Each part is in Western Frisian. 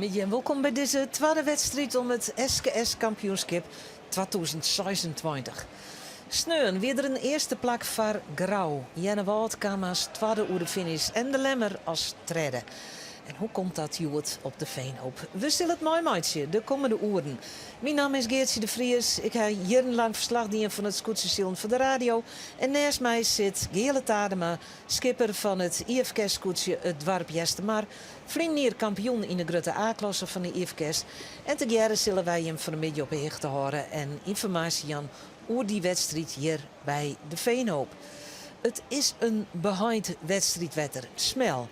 Goeiemiddei en wolkom by dizze twadde wedstriid om it SKS kampioenskip 2026. Sneon wie der in earste plak foar Grou. Earnewâld kaam as twadde oer de finish en De Lemmer as tredde. En hoe komt dat hjoed op de Veenhoop? We sille it meimeitsje de kommende oeren. Myn namme is Geartsje de Vries. Ik ha jierrenlang ferslach dien fan it skûtsjesilen foar de radio. En nêst my sit Geale Tadema, skipper fan it IFKS-skûtsje It Doarp Eastermar, ferline jier kampioen yn de grutte A-klasse fan de IFKS. En tegearre sille wy jim fan 'e middei op 'e hichte hâlde en ynformaasje jaan oer dy wedstriid hjir by De Veenhoop. It is in beheind wedstriidwetter, smel.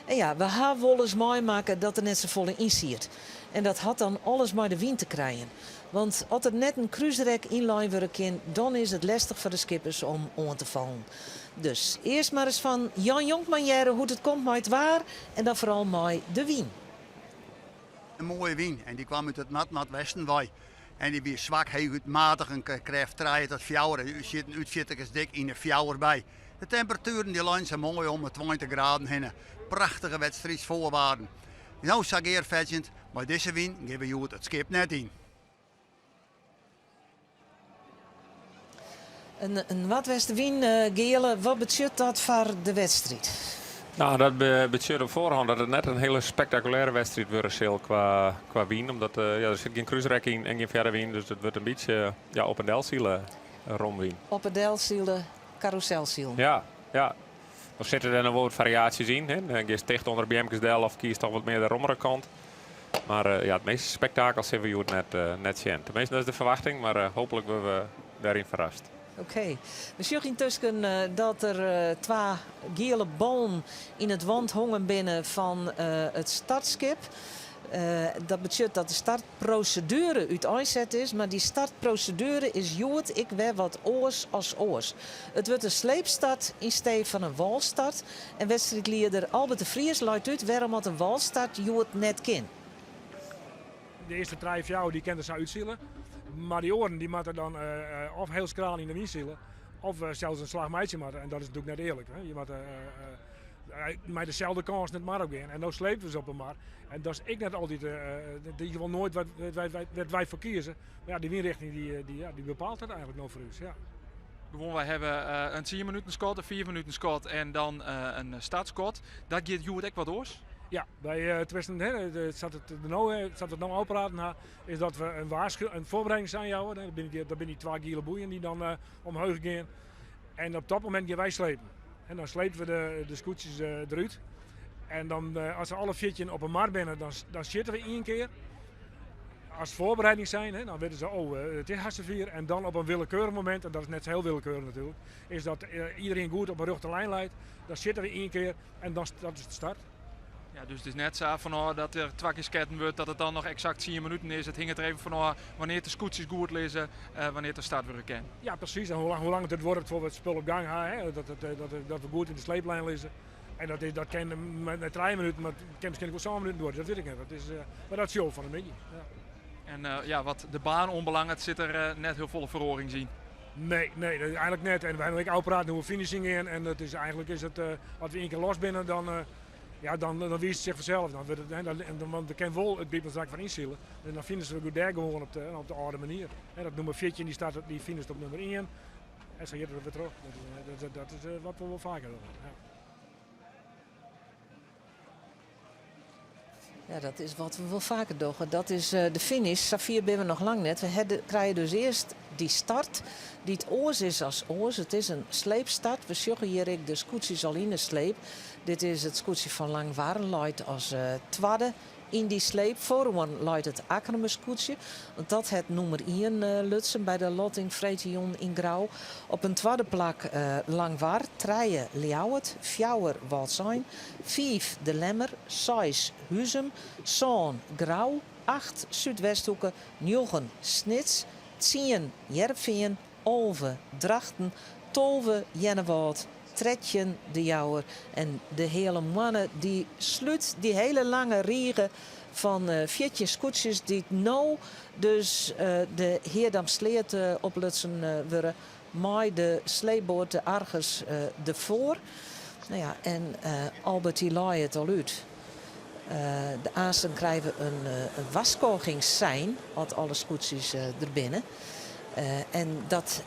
En ja, we ha wolris meimakke dat der net safolle yn siet. En dat hat dan alles mei de wyn te krijen. Want as der net in krúsrek ynlein wurde kin, dan is it lestich foar de skippers om oan te fallen. Dus earst mar ris fan Jan Jonkman hearre hoe't it komt mei it waar en dan foaral mei de wyn. In moaie wyn en dy kwam út it noard-noardwesten wei. En dy wie swak, heechút matich, in krêft trije tot fjouwer. En sieten útfjitterkes dik yn de fjouwer by. De temperatueren dy leinen sa moai om 'e 20 graden hinne. Prachtige wedstriidsfoarwaarden. No sa gearfetsjend, mei dizze wyn gean we hjoed it skip net yn. In noardwestewyn, Geale, wat betsjut dat foar de wedstriid? No, dat betsjut op foarhân dat it net in hiele spektakulêre wedstriid wurde sil kwa wyn. Omdat ja, der sit gjin krúsrek yn en gjin fierwyn, dus it wurdt in bytsje ja, op en del sile romwyn. Op en del sile, karûselsilen. Ja, ja. Der sitte der noch wol wat fariaasjes yn. Hè. Dan giest ticht ûnder de beamkes del of kiest toch wat mear de rommere kant. Mar ja, it measte spektakel sille we hjoed net, net sjen. Teminsten, dat is de ferwachting, mar hooplik wurde we dêryn ferrast. Oké. We sjogge yntusken dat der twa giele ballen yn it want hongen binne fan it startskip. Dat betsjut dat de startproseduere úteinset is, mar dy startproseduere is hjoed ek wer wat oars as oars. It wurdt in sleepstart yn stee fan in wâlstart en wedstriidlieder Albert de Vries leit út wêrom oft in wâlstart hjoed net kin. De earste trije, fjouwer dy kinne der sa útsile, mar dy oaren dy moatte dan of hiel skraal yn de wyn sile of sels in slach meitsje moatte en dat is natuerlik net earlik. Je moatte mei deselde kâns net mar op gean en no slepe we se op 'e mar en dat is ek net altyd, in ieder gefal noait wêr't wy foar kieze. Mar ja, dy wynrichting dy bepaalt dat eigenlik no foar ús. Ja. Gewoan, wy hawwe in tsien minuten skot, in fiif minuten skot en dan in startskot. Dat giet hjoed ek wat oars? Ja, wy, tenminsten, hè, sa't it der no, sa't we it no ôfpraten ha, is dat we in waarsku-, in foarbereidingsein jouwe. Dat binne dy, dat binne dy twa giele boeien dy't dan omheech gean. En op dat momint gean wy slepen. En dan slepe we de skûtsjes derút. En dan, as se alle 14 op 'e mar binne, dan sjitte we ien kear. As foarbereidingsein, hè, dan witte se, oh, it is hast safier. En dan op in willekeurich momint, en dat is net sa hiel willekeurich natuerlik, is dat iedereen goed op 'e rjochte lijn leit. Dan sjitte we ien kear en dan, dat is de start. Ja, dus it is net sa fan oh, dat der twa kear sketten wurdt, dat it dan noch eksakt tsien minuten is. It hinget der even fan ôf wannear't de skûtsjes goed lizze, wannear't der start wurde kin. Ja, presys. En hoe lang it duorret foar't we it spul op gang ha, hè, dat we goed yn de sleeplijn lizze. En dat is, dat kin nei trije minuten, mar it kin miskien ek wol sân minuten duorje, dat wit ik net. Dat is, mar dat sjogge we fan 'e middei. Ja. En ja, wat de baan oanbelanget, sit der net hiel folle feroarings yn? Nee, nee, eigenlik net. En wy hawwe ek ôfpraat hoe we finishing gean. En it is, eigenlik is it, as we ien kear los binne, dan, ja, dan wiist it sich fansels. Dan wurdt it, hè, dan, want we kinne wol it Bibelstrak foar ynsile. En dan finishe we goed dêr gewoan op de âlde manier. Hè, dat nûmer 14 dy start, dy finisht op nûmer ien. En sa giet it wer troch. Dat is wat we wol faker dogge. Ja. Ja, dat is wat we wol faker dogge. Dat is de finish. Safier binne we noch lang net. We krije dus earst dy start, dy't oars is as oars. It is in sleepstart. We sjogge hjir ek de skûtsjes al yn 'e sleep. Dit is it skûtsje fan Langwar, leit as twadde yn dy sleep. Foaroan leit it Akkrumer skûtsje, want dat hat nûmer ien lutsen by de lotting freedtejûn yn Grou. Op in twadde plak Langwar, trije Ljouwert, fjouwer Wâldsein, fiif De Lemmer, seis Huzum, sân Grou, acht Súdwesthoeke, njoggen Snits, tsien Hearrenfean, 11 Drachten, 12 Earnewâld, 13 De Jouwer en de Heale Moanne dy slút dy hele lange rige fan 14 skûtsjes dy't no dus de Headamsleat oplutsen wurde mei de sleepboat de Argus derfoar. No ja, en Albert dy lei it al út. De aansten krije we in warskôgingssein as alle skûtsjes der binne. En dat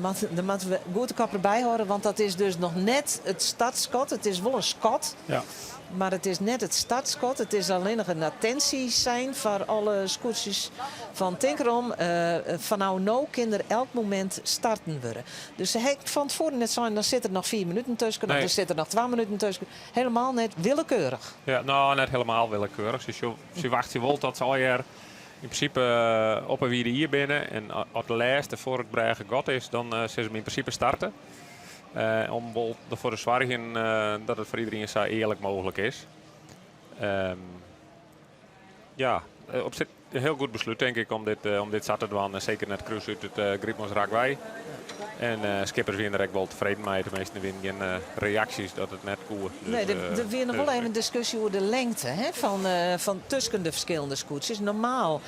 moat, dêr moatte we goed de kop derby hâlde, want dat is dus noch net it startskot. It is wol in skot, Ja. mar it is net it startskot. It is allinnich in attinsjesein foar alle skûtsjes fan tink derom, fanôf no kin der elk momint starten wurde. Dus se ha ek fan tefoaren net sein, dan sit der noch fiif minuten tusken of Nee. der sit der noch twa minuten tusken. Helemaal net willekeurich. Ja, no, net helemaal willekeurich. Se wachtsje wol tot se allegear yn prinsipe op 'e wide ier binne. En as de lêste foar it brêgegat is, dan sille se yn prinsipe starte. Om wol derfoar te soargjen dat it foar iderien sa earlik mooglik is. Ja, op sich in hiel goed beslút tink ik om dit sa te dwaan. En seker net krús út it Grytmansrak wei. En skippers wiene der ek wol tefreden mei. Teminsten, der wiene gjin reaksjes dat it net koe. Dus, Nee, der wie noch wol even diskusje oer de lengte, hè, fan tusken de ferskillende skûtsjes. Normaal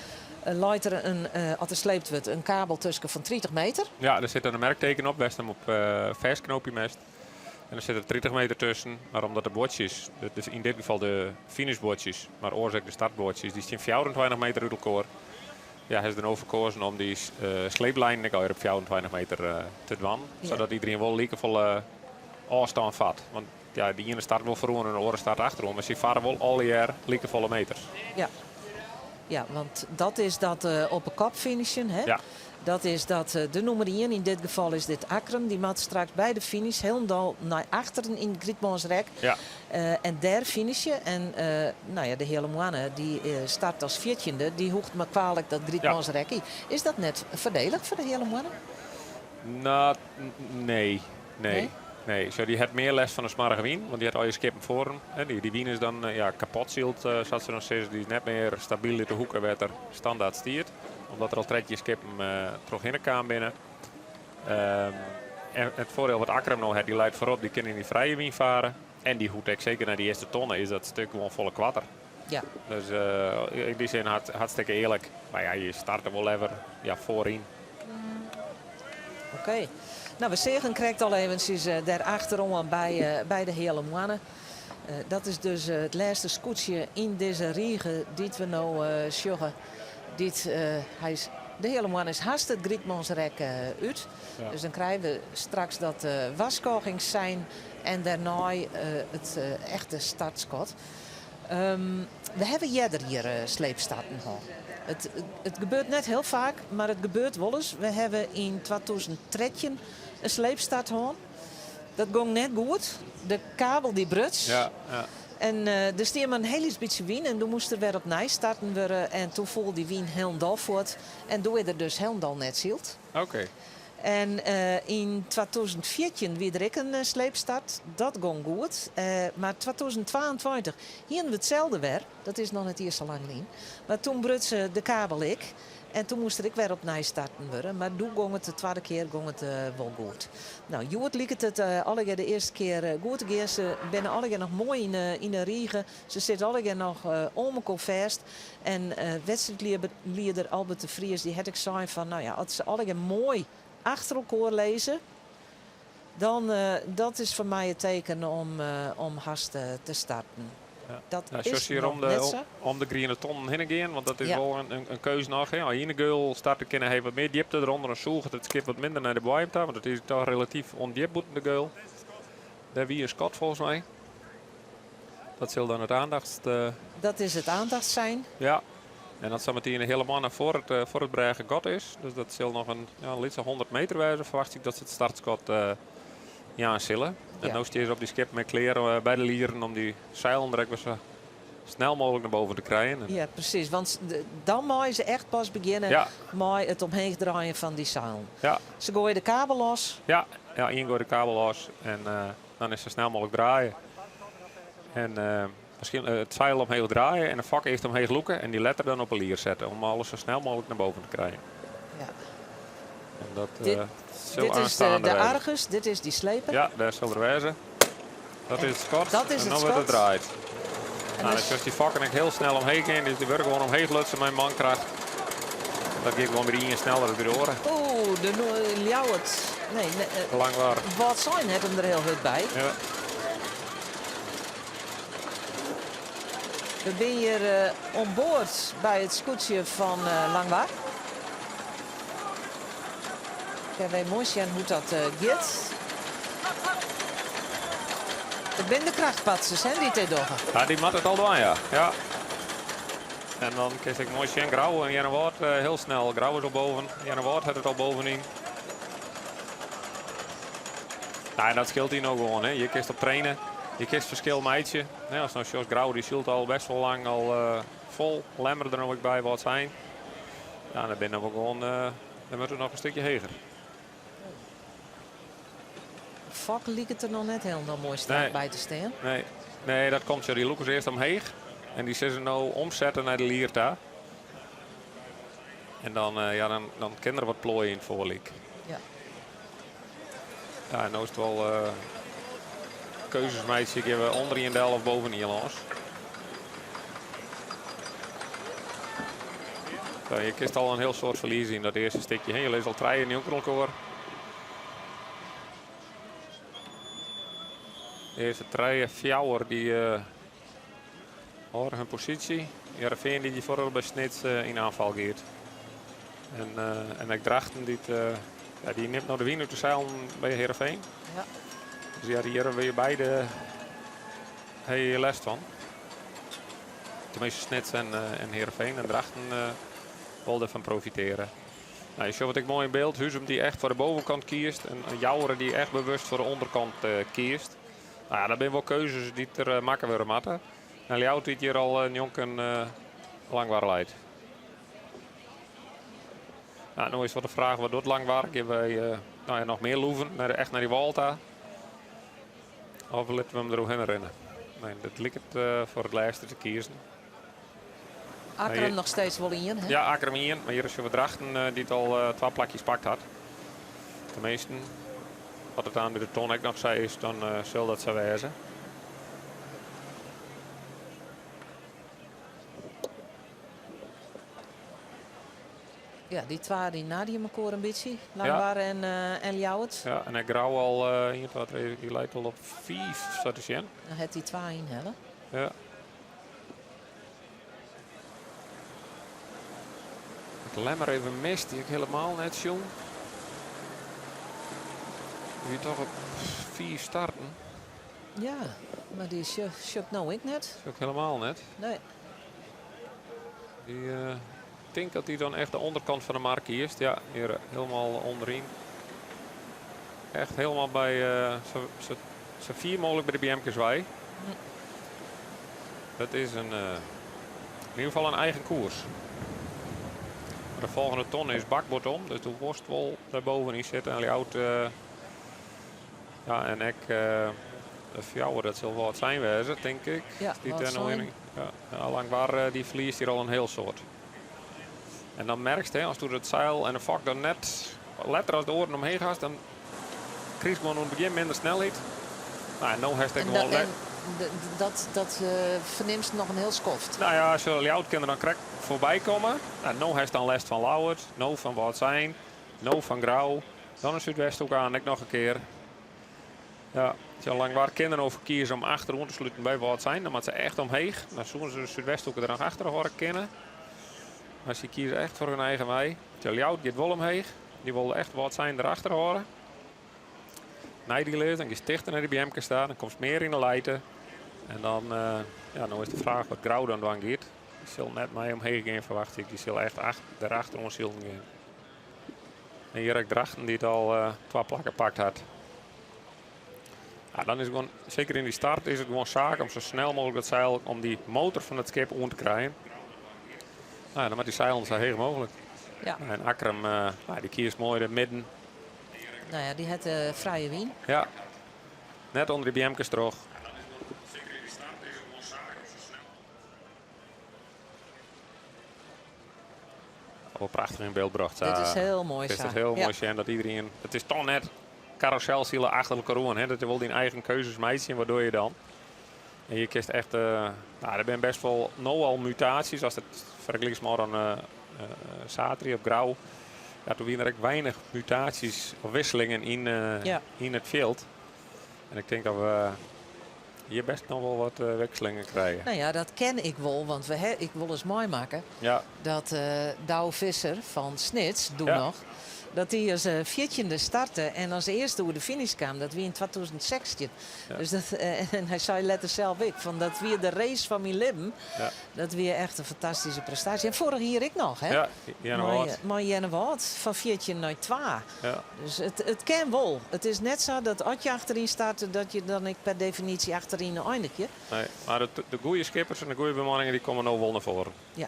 leit der in, as der sleept wurdt, in kabel tusken fan 30 meter. Ja, der sit dan in merkteken op, wêr'tst him op fêstknoopje moatst. En der sit der 30 meter tusken. Mar omdat de boatsjes, dus yn dit gefal de finishboatsjes, mar oars ek de startboatsjes, dy stean 24 meter út elkoar. Ja, ha se der no foar keazen om dy sleeplijnen ek alwer op 24 meter te dwaan. Sadat iderien wol likefolle ôfstân fart. Want ja, de iene start wol foaroan en de oare start achteroan, mar sy farre wol allegear likefolle meters. Ja. Ja, want dat is dat op 'e kop finishen, hè? Ja. Dat is dat de nûmer ien, yn dit gefal is dit Akkrum, dy moat straks by de finish hielendal nei achteren yn it Grytmansrek. Ja. En dêr finishe. En nou ja, de Heale Moanne dy start as fjirtjinde, dy hoecht mar kwalik dat Grytmansrek yn. Is dat net foardelich foar de Heale Moanne? No, nee. Nee. Nee? Nee. Zo, dy hat mear lêst fan de smoarge wyn, want dy hat al je skippen foar him. Hè, dy wyn is dan ja, kapot syld, sa't se dan sizze. Dy is net mear stabyl út de hoeke wêr't er standaard stiet. Omdat der al 13 skippen trochhinne kaam binne. En it foardiel wat Akkrum no hat, dy leit foarop, dy kin yn dy frije wyn fare. En dy hoecht ek seker nei dy earste tonne, is dat stik gewoan folle koarter. Ja. Dus yn dy sin hartstikke earlik. Mar ja, je starte wol leaver, ja, foaryn. Oké. No, we seagen krekt al eventsjes dêr achteroan by de Heale Moanne. Dat is dus it lêste skûtsje yn dizze rige dy't we no sjogge. Dy't, hy is, de Heale Moanne is hast it Grytmansrek út. Ja. Dus dan krije we straks dat warskôgingssein en dêrnei it echte startskot. We hawwe earder hjir sleepstarten hân. It gebeurt net hiel faak, mar it gebeurt wolris. We hawwe yn 2013 in sleepstart hân. Dat gong net goed. De kabel dy bruts. Ja, ja. En der stie mar in hiel lyts bytsje wyn en doe moast der wer opnij starten wurde. En toen foel dy wyn hielendal fuort. En doe is der dus hielendal net syld. Oké. En yn 2014 wie der ek in sleepstart. Dat gong goed. Mar 2022 hiene we itselde wer. Dat is noch net iens sa lang lyn. Mar toen bruts de kabel ek. En toen moast der ek wer opnij starten wurde. Mar doe gong it de twadde kear gong it wol goed. No, hjoed liket it allegear de earste kear goed te gean. Se binne allegear noch moai yn de rige. Se sitte allegear noch oan mekoar fêst. En wedstriidlieder Albert de Vries dy hat ek sein fan, no ja, as se allegear moai achter elkoar lizze, dan dat is foar my it teken om hast te starten. Ja. Dat Nou, is zoals hier noch om de, net sa. om de griene tonnen hinne gean, want dat is Ja. wol in keus noch. Hè. As je yn de geul starte kinne, ha je wat mear djipte derûnder, dan sûget it skip wat minder nei de boaiem ta, want it is toch relatyf ûndjip bûten de geul. Dêr wie in skot folgens my. Dat sil dan it oandachts... Dat is it oandachtssein. Ja. En dat sametien de Heale Moanne foar it brêgegat is. Dus dat sil noch in, ja, in lytse 100 meter wêze, ferwacht ik dat se it startskot jaan sille. En Ja. no steane se op dy skippen mei klear by de lieren om dy seilen der ek wer sa snel mooglik nei boven te krijen. En Ja, presys. Want dan meie se echt pas begjinne Ja. mei it omheech draaien fan dy seilen. Ja. Se goaie de kabel los. Ja, ja, ien goait de kabel los en dan is sa snel mooglik draaie. En miskien it seil omheech draaie en de fok earst omheech lûke en dy letter dan op 'e lier sette om alles sa snel mooglik nei boven te krijen. Ja. En dat, Dit sil is de oanstaande wêze. Argus, dit is dy sleper. Ja, dêr sil er wêze. Dat En is it skot. dat is En it dan wurdt it skot. draaid. En Nou, dan dan sjochst dy fokken ek hiel snel omheech gean, dus dy wurde gewoan omheech lutsen mei mankracht. Dat giet gewoan by de ien sneller dan by de oare. Oeh, de Ljouwert. Nee, nee, Langwar. Wâldsein hat him der hiel hurd by. Ja. We binne hjir oan board by it skûtsje fan Langwar. Kinne wy moai sjen hoe't dat giet. It binne de krachtpatsers hè, dy't dit dogge. Ja, dy moatte it al dwaan, ja. ja. En dan kinst ek moai sjen, Grou en Earnewâld hiel snel. Grou is al boven, Earnewâld hat it al bovenyn. Nou, en dat skeelt hjir no gewoan. Hè. Hjir kinst op traine, hjir kinst ferskil meitsje. Hè, ast no sjochst, Grou dy sylt al best wol lang al fol. Lemmer der no ek by, Wâldsein. Ja, dan binne we gewoan, dan moat it noch in stikje heger. Fok liket der noch net hielendal moai strak by te stean. Nee, nee, dat komt sa. Dy lûke se earst omheech en dy sille se no omsette nei de lier ta. En dan, ja, dan kin der wat ploaie yn it foarlyk. Ja. Ja, en no is it wol keuzes meitsje, gean we ûnder ien del of boven ien lâns. Zo, je kinst al in hiel soad ferlieze yn dat earste stikje. Je lizze al trije njonken elkoar. De earste trije, fjouwer dy hâlde hun posysje. Hearrenfean dy't foaral by Snits yn oanfal giet. En, en ek Drachten dy't, ja, dy nimt no de wyn út de seilen by Hearrenfean. Ja. Dus ja, hjir hawwe je beide lêst fan. Teminsten Snits en, en Hearrenfean en Drachten wol derfan profitearje. Nou, je sjocht wat ek moai yn byld. Huzum dy't echt foar de bovenkant kiest en Joure dy't echt bewust foar de ûnderkant kiest. Nou ja, dat binne wol keuzes dy't der makke wurde moatte. En Ljouwert dy't hjir al njonken Langwar leit. Nou, no is wat de fraach wat docht Langwar? Gean wy nou ja, noch mear loeven, nei de, echt nei dy wâl ta? Of litte we him deroerhinne rinne? Nee, dat liket foar it lêste te kiezen. Akkrum noch steeds wol ien, hè? Ja, Akkrum ien. Mar hjir is we Drachten dy't al twa plakjes pakt hat. Teminsten, wat it oan de ton ek noch sa is, dan sil dat sa wêze. Ja, dy twa dy naderje mekoar in bytsje. Langwar ja. en, uh, en Ljouwert. Ja, en ek Grou al 1, 2, 3, dy leit al op 5, sa te sjen. Dan hat dy twa ynhelle. Ja. Ik Lemmer even mist, dy ik hielendal net sjoen. Wie toch op 5 starten. Ja, mar dy sjoch ik no ek net. Sjoch ik hielendal net. Nee. Dy uh, tink dat dy dan echt de ûnderkant fan de mar kiest. Ja, hjir hielendal ûnderyn. Echt hielendal by uh, sa, sa, sa fier mooglik by de beamkes wei. Dat is in, uh, yn ieder gefal in eigen koers. De folgjende ton is bakboard om, dus do wolst wol dêr bovenyn sitte en Ljouwert uh, ja, en ek uh, de fjouwer, dat sil Wâldsein wêze, tink ik. Ja, Die dêr no yn, ja, ja, Langwar dy ferliest hjir al in hiel soad. En dan merkst, hè, ast it seil en de fok dan net letter as de oaren omheech hast, dan krijst gewoan oan it begjin minder snelheid. Nou, en no hast ek gewoan... En dat fernimst noch in hiel skoft. Nou ja, sa Ljouwert kin der dan krekt foarby komme. Nou, no hast dan lêst fan Ljouwert, no fan Wâldsein, no fan Grou. Dan in Súdwesthoek oan, ek noch in kear. Ja, sa Langwar kin der no foar kieze om achteroan te sluten by Wâldsein. Dan moat se echt omheech. Dan soene se de Súdwesthoeke der noch achter hâlde kinne. Mar se kieze echt foar hun eigen wei. De Ljouwert giet wol omheech. Dy wol echt Wâldsein derachter hâlde. Neidiel is, dan giest tichter nei de beamkes ta, dan komst mear yn de lijte. En dan, uh, ja, no is de fraach wat Grou dan dwaan giet. Dy sil net mei omheech gean, ferwachtsje ik. Dy sil echt achter, derachteroan silen gean. En hjir ek Drachten dy't al uh, twa plakken pakt hat. Ja, dan is it gewoan, seker yn dy start, is it gewoan saak om sa snel mooglik dat seil, om dy motor fan it skip oan te krijen. Nou, dan moat dy seilen sa heech mooglik. Ja. En Akkrum, uh, nou, dy kiest moai de midden. Nou ja, dy hat de frije wyn. Ja, net ûnder de beamkes troch. Wol prachtich yn byld brocht. Dit is hiel moai sa. It is hiel moai sjen dat iderien. It is toch net karrûselsile achter elkoar oan. Hè? Dat je wol dyn eigen keuzes meitsje. Wat doch je dan? En je kinst echt. Nou, der binne best wol no al mutaasjes. Ast it fergelykst mei dan saterdei op Grou. Ja, doe wiene der ek weinich mutaasjes of wisselingen yn, ja. yn it fjild. En ik tink dat we. hjir bêst noch wol wat wikselingen krije. No ja, dat ken ik wol, want we ha ek wolris meimakke dat Douwe Visser fan Snits, doe noch, dat dy as fjirtjinde starte en as earste oer de finish kaam. Dat wie yn 2016. Dus dat, en hy sei letter sels ek fan dat wie de race fan myn libben. Dat wie echt in fantastyske prestaasje. En foarich jier ek noch, hè? Ja, Earnewâld. Mei Earnewâld, fan 14 nei twa. Dus it kin wol. It is net sa dat as je achteryn starte, dat je dan ek per definysje achteryn einigje. Nee, mar de goede skippers en de goede bemanningen dy komme no wol nei foaren. Ja,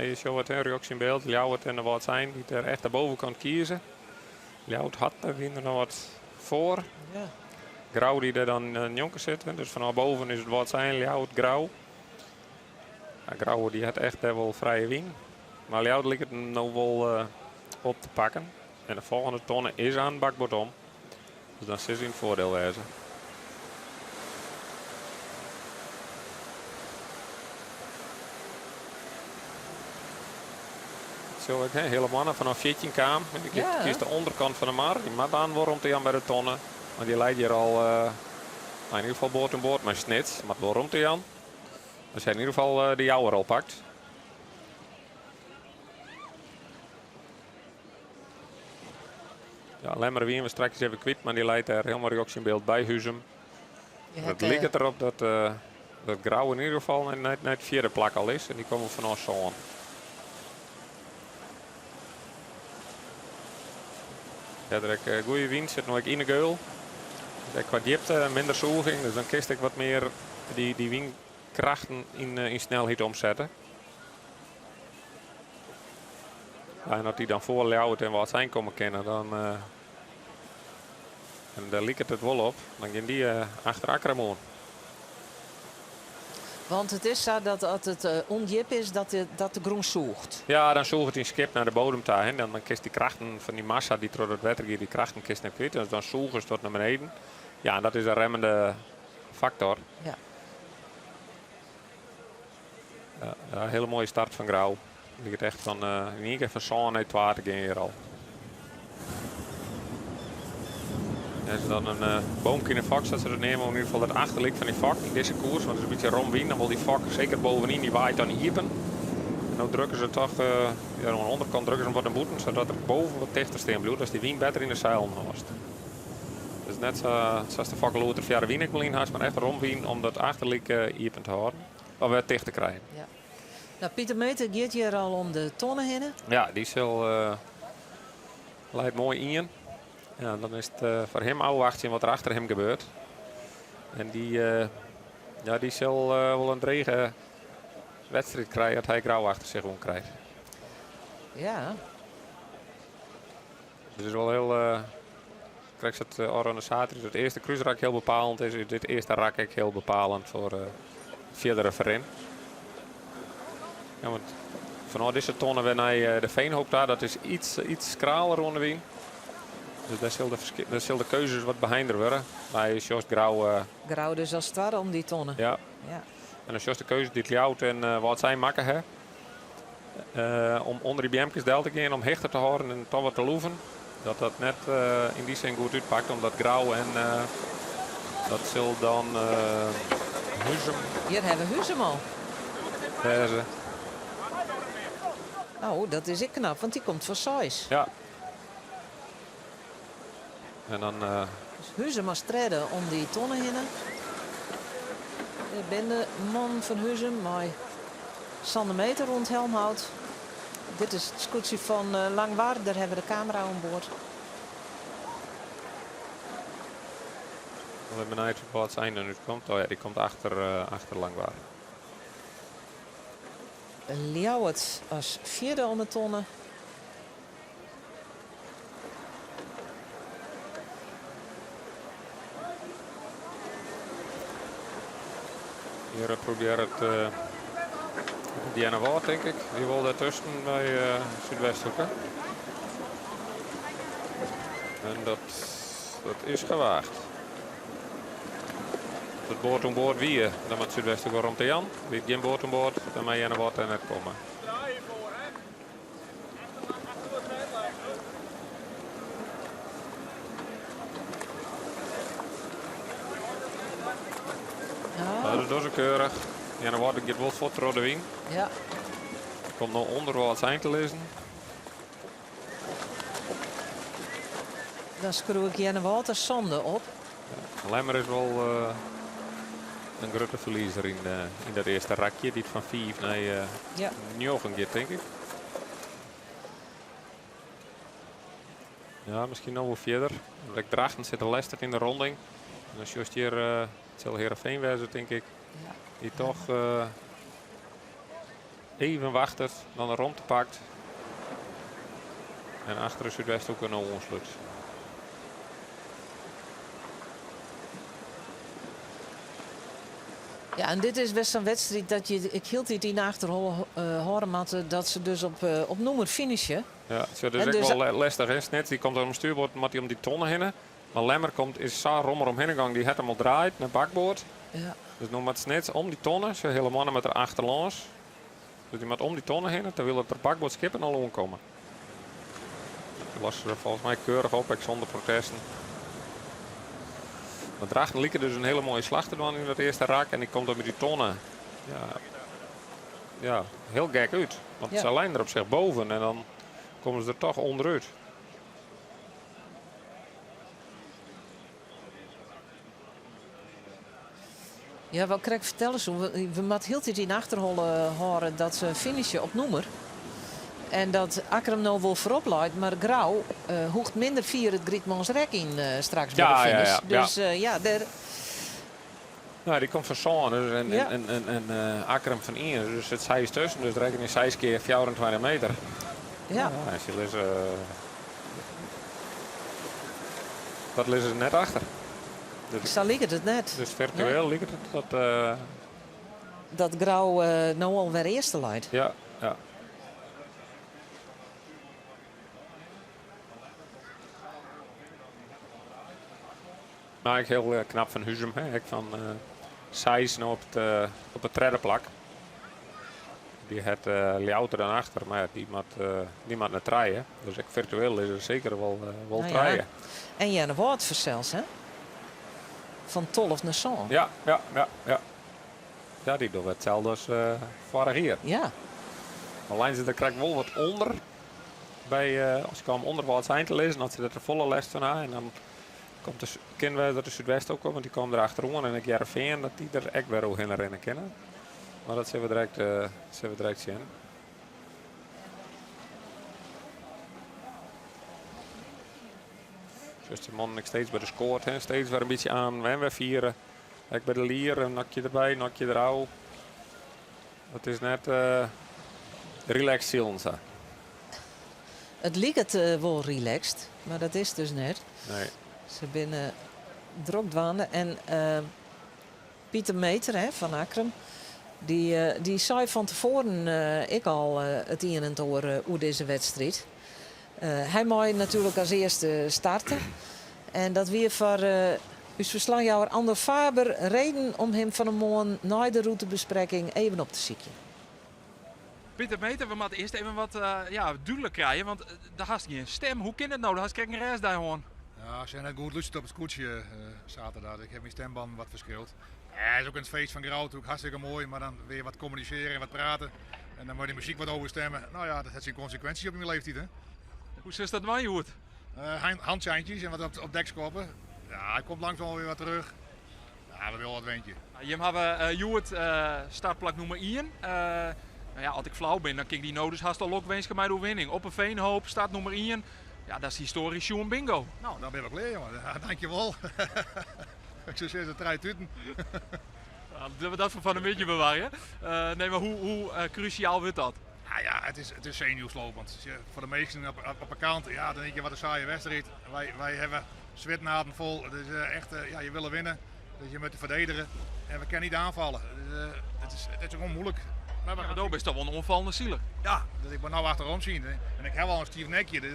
je sjogge it, hè, rjochts yn byld, Ljouwert en de Wâldsein dy't der echt de bovenkant kieze. Ljouwert hat de wyn der noch wat foar. Grou dy't der dan njonken sit. Dus fanôf boven is it Wâldsein, Ljouwert, Grou. Ja, Grou dy hat echt dêr wol frije wyn. Mar Ljouwert liket him no wol op te pakken. En de folgjende tonne is oan bakboard om. Dus dan sil se yn it foardiel wêze. Sjoch ik, hè, hele manne fanôf 14 kaam. En dy kiest de ûnderkant fan de mar. Dy moat dan wol romte jaan by de tonne. Want dy leit hjir al, nou, yn ieder gefal board oan board mei Snits. Moat wol romte jaan. Dus hy yn ieder gefal de Jouwer al pakt. Ja, Lemmer wiene we strakjes even kwyt, mar dy leit dêr hielendal rjochts yn byld by Huzum. It liket derop dat dat Grou yn ieder gefal nei it fjirde plak al is en dy komme fanôf sân. Ja, der ek goede wyn, sit no ek yn de geul. Dus ek kwa djipte minder sûging, dus dan kinst ek wat mear dy wynkrachten yn snelheid omsette. Ja, en as dy dan foar Ljouwert en Wâldsein komme kinne, dan en dêr liket it wol op, dan gean dy achter Akkrum oan. Want it is sa dat as it ûndjip is, dat de grûn sûcht. Ja, dan sûget dyn skip nei de bodem ta. Hè. Dan kinst dy krachten fan dy massa dy't troch it wetter giet, dy krachten kinst net kwyt. Dus dan sûgest wat nei beneden. Ja, en dat is in remmende faktor. Ja, ja, hele moaie start fan Grou. Liket echt fan yn ien kear fan sân nei twa te gean hjir al. Der is dan in boomke yn de fok, sa't se dat neame. Yn ieder gefal it achterlyk fan dy fok yn dizze koers. Want it is in bytsje rom wyn, dan wol dy fok seker bovenyn, dy waait dan iepen. En no drukke se toch, ja, oan de ûnderkant drukke se him wat nei bûten, sadat er boven wat tichter stean bliuwt, datst dy wyn better yn de seilen hâldst. It is net sa sa't de fok lûd der fia de wyn ek wol yn hast, mar echt rom wyn om dat achterlyk iepen te hâlden. Of wer ticht te krijen. Ja. Nou, Pieter Meeter giet hjir al om de tonne hinne. Ja, dy sil leit moai ien. Ja, dan is it foar him ôfwachtsjen wat der achter him gebeurt. En dy, ja, dy sil wol in drege wedstriid krije as hy Grou achter sich oan krijt. Dit is wol hiel, krekt sa't ôfrûne saterdei it earste krúsrak hiel bepalend is, is dit earste rak ek hiel bepalend foar it fierdere ferrin. Ja, want fanôf dizze tonne wer nei de Veenhoop ta, dat is iets skraler oan de wyn. Dus dêr sil de, dêr sil de keuzes wat beheinder wurde. Mar je sjochst Grou. Grou dus as twadde om dy tonne. Ja. En dan sjochst de keuze dy't Ljouwert en Wâldsein makke ha. Om ûnder dy beamkes del te gean om hichte te hâlden en toch wat te loeven. Dat dat net yn dy sin goed útpakt, omdat Grou en dat sil dan Huzum. Hjir hawwe we Huzum al. Wêze. Oh, dat is ek knap, want dy komt fan seis. Ja. En dan. Dus Huzum as tredde om dy tonne hinne. Dêr binne de mannen fan Huzum mei Sander Meeter oan it helmhout. Dit is it skûtsje fan Langwar, dêr hawwe we de kamera oan board. Ik bin benijd wat sein dan útkomt. Oh ja, dy komt achter Langwar. Ljouwert as fjirde om 'e tonne. Hjir probearret Earnewâld, tink ik. Dy wol dêrtusken by Súdwesthoeke. En dat is gewaagd. As it board oan board wie, dan moat Súdwesthoeke romte jaan. Wie it gjin board oan board, dan mei Earnewâld dêr net komme. Dat is dus keurich. Earnewâld giet wol fuort troch de wyn. Ja. Komt no ûnder Wâldsein te lizzen. Dan skriuw ik Earnewâld as sânde op. Ja, Lemmer is wol in grutte ferliezer yn dat earste rakje, dy't fan 5 nei 9 giet, tink ik. Ja, miskien noch wol fierder. Ek Drachten sit der lestich yn de ronding. En dan sjochst hjir, it sil Heerenveen wêze, tink ik. Dy't toch even wachtet, dan de romte pakt. En achter de Súdwesthoeke no oanslút. Ja, en dit is best sa'n wedstriid dat je ik hieltyd yn de achterholle hâlde moatte dat se dus op nûmer finishe. Ja, sjoch, dat is ek wol lestich, hè. Snits dy komt om stuurboard, moat hy om dy tonne hinne. Mar Lemmer komt, is sa rommer omhinne gong, dy hat him al draaid nei bakboard. Dus no moat Snits om dy tonne, sjoch, hele manne moat der achterlâns. Dus dy moat om dy tonne hinne, terwyl it der bakboardskippen al oankomme. Dy losse der folgens my keurich op, ek sûnder protesten. Mar Drachten like dus in hele moaie slach te dwaan yn dat earste rak en dy komt dan by dy tonne. Ja, ja, hiel gek út. Want se leinen der op sich boven en dan komme se der toch ûnderút. Ja, wat krekt fertelle soe, we moatte hieltyd yn achterholle hâlde dat se finishe op nûmer. En dat Akkrum no wol foarop leit, mar Grou hoecht minder fier it Grytmansrek yn straks by de finish. Dus ja, dêr. No, dy komt fan sân dus en, en Akkrum fan ien. Dus der sit seis tusken, dus rekkenje seis kear 24 meter. Ja, en se lizze. Dat lizze se net achter. Dus, Sa liket it net. Dus firtueel liket it dat. Dat Grou no al wer earste leit. Ja. Mar ek hiel knap fan Huzum, hè? Ek fan seis no op it tredde plak. Dy hat Ljouwert dan achter, mar ja, dy moat nei trije. Dus ek firtueel is er seker wol trije. En Earnewâld fansels, hè? Fan 12 nei sân. Ja. Ja, dy dogge itselde as foarich jier. Mar leine se der krekt wol wat ûnder by, as se kaam ûnder Wâldsein te lizzen, as se der te folle lêst fan ha. En dan komt de, kin wêze dat de Súdwest ook komt, want dy komme der achteroan. En ek Hearrenfean, dat dy der ek wer oerhinne rinne kinne. Mar dat sille we direkt, sille we direkt sjen. Sjochst dy mannen ek steeds by de skoat, hè? Steeds wer in bytsje aan en wer fiere. Ek by de lier, in nokje derby, nokje derôf. It is net relaxed silen sa. It liket wol relaxed, mar dat is dus net. Nee. Se binne drok dwaande en Pieter Meeter, hè, fan Akkrum, dy sei fan tefoaren ek al it ien en it oar oer dizze wedstriid. Hy mei natuerlik as earste starte en dat wie foar ús ferslachjouwer Andor Faber reden om him fan 'e moarn nei de rûtebesprekking even op te sykjen. Pieter Meeter, we moatte earst even wat ja, dúdlik krije, want do hast gjin stim. Hoe kin it no? Do hast krekt in rêstdei hân. Ja, se ha net goed lústerd op it skûtsje saterdei. Ik ha myn stimbannen wat ferskild. Ja, is ek in feest fan Grou natuerlik hartstikke moai, mar dan wer wat kommunisearje en wat prate. En dan mei de muzyk wat overstemmen. No ja, dat hat syn konsekwinsjes op myn leeftiid. Hè? Hoe silst dat dwaan hjoed? Handseintjes en wat op dek skoppen. Ja, hy komt langzaam wer wat terug. Ja, we willen wat wentje. Jim hawwe hjoed startplak nûmer ien. No ja, as ik flau bin, dan kin ik dy no dus hast al lokwinske mei de oerwinning. Op 'e Veenhoop, start nûmer ien. Ja, dat is histoarysk sjoen bingo. No, dan binne we klear, jonge. Dankjewol. Ik soe sizze, trije tuten. Litte we dat foar fan 'e middei bewarje. Nee, mar hoe krúsjaal wurdt dat? Nou ja, it is senuwslopend. Foar de minsken op 'e kant, ja, dan tink je wat in saaie wedstriid. Wy hawwe switnaden fol. It is echt, ja, je willen winnen. Dus je moatte ferdedigje. En we kinne niet aanvallen. Dus, it is gewoan muoilik. Maar we do bist toch wol in oanfallende siler? Ja, dus ik moat no achterom sjen. En ik ha al in stiif nekje. Dus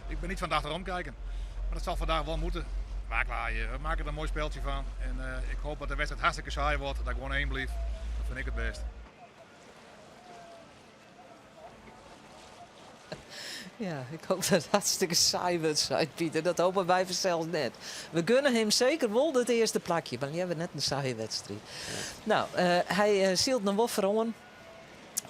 ik bin niet fan it achterom kijken. Maar dat sil vandaag wol moatte. Maar klaar, we meitsje der in moai spultsje fan. En ik hoopje dat de wedstriid hartstikke saai wurdt, dat ik gewoan één bliuw. Dat fyn ik it bêste. Ja, ik hoop dat it hartstikke saai wurdt, seit Pieter. Dat hopen wy fansels net. We gunne him seker wol dat earste plakje, mar leaver net in saaie wedstriid. No, hy sylt noch wol foaroan.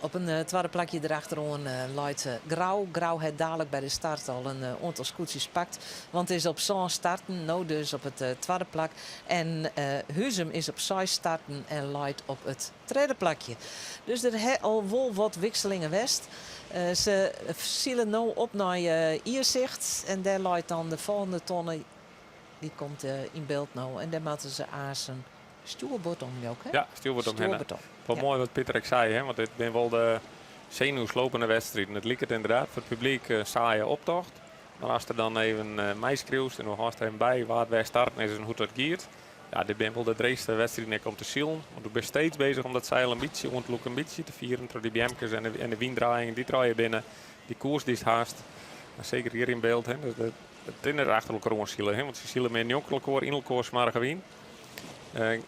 Op in twadde plakje derachteroan leit Grou. Grou hat dalik by de start al in oantal skûtsjes pakt, want is op sân starten, no dus op it twadde plak. En Huzum is op seis starten en leit op it tredde plakje. Dus der ha al wol wat wikselingen west. Se sile no op nei Iersicht en dêr leit dan de folgjende tonne. Dy komt yn byld no en dêr moatte se aansen stjoerboard om, Joke, hè? Ja, stjoerboard omhinne. Stjoerboard om. Wat Ja. moai wat Pieter ek sei, hè? Want dit binne wol de senuwslopende wedstriden. It liket ynderdaad foar it publyk in saaie optocht. Mar ast der dan even meiskriuwst en do hâldst der even by wa't wêr starten is en hoe't dat giet. Ja, dit binne wol de dreechste wedstriden ek om te silen. Want do bist steeds bezich om dat seil in bytsje oan te lûken, in bytsje te fieren troch dy beamkes en de, en de wyndraaiingen dy't der allegear binne. Dy koers dy'tst hast. Mar seker hjir yn byld, hè, dus de, it is net achter elkoar oan sile, hè, want se sile mear njonken elkoar, yn elkoar smoarge wyn.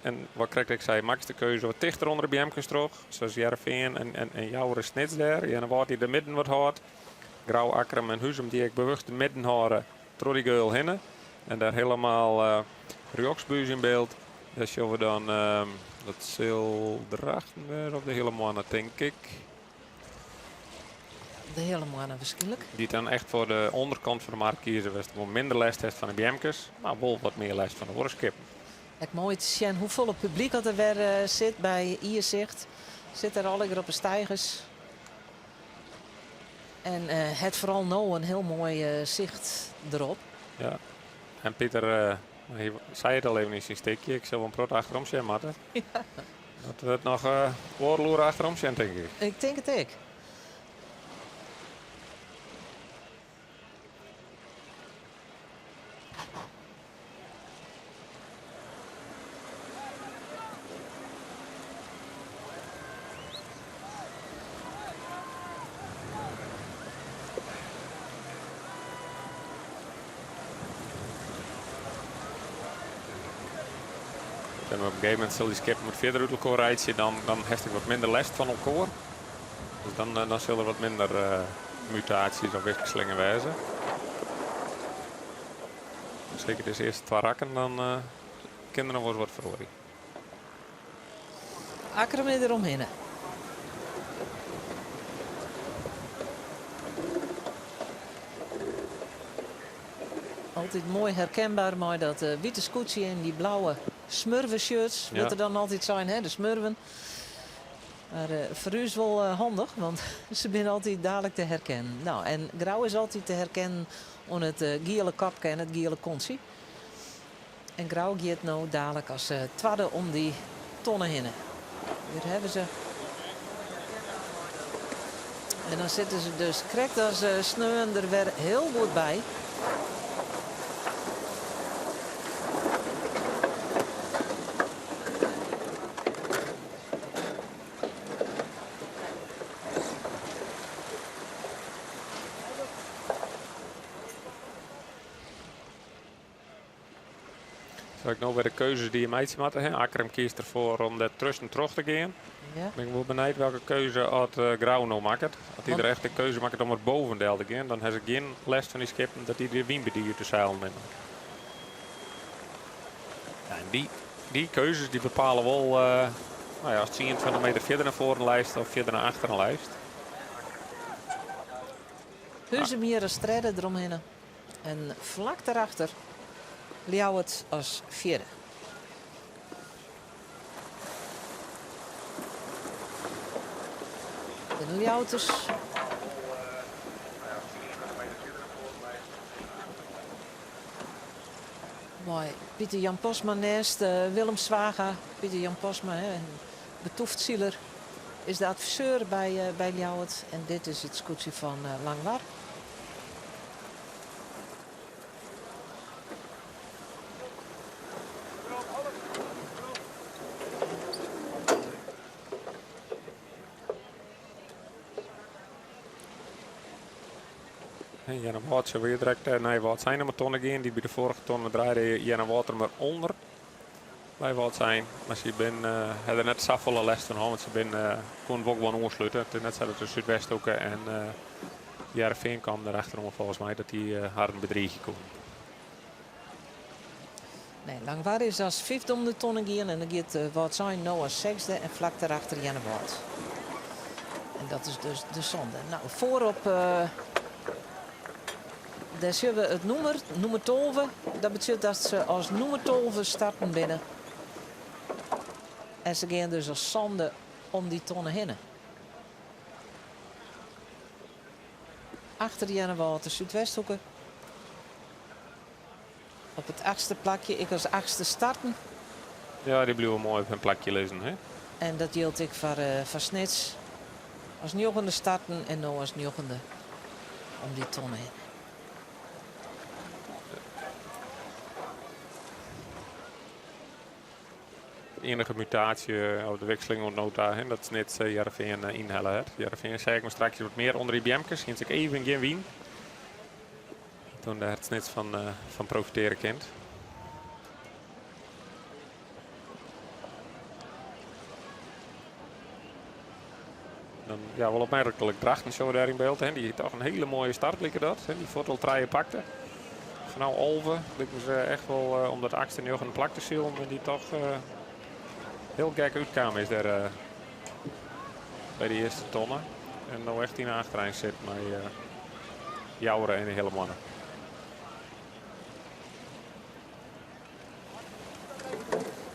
En wat krekt ek sei, makkest de keuze wat tichter ûnder de beamkes troch, sa as Hearrenfean en, en, en Joure Snits dêr. Earnewâld dy't de midden wat hâldt. Grou, Akkrum en Huzum dy't ek bewust de midden hâlde troch dy geul hinne. En dêr hielendal uh, rjochts by ús yn byld, dêr sjogge we dan, uh, dat sil Drachten wêze of de Heale Moanne, tink ik. De Heale Moanne wierskynlik. Dy't dan echt foar de ûnderkant fan de mar kieze, wêr'tst gewoan minder lêst hast fan de beamkes, mar wol wat mear lêst fan de oare skippen. Ek moai te sjen hoefolle publyk dat der wer eh, sit by Iersicht. Sit der allegear op 'e steigers. En eh, het foaral no in hiel moai eh, sicht derop. Ja. En Pieter, eh, hy sei it al even yn syn stikje, ik sil wol in protte achterom sjen moatte. Ja. Dat wurdt noch uh, oardel oere achterom sjen, tink ik. Ik tink it ek. En op in gegeven momint sil dy skippen wat fierder út elkoar reitsje, dan, dan hast ek wat minder lêst fan elkoar. Dus dan, eh, dan sil der wat minder eh, mutaasjes of wikselingen wêze. Seker dizze earste twa rakken, dan uh, kin der noch wolris wat feroarje. Akkrum is der omhinne. Altyd moai herkenber mei dat eh, wite skûtsje en dy blauwe smurvenshirts. Ja. Wurdt der dan altyd sein, hè, de smurven. Mar eh, foar ús wol eh, handich, want se binne altyd dalik te herkennen. No, en Grou is altyd te herkennen oan it eh, giele kopke en it giele kontsje. En Grou giet no dalik as twadde om dy tonne hinne. Hjir hawwe se. En dan sitte se dus krekt as sneon der wer hiel goed by. Sil ik no wer de keuzes dy't je meitsje moatte. Hè? Akkrum kiest derfoar om der tusken troch te gean. Ja. Ben ik wol benijd welke keuze at eh, Grou no makket. As dy der echt de keuze makket om er boven del te gean, dan ha se gjin lêst fan dy skippen dat dy de wyn by dy út de seilen nimme. Ja, en dy, dy keuzes dy bepale wol, eh, no ja, ast 20 meter fierder nei foaren leist of fierder nei achteren leist. Huzum hjir as tredde deromhinne. En flak derachter Ljouwert as fjirde. De Ljouwerters. Mei Pieter Jan Postma nêst eh, Willem Zwaga. Pieter Jan Postma, hè, in betûft siler, is de adviseur by, eh, by Ljouwert. En dit is it skûtsje fan eh, Langwar. Earnewâld sil weer direkt eh, nei Wâldsein om 'e tonne gean. Dy by de foarige tonne draaide Earnewâld der mar ûnder by Wâldsein. Mar sy bin, uh, ha der net safolle lêst fan hân, want se bin, uh, koene wol gewoan oanslute. It is net sa dat de Súdwesthoeke en uh, Hearrenfean kaam der achteroan folgens my dat dy harren bedriigje koenen. Nee, Langwar is as fyfde om de tonne gien en dan giet Wâldsein no as sechsde en flak dêrachter Earnewâld. En dat is dus de sânde. Nou, foarop dêr sjogge we it nûmer, nûmer 12. Dat betsjut dat se as nûmer 12 starten binne. En se gean dus as sânde om dy tonne hinne. Achter Earnewâld de Súdwesthoeke. Op it achtste plakje, ek as achtste starten. Ja, dy bliuwe moai op hun plakje lizzen. Hè? En dat jildt ek foar, foar Snits. As njoggende starten en no as njoggende om dy tonne hinne. Iennige mutaasje of de wikseling oant no ta, hè, dat Snits Hearrenfean ynhelle hat. Hearrenfean seach ik straks wat mear ûnder dy beamkes, hiene se ek even gjin wyn. Toen dêr hat Snits fan profitearje kind. Dan, ja, wol opmerklik Drachten sjogge we dêr yn byld. Hè. Dy hie toch in hiele moaie start, like dat. Hè. Dy fuort al trije pakte. Fan no 11 liken se echt wol om dat achtste njoggende plak te silen. En dy toch hiel gek útkaam is dêr by de earste tonne. En no echt yn de achterein sit mei Joure en de Heale Moanne.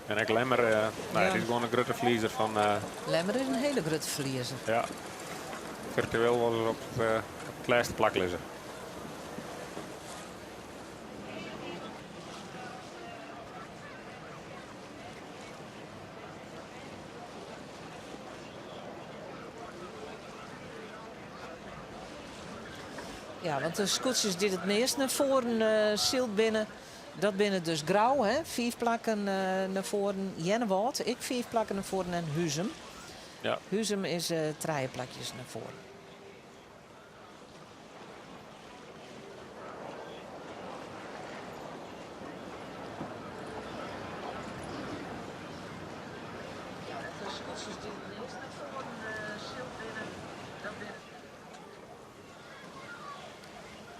En ek Lemmer, nou, ja. is gewoan in grutte ferliezer fan. Lemmer is in hiele grutte ferliezer. Ja. Firtueel wol er op it lêste plak lizze. Ja, want de skûtsjes dy't it meast nei foaren syld binne, dat binne dus Grou, hè, fiif plakken nei foaren, Earnewâld, ek fiif plakken nei foaren en Huzum. Ja. Huzum is trije plakjes nei foaren.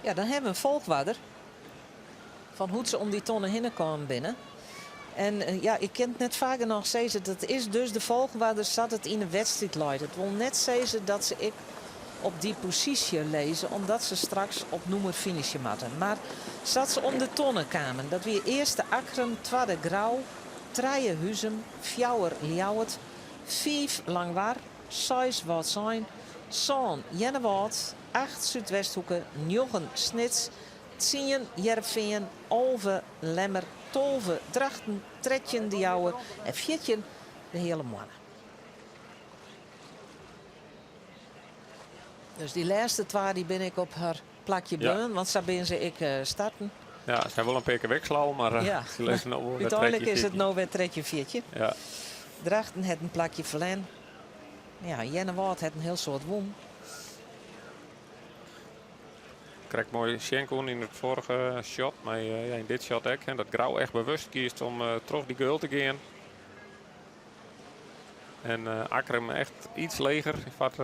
Ja, dan hawwe we in folchoarder fan hoe't se om dy tonne hinne kaam binne. En eh, ja, ik kin it net faak genôch sizze, dat is dus de folchoarder sa't it yn de wedstriid leit. It wol net sizze dat se ek op dy posysje lizze, omdat se straks op nûmer finishe moatte. Mar sa't se om de tonne kamen, dat wie earste Akkrum, twadde Grou, trije Huzum, fjouwer Ljouwert, fiif Langwar, seis Wâldsein, sân Earnewâld, acht Súdwesthoeke, njoggen Snits, tsien Hearrenfean, 11 Lemmer, 12 Drachten, 13 De Jouwer en 14 de Heale Moanne. Dus dy lêste twa dy binne ek op har plakje bleaun, want sa binne se ek starten. Ja, se hawwe wol in pear kear wiksele al, mar Ja, se lizze no wol wer úteinlik 13, is it 14. no wer 13, 14. Ja. Drachten hat in plakje ferlern. Ja, Earnewâld hat in hiel soad wûn. Krekt moai sjen koene yn it foarige shot, mar ja, yn dit shot ek. Hè, dat Grou echt bewust kiest om troch dy geul te gean. En Akkrum echt iets leger. Fart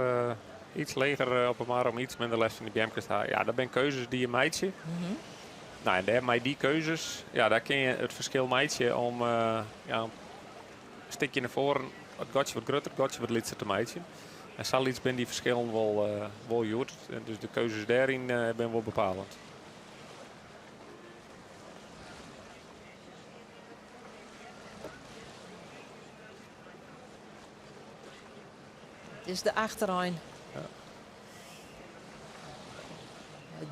iets leger op 'e mar om iets minder lêst fan dy beamkes te ha. Ja, dat binne keuzes dy't je meitsje. Nou, en dêr mei dy keuzes, ja, dêr kinne je it ferskil meitsje om ja, in stikje nei foaren, it gatsje wat grutter, it gatsje wat lytser te meitsjen. En sa lyts binne dy ferskillen wol hjoed. Dus de keuzes dêryn binne wol bepalend. It is de achterein. Ja.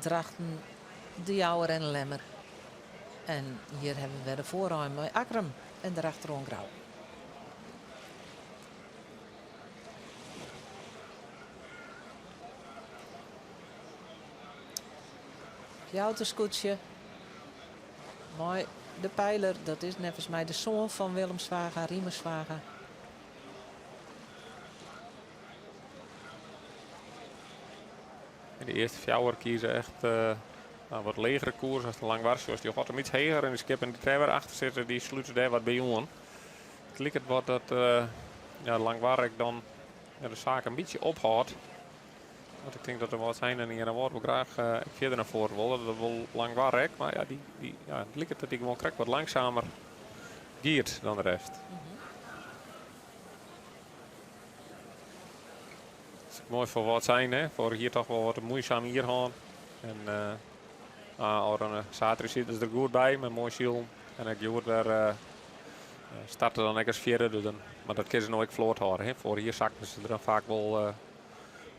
Drachten, De Jouwer en Lemmer. En hjir hawwe we wer de foarein mei Akkrum en derachteroan Grou. Ljouwerter Mei de peiler, dat is neffens my de soan fan Willem Zwaga, Riemer Zwaga. De earste fjouwer kieze echt nou, wat legere koers as de Langwar. Sjochst, dy hat him iets heger en de skippen dy't dêr wer achter sitte, dy slute dêr wat by oan. It liket wat dat ja, Langwar ek dan ja, de saak in bytsje ophâldt. Want ik tink dat de Wâldsein en Earnewâld wol graach fierder nei foaren wolle. Dat wol Langwar ek. Mar ja, dy, dy, ja, it liket dat dy gewoan krekt wat langsumer giet dan de rest. Dat is moai foar Wâldsein, hè. Foarich jier toch wol wat in muoisum jier hân. En ôfrûne saterdei sieten se der goed by mei moai silen. En ek hjoed wer starte dan ek as fjirde. Dus dan, mar dat kinne se no ek float hâlde. Hè. Foarich jier sakten se der dan faak wol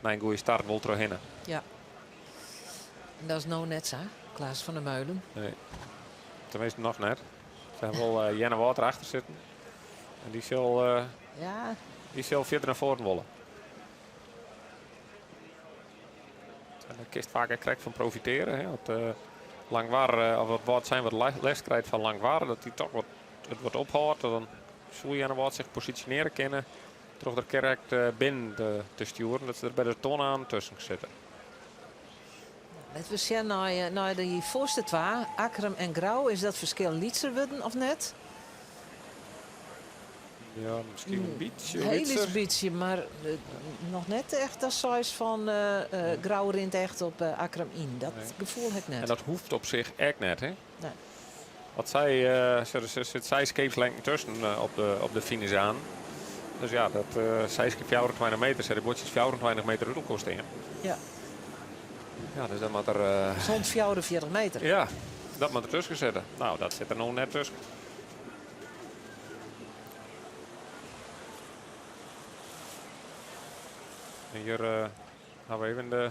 nei in goede start wol trochhinne. Ja. En dat is no net sa, Klaas van der Meulen. Nee, tenminste noch net. Se hawwe wol Earnewâld derachter sitten. En dy sil, dy sil fierder nei foaren wolle. En dêr kinst faak ek krekt fan profitearje. Hè? As Langwar, of wat Wâldsein wat lêst krijt fan Langwar, dat dy toch wat, it wat ophâldt, dan soe Earnewâld sich posisjonearje kinne troch der krekt binnen te stjoeren, dat se der by de tonne oan tusken sitte. Litte we sjen nei dy foarste twa, Akkrum en Grou. Is dat ferskil lytser wurden of net? Ja, miskien in bytsje Heel lyts lytser. bytsje, mar noch net echt datst seist fan Grou rint echt op Akkrum yn. Dat Nee. gefoel ha ik net. En dat hoecht op sich ek net, hè? Nee. Want sy, der sit seis skeepslengten tusken op de finish oan. Dus ja, dat 6 kear 24 meter, de boatsjes 24 meter út elkoar stean. Ja, dus dan moat der Sa'n 44 meter. Ja, dat moat der tusken sitte. No, dat sit der no net tusken. En hjir hawwe we even de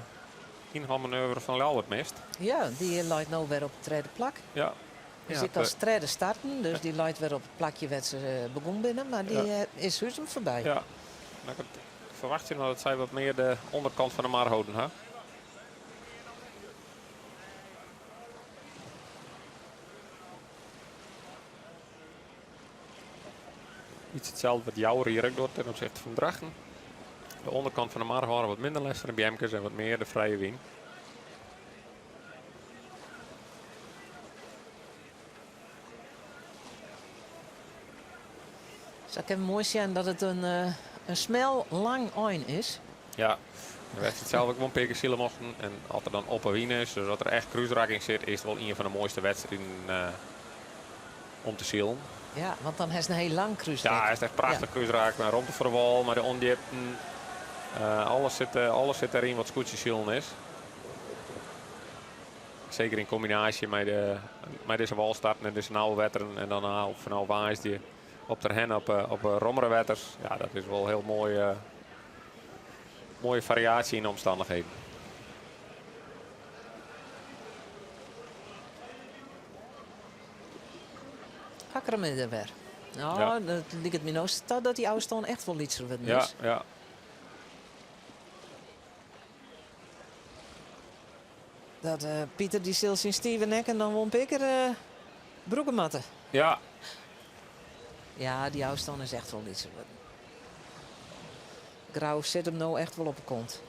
ynhelmanoeuvre fan Ljouwert mist. Ja, dy leit no wer op it tredde plak. Dy sit as tredde starten, dus dy leit wer op it plakje wêr't se begûn binne, mar dy is Huzum foarby. Ja, no, ik ferwachtsje no dat sy wat mear de ûnderkant fan de mar holden ha. Iets itselde wat Joure hjir ek docht ten opsichte fan Drachten. De ûnderkant fan de mar hâlde wat minder lêst fan de beamkes en wat mear de frije wyn. Sa kin moai sjen dat it in smel, lang ein is. Ja, de wedstriid sels ek wol in pear kear sile mochten. En as der dan op 'e wyn is, dus as der echt krúsrakking sit, is it wol ien fan de moaiste wedstriden om te silen. Ja, want dan hast in hiel lang krúsrak. Ja, is echt prachtich krúsrak. Mei romte foar de wâl, mei de ûndjipten. Alles sit deryn wat skûtsjesilen is. Seker yn kombinaasje mei dizze wâlstarten en dizze nauwe wetteren. En dan fanôf woansdei op Terherne op rommere wetters. Ja, dat is wol hiel moai, moaie fariaasje yn de omstannichheden. Akkrum is der wer. No, it liket my no ta dat dy ôfstân echt wol lytser wurden is. Ja, ja. Dat Pieter dy sil syn stive nekken dan wol in pear kear brûke moatte. Ja, dy ôfstân is echt wol lytser wurden. Grou sit him no echt wol op 'e kont.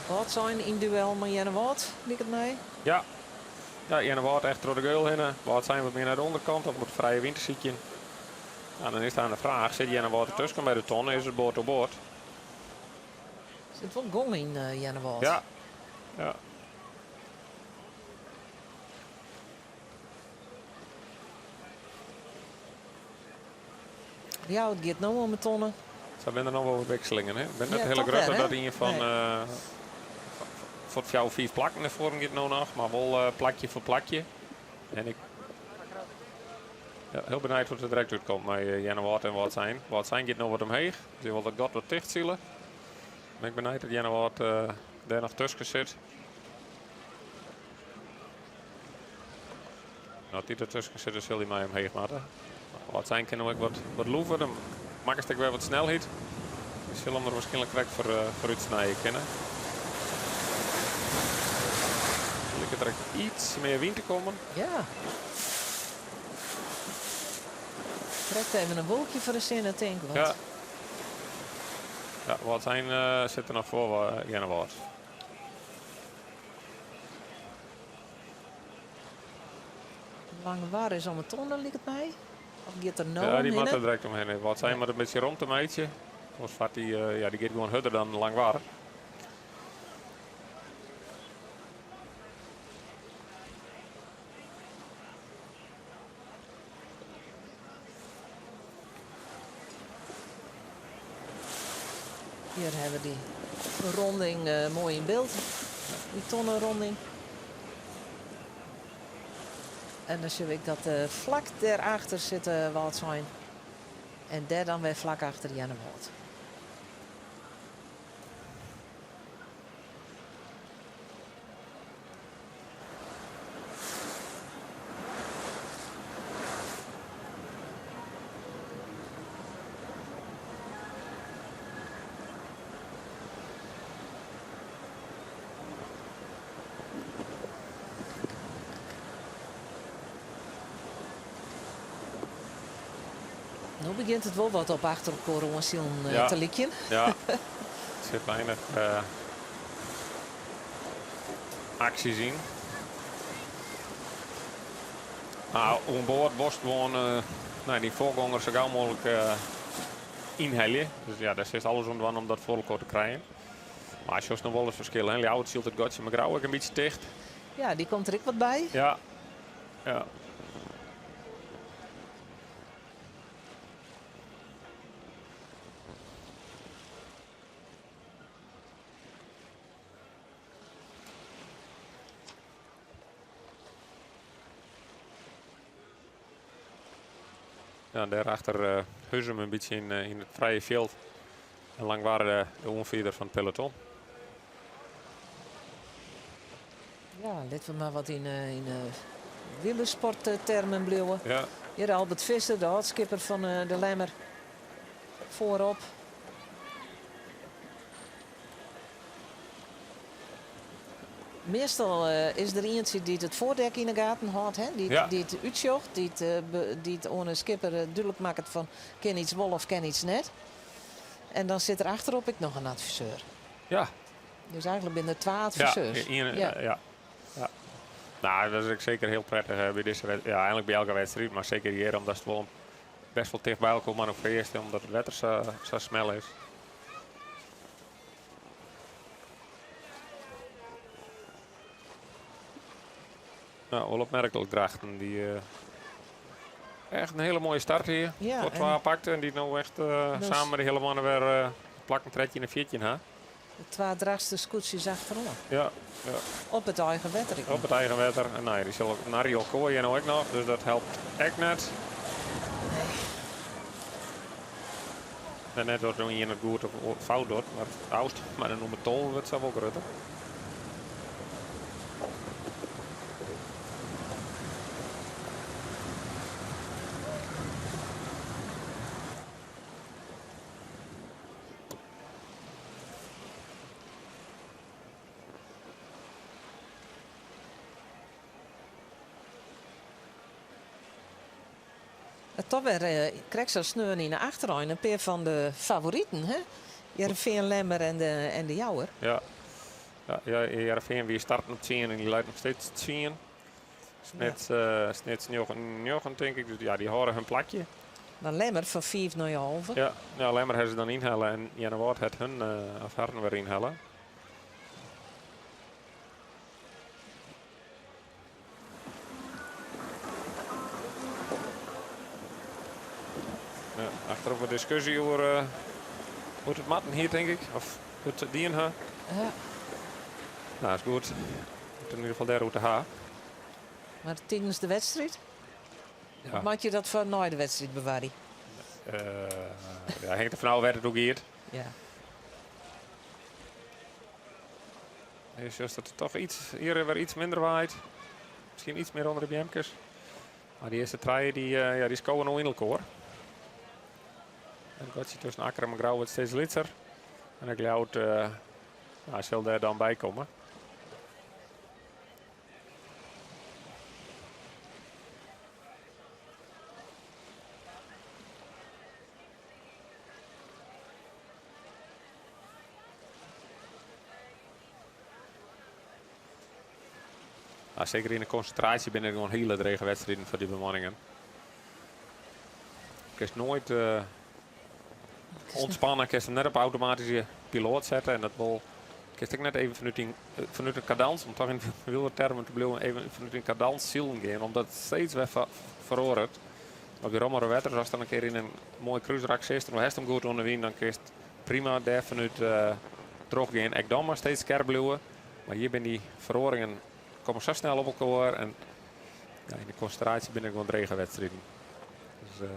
Wâldsein yn duel mei Earnewâld, liket my. Ja. Ja, Earnewâld echt troch de geul hinne. Wâldsein wat mear nei de ûnderkant om de frije wyn te sykjen. Nou, dan is daar de fraach, sit Earnewâld dertusken by de tonne, is it board to board? Der sit wol gong yn Earnewâld. Ja. Ja. Ja, it giet no om 'e tonne. Sa binne der noch wol wat wikselingen. Hè? Bin net Ja, hiele toch grutte wer, hè? dat ien fan Nee. foar fjouwer, fiif plakken nei foaren giet no noch, mar wol plakje foar plakje. En ik ja, hiel benijd hoe't it direkt útkomt mei Earnewâld en Wâldsein. Wâldsein giet no wat omheech, dy wol dat gat wat tichtsile. Ben ik benijd dat Earnewâld dêr noch tusken sit. As dy dertusken sitte, sil dy mei omheech moatte. Wâldsein kin no ek wat loever, dan makkest ek wer wat snelheid. Dy sil him der wierskynlik krekt foarút snije kinne. Liket der ek iets mear wyn te kommen. Ja. Krekt even in wolkje foar de sinne, tink. Want... Ja. Ja, Wâldsein sit der noch foar Earnewâld. Langwar is om 'e tonne, liket my. Of giet er no Ja, dy moat omhinne? der direkt omhinne. Wâldsein moat in bytsje romte meitsje. Oars fart dy, ja, dy giet gewoan hurder dan Langwar. Hjir hawwe we dy ronding moai yn byld. Dy tonneronding. En dan sjoch ik dat flak dêrachter sit Wâldsein. En dêr dan wer flak achter Earnewâld. No begjint it wol wat op achter elkoar oansilen te lykjen. Ja, der sit weinich aksjes yn. Mar oan board wolst gewoan no, dyn foargonger sa gau mooglik ynhelje. Dus ja, dêr silst alles oan dwaan om dat foar elkoar te krijen. Mar sjochst noch wol it ferskil, hè? Ljouwert sylt it gatsje mei Grou ek in bytsje ticht. Ja, dy komt der ek wat by. Ja, ja. Ja, dêrachter Huzum in bytsje yn it frije fjild. En Langwar de oanfierder fan it peloton. Ja, litte we mar wat yn yn wielersporttermen bliuwe. Ja. Hjir Albert Visser, de âld-skipper fan de Lemmer, foarop. Meastal is der ientsje dy't it foardek yn 'e gaten hâldt, hè? Dy't, Ja. dy't útsjocht, dy't, dy't oan 'e skipper dúdlik makket fan kin iets wol of kin iets net. En dan sit der achterop ek noch in adviseur. Ja. Dus eigenlik binne der twa Ja, adviseurs. ien, Ja. ja. Ja. Nou, dat is ek seker hiel prettich by dizze wedstriid. Ja, eigenlik by elke wedstriid, mar seker hjir omdat it wol bêst wol ticht by elkoar manoeuvrearrest, omdat it wetter sa smel is. Nou, wol opmerklik Drachten dy echt in hiele moaie start hie. Ja, Foar twa en pakte en dy't no echt no samen mei de hiele mannen wer plakken 13 en 14 ha. De twa Drachtster skûtsjes achteroan. Ja, ja. Op it eigen wetter ek Op it eigen wetter. En nee, dy sil narje elkoar hjir no ek noch, dus dat helpt ek net. Nee. En net dat no ien it goed of fout docht, mar de ôfstân mei de nûmer 12 wurdt sa wol grutter. Toch wer, krekt sa sneon yn 'e achterein, in pear fan de favoriten, hè? Hearrenfean, Lemmer en de, en de Jouwer. Ja. Ja, ja, Hearrenfean wie starten op 10 en dy leit noch steeds 10. Snits, ja. Snits 9, 9 tink ik. Dus ja, dy hâlde hun plakje. Mar Lemmer fan 5 nei 11. Ja, ja, Lemmer ha se dan ynhelle en Earnewâld hat hun, of harren wer ynhelle. Ja, achterop wat diskusje oer hoe't it moatten hie, tink ik. Of hoe't se it dien ha. Ja. Nou, is goed. It yn ieder gefal dêroer te ha. Mar tidens de wedstriid? Ja. Moat je dat foar nei de wedstriid bewarje? Ja, hinget der fanôf wêr't it oer giet. Ja. Is just dat it toch iets, hjir wer iets minder waait. Miskien iets mear ûnder de beamkes. Mar dy earste trije dy, ja, dy skowe no yn elkoar. En it gatsje tusken Akkrum en Grou wurdt steeds lytser. En ek Ljouwert nou, sil dêr dan by komme. Nou, seker yn de konsintraasje binne it gewoan hiele drege wedstriden foar dy bemanningen. Kinst noait ûntspanne, kinst him net op automatyske piloat sette en dat wol kinst ek net even fanút dyn fanút de kadans, om toch yn wielertermen te bliuwen, even fanút dyn kadans silen gean, omdat it steeds wer feroaret. Op dy rommere wetters, ast dan in kear yn in moai krúsrak sitst en do hast him goed oan de wyn, dan kinst prima dêr fanút trochgean. Ek dan mar steeds skerp bliuwe. Mar hjir binne dy feroaringen komme sa snel op elkoar en ja, yn de konsintraasje binne it gewoan drege wedstriden. Dus,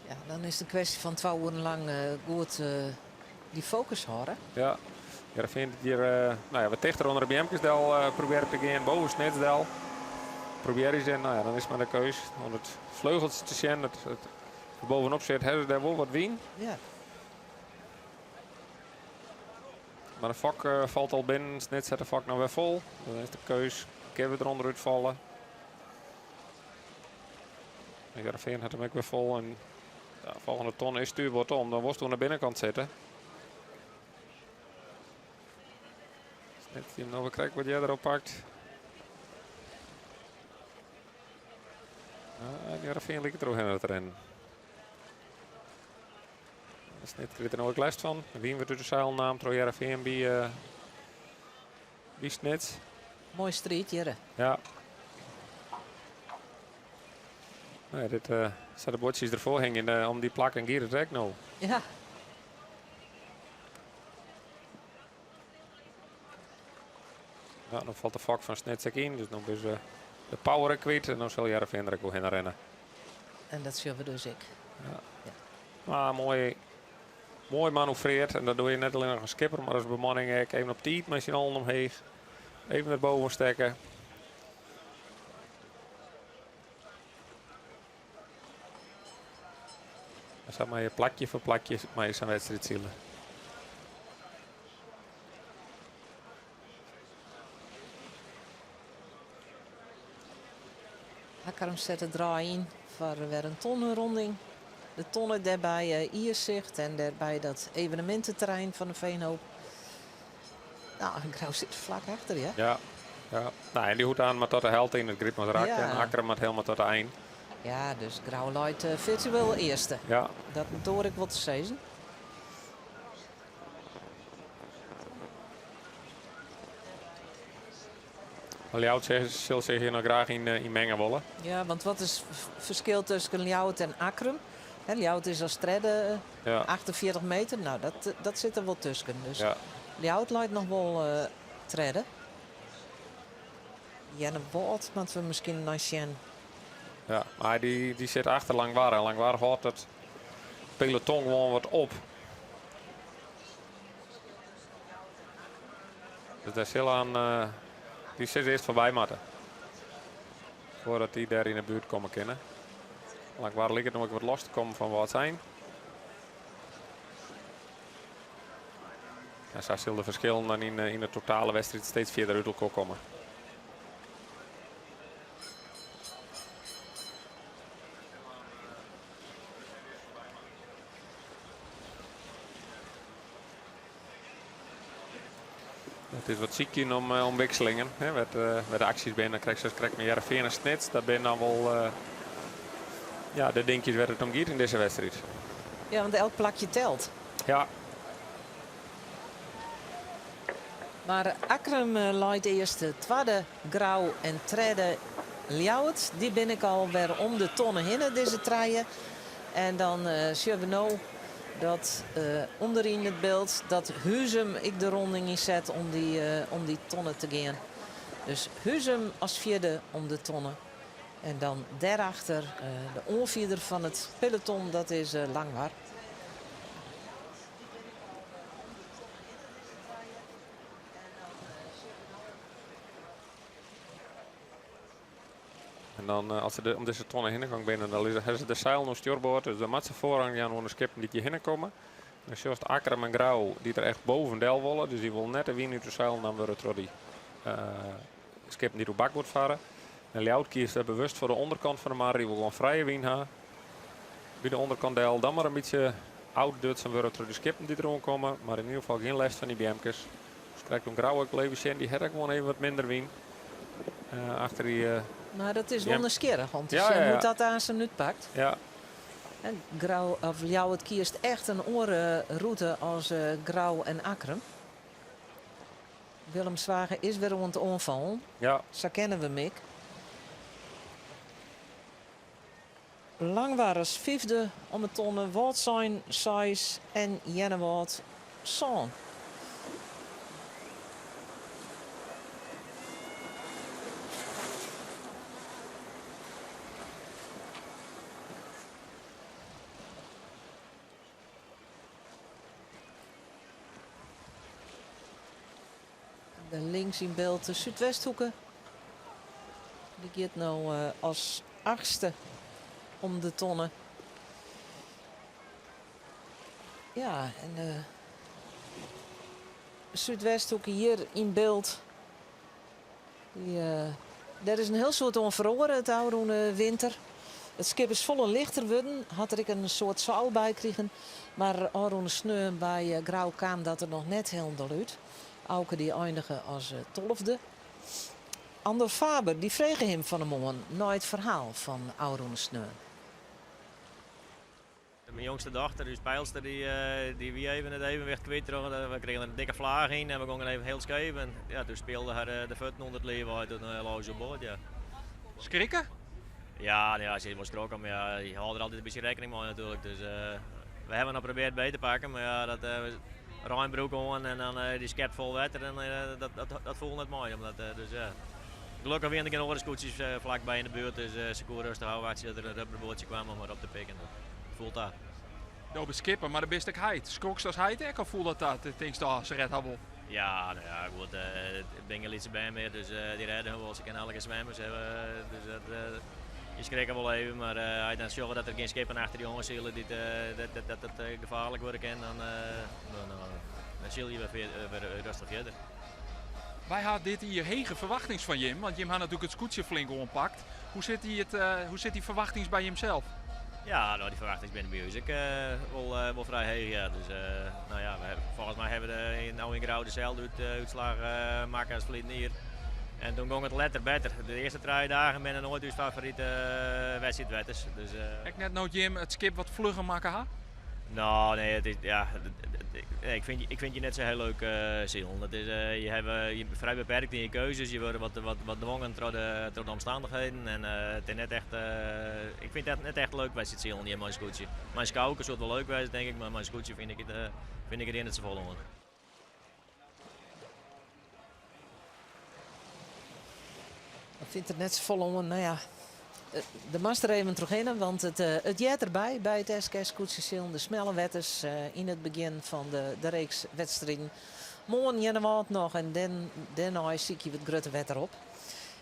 Ja, dan is it in kwestje fan twa oeren lang goed dy fokus hâlde. Ja, Hearrenfean dy't hjir nou ja, wat tichter ûnder de beamkes del probearret te gean, boven Snits del. Probearje se en nou ja, dan is mar de keus om it fleugeltsje te sjen. It, it bovenop sit, ha se dêr wol wat wyn. Ja. Mar de fok falt al binnen. Snits set de fok no wer fol. Dan is de keus, kinne we der ûnderút falle? Hearrenfean hat him ek wer fol. En ja, folgjende ton is stuurboard om. Dan wolst oan de binnenkant sitte. Snits dy't him no wer krekt wat earder oppakt. Ja, Hearrenfean liket trochhinne te rinnen. Snits krijt der no ek lêst fan. De wyn wurdt út de seilen naam troch Hearrenfean by, uh, by Snits. Moai striid hjir. Ja. Nou ja, dit, uh, sa de buordsjes derfoar hingje uh, om dy plakken giet it ek no. Ja. Ja, dan falt de fok fan Snits ek yn, dus dan binne se de power kwyt en dan sil Hearrenfean der ek wol hinne rinne. En dat sjogge we dus ek. Ja. Ja. Maar moai, moai manoeuvreerd. En dat doe je net allinnich as skipper, mar as bemanning ek. Even op tiid mei syn allen omheech. Even derboven stekke. En sa mei je plakje foar plakje mei je sa'n wedstriid sile. Akkrum set de draai yn foar wer in tonneronding. De tonne dêrby eh, Iersicht en dêrby dat eveneminteterrein fan de Veenhoop. Nou, Grou sit flak achter, ja. Ja, ja. Nou, en dy hoecht aan mar tot de helte yn it Grytmansrak ja. En Akkrum moat helemaal tot de ein. Ja, dus Grou leit uh, virtueel earste. Ja. Dat doar ik wol te sizzen. Ljouwert sil sich hjir noch graach yn, eh, yn minge wolle. Ja, want wat is it ferskil tusken Ljouwert en Akkrum? Hè, Ljouwert is as tredde ja. 48 meter. Nou, dat, dat sit der wol tusken. Dus ja. Ljouwert leit noch wol uh, tredde. Earnewâld moatte we miskien nei sjen. Ja, mar dy, dy sit achter Langwar. En Langwar hâldt it peloton gewoan wat op. Dus dêr sil aan, uh, dy sil earst foarby moatte. Foardat dy dêr yn 'e buert komme kinne. Langwar liket no ek wat los te kommen fan Wâldsein. En sa sil de ferskillen dan yn, yn de totale wedstriid steeds fierder út elkoar komme. It is wat sykjen om, eh, om wikselingen. Hè, wêr't, uh, wêr't de aksjes binne. Krekt sa krekt mei Hearrenfean en Snits. Dat binne dan wol uh, ja, de dinkjes wêr't it om giet yn dizze wedstriid. Ja, want elk plakje telt. Ja. Mar Akkrum leit earste, twadde Grou en tredde Ljouwert. Dy binne ek al wer om de tonne hinne, dizze trije. En dan sjogge we no dat ûnderyn it byld dat Huzum ek de ronding ynset om dy, om dy tonne te gean. Dus Huzum as fjirde om de tonne. En dan dêrachter de oanfierder fan it peloton, dat is Langwar. En dan eh, as se de, om dizze tonne hinne gong binne, dan hawwe se de seilen oan stjoerboard. Dus dan moat se foarrang jaan oan de skippen dy't hjir hinne komme. Dan sjochst Akkrum en Grou dy't der echt boven del wolle. Dus dy wolle net de wyn út de seilen naam wurde troch dy uh, skippen dy't oer bakboard farre. En Ljouwert kiest wer bewust foar de ûnderkant fan de mar. Dy wol gewoan frije wyn ha. By de ûnderkant del dan mar in bytsje ôfdutsen wurde troch de skippen dy't deroan komme. Mar yn ieder gefal gjin lêst fan dy beamkes. Dus krekt oan Grou ek even sjen, dy hat ek gewoan even wat minder wyn. Achter dy. Mar dat is wol nijsgjirrich om te sjen hoe't dat aansen útpakt. Ja. En Grou of Ljouwert kiest echt in oare rûte as Grou en Akkrum. Willem Zwager is wer oan it oanfallen. Ja. Sa kenne we 'm ek. Langwar as fyfde om 'e tonne, Wâldsein seis en Earnewâld sân. De links yn byld de Súdwesthoeke. Dy giet no as achtste om de tonne. Ja, en de Súdwesthoeke hjir yn byld. Dy, dêr is in hiel soad oan feroare it ôfrûne winter. It skip is folle lichter wurden, hat der ek in soad seil by krigen. Mar ôfrûne sneon by Grou kaam dat der noch net hielendal út. Auke dy einige as tolfde. Andor Faber dy frege him fan 'e moarn nei it ferhaal fan ôfrûne sneon. Myn jongste dochter, ús peilster, dy wie even it evenwicht kwyt troch we krigen der in dikke flaach yn en we gongen even hiel skeef en ja, doe spielde har de fuotten ûnder it liif wei, doe lei se oerboard, ja. Skrikke? Ja, no ja, se is wol skrokken, mar ja, je hâlde der altyd in bytsje rekkening mei natuerlik. Dus we hawwe noch probearre beet te pakken, mar ja, dat reinbroek oan en dan dy skep fol wetter en dat foel net mei. Omdat, dus ja. Gelokkich wiene der gjin oare skûtsjes flakby yn de buert, dus se koe rêstich ôfwachtsje dat der in rubberboatsje kwam om har op te pikken. Dat foel ta. Do bist skipper, mar do bist ek heit. Skrokst as heit ek of foel dat ta? Tinkst, oh, se rêdt har wol? Ja, no ja, goed. It binne gjin lytse bern mear, dus dy rêde har wol. Se kinne allegear swimme, dus dat, je skrikke wol even, mar as je dan sjogge dat der gjin skippen achter dy oan sile dy't dat it gefaarlik wurde kin, dan, dan sile je wer rêstich fierder. Wy ha dit jier hege ferwachtings fan jim, want jim ha natuerlik it skûtsje flink oanpakt. Hoe sit dy, it, eh, hoe sit dy ferwachtings by jimsels? Ja, no, dy ferwachtings binne by ús ek eh, wol, eh, wol frij heech. Ja. Dus, no ja, we, folgens my hawwe we no yn Grou deselde út, útslach makke as ferliden jier. En doe gong it letter better. De earste trije dagen binne noait ús favorite wedstriidwetters. Dus, Ek net no't jim it skip wat flugger makke ha? No, nee, it is, ja, ik fyn, ik fyn it net sa hiel leuk uh, silen. Dat is, uh, je hawwe je frij beperkt yn je keuzes, je wurde wat, wat, wat dwongen troch de, troch de omstannichheden. En uh, it is net echt, ik fyn it net echt leuk wedstriid silen hjir mei in skûtsje. Mei in skouke soe it wol leuk wêze, tink ik, mar mei in skûtsje fyn ik it, fyn ik it net safolle oan. Ik fyn it net safolle oan. No ja, der moatst der even trochhinne, want it, it heart derby by it SKS skûtsjesilen. De smelle wetters yn it begjin fan de, de reeks wedstriden. Moarn Earnewâld noch en den, dêrnei sykje we it grutte wetter op.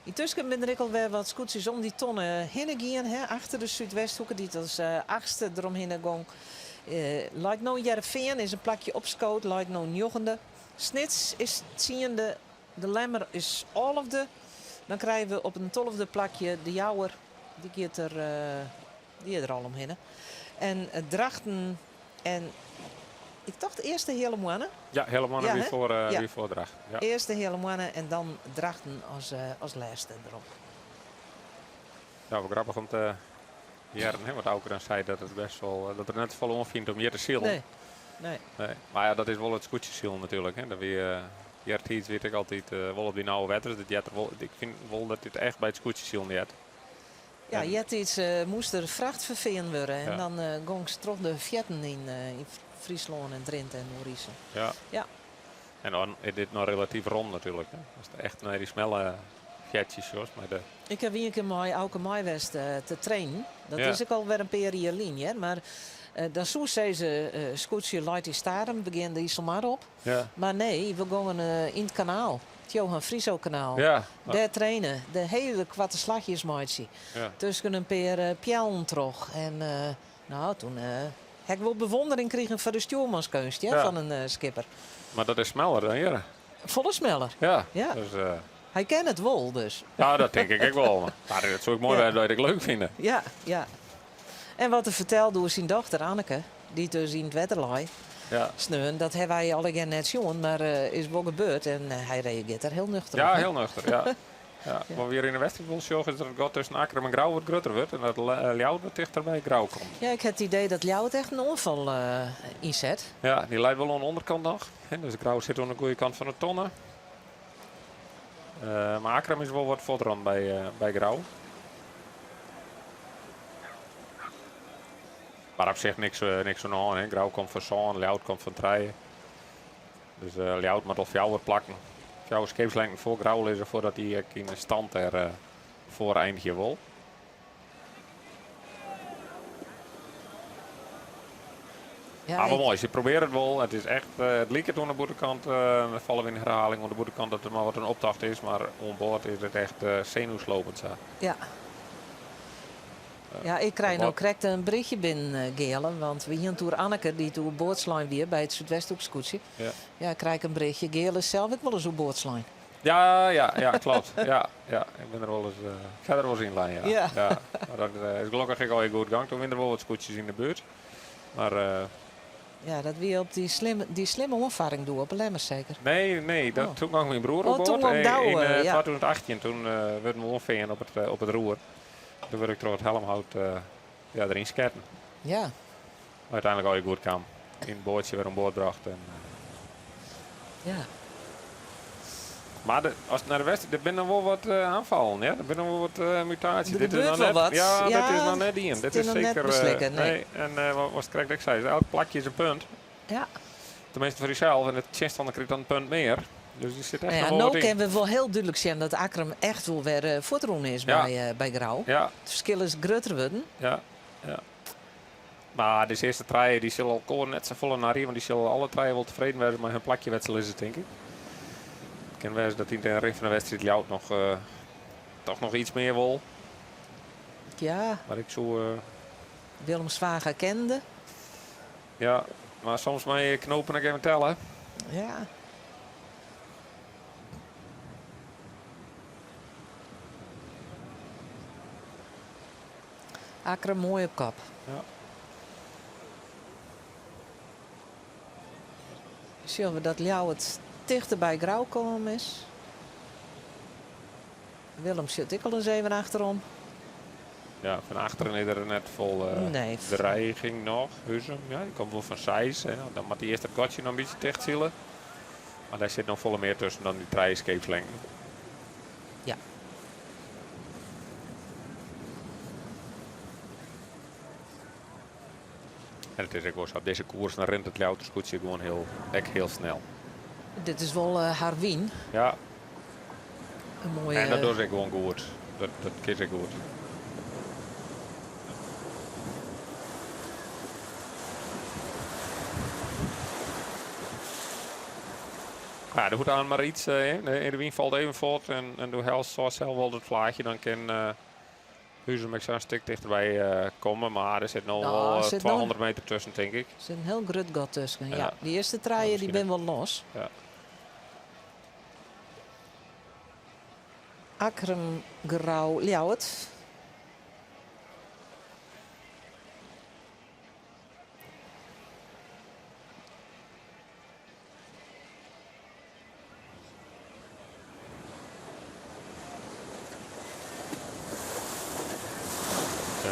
Yntusken binne der ek al wer wat skûtsjes om dy tonne hinne gien, hè, achter de Súdwesthoeke, dy't as achtste deromhinne gong. Leit no Hearrenfean is in plakje opskood, leit no njoggende. Snits is tsiende, De Lemmer is alfde. Dan krije we op in tolfde plakje De Jouwer, dy giet der, dy is der al omhinne. En Drachten en ik tocht earst de Heale Moanne. Ja, Heale Moanne Ja, wie hè? foar, Ja. wie foar Drachten. Ja. Earst de Heale Moanne en dan Drachten as, as lêste derop. Ja, wol grappich om te hearren, hè, want Auke dan sei dat it bêst wol, dat er net folle oan fynt om hjir te silen. Nee, nee. Nee. Mar ja, dat is wol it skûtsjesilen natuerlik. Hè. Dat wie, eartiids wie it ek altyd wol op dy nauwe wetters. Dat heart der wol, ik fyn wol dat dit echt by it skûtsjesilen heart. Ja, En eartiids moast der fracht ferfearn wurde en Ja. dan gong se troch de fearten yn Fryslân en Drinte en Oerisel. Ja. Ja. En dan is dit noch relatyf rom natuerlik. Hè. Ast echt nei dy smelle feartsjes sjochst. Mei de Ik haw ien kear mei Auke mei west te trainen. Dat Ja. is ek al wer in pear jier lyn, hear. Mar dan soe sizze, skûtsje leit yn Starum, we gean de Iselmar op. Ja. Mar nee, we gongen yn it kanaal, it Johan Friso-kanaal. Ja. Dêr traine, de hiele koarte slachjes meitsje. Ja. Tusken in pear peallen troch. En no, doe ha ik wol bewondering krigen foar de stjoermanskeunst, hear, Ja. fan in skipper. Mar dat is smeller dan hjir. Folle smeller. Ja. Ja. Dus, Hy ken it wol, dus. Ja, dat tink ik ek wol. Mar dat soe ik moai Ja. wêze dat ik leuk fine. Ja, ja. En wat er fertelde oer syn dochter Anneke, dy't dus yn it wetter lei, Ja. sneon, dat hawwe wy allegear net sjoen, mar is wol gebeurd. En hy reagearret der hiel nuchter Ja, op, hè? hiel nuchter, ja. Ja. Wat we hjir yn de wedstriid wol sjogge is dat it gat tusken Akkrum en Grou wat grutter wurdt en dat Ljouwert wat tichter by Grou komt. Ja, ik ha it idee dat Ljouwert echt in oanfal ynset. Ja, dy leit wol oan de ûnderkant noch. Dus Grou sit oan de goede kant fan de tonne. Mar Akkrum is wol wat fuortrûn by Grou. Mar op sich niks, niks oan de hân. Grou komt fan sân, Ljouwert komt fan trije. Dus Ljouwert moat al fjouwer plakken, fjouwer skeepslengten foar Grou lizze foardat hy ek yn de stand dêr foar einigje wol. Ja, Maar ik- moai, se probearje it wol. It is echt, it liket oan de bûtenkant, uh, falle we yn herhaling oan de bûtenkant dat it mar wat in optocht is, mar oan board is it echt senuwslopend sa. Ja. Ja, ik krij no krekt in berichtje binnen, Geale, want we hiene it oer Anneke dy't oerboard slein wie by it Súdwesthoekskûtsje. Ja. Ja, ik krij in berichtje. Geale is sels ek wolris oerboard slein. Ja, kloppet. Ja, ik bin der wolris, ik ha der wolris yn lein, ja. Ja. Mar dat is gelokkich ek allegear goed gong. Doe wiene der wol wat skûtsjes yn de buert. Mar Ja, dat wie op dy slimme oanfarring doe op 'e Lemmer seker? Nee, dat, Oh. toen gong myn broer Oh, oerboard. toen gong Douwe, Yn ja. 2018, toen wurden we oanfearn op it roer. Doe wurd ik troch it helmhout ja, deryn sketten. Mar úteinlik allegear goed kaam. Yn it boatsje wer oan board brocht. En, Mar as nei de wedstriid, der binne noch wol wat oanfallen, ja. Der binne noch wol wat mutaasjes. Der Dit is gebeurt noch wol net, wat. Ja, Ja, dit is noch net dien. it Dit is is noch net seker, beslikke, nee. nee. En wat krekt ek sei, elk plakje is in punt. Tenminste foar dysels. En de tsjinstanner krijt dan in punt mear. Dus dy sit echt Nou ja, noch wol no wat yn. kinne we wol hiel dúdlik sjen dat Akkrum echt wol wer fuortrûn is by Grou. It ferskil is grutter wurden. Ja, ja. Mar dizze earste trije dy sille elkoar net safolle narje, want dy sille alle trije wol tefreden wêze mei hun plakje wêr't se lizze, tink ik. It kin wêze dat yn de rin fan de wedstriid Ljouwert noch, toch noch iets mear wol. Mar ik soe, Willem Zwaga kende. Ja, mar soms mei knopen ek even telle. Akkrum moai op kop. Sjogge we dat Ljouwert tichter by Grou kommen is. Willem sit ek al ris even achterom. Ja, fan achteren is der net folle Nee. dreiging noch. Huzum, ja, dy komt wol fan seis. Hè. Dan moat dy earst dat gatsje noch in bytsje tichtsile. Mar dêr sit noch folle mear tusken dan dy trije skeepslengten. En it is ek wol sa, op dizze koers dan rint it Ljouwerter skûtsje gewoan hiel, ek hiel snel. Dit is wol har wyn. In moaie En dat docht se ek gewoan goed. Dat kin se ek goed. Ja, der hoecht aan mar iets. De wyn falt even fuort en do hellest sels wol it flaachje, dan kin Huzum ek sa'n stik tichterby komme. Mar der sit no Nou, wol, er sit no 200 meter tusken, tink ik. Der sit in hiel grut gat tusken, ja. Ja. Dy earste trije, Ja, dy miskien binne wol los. Ja. Akkrum, Grou, Ljouwert.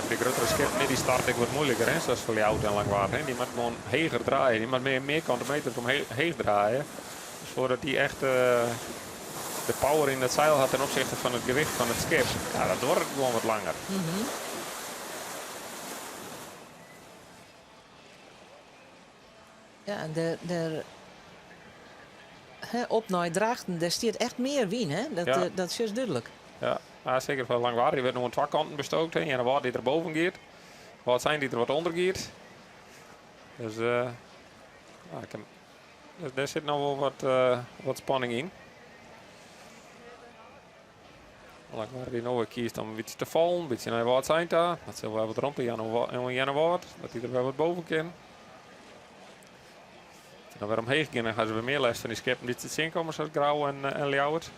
De gruttere skippen, dy start ek wat moeiliker, hè, sa as foar Ljouwert en Langwar. Hè. Dy moat gewoan heger draaie, dy moat mear kante meters omheech draaie. Dus foardat dy echt de power yn it seil hat ten opsichte fan it gewicht fan it skip, ja, dat duorret gewoan wat langer. Ja, en der, hè, op nei Drachten, dêr stiet echt mear wyn, hè? Dat, dat is dúdlik. Ja, ja, seker foar Langwar. Dy wurdt no oan twa kanten bestookt. Hè. Earnewâld dy't der boven giet. Wâldsein dy't der wat ûnder giet. Dus ja, ik dus dêr sit noch wol wat spanning yn. Langwar dy't no wer kiest om in bytsje te fallen, in bytsje nei Wâldsein ta. Dat sil wer wat romte jaan oan Earnewâld, dat dy der wer wat boven kin. As se dan wer omheech gean, dan ha se wer mear lêst fan dy skippen dy't se tsjinkomme, sa as Grou en Ljouwert.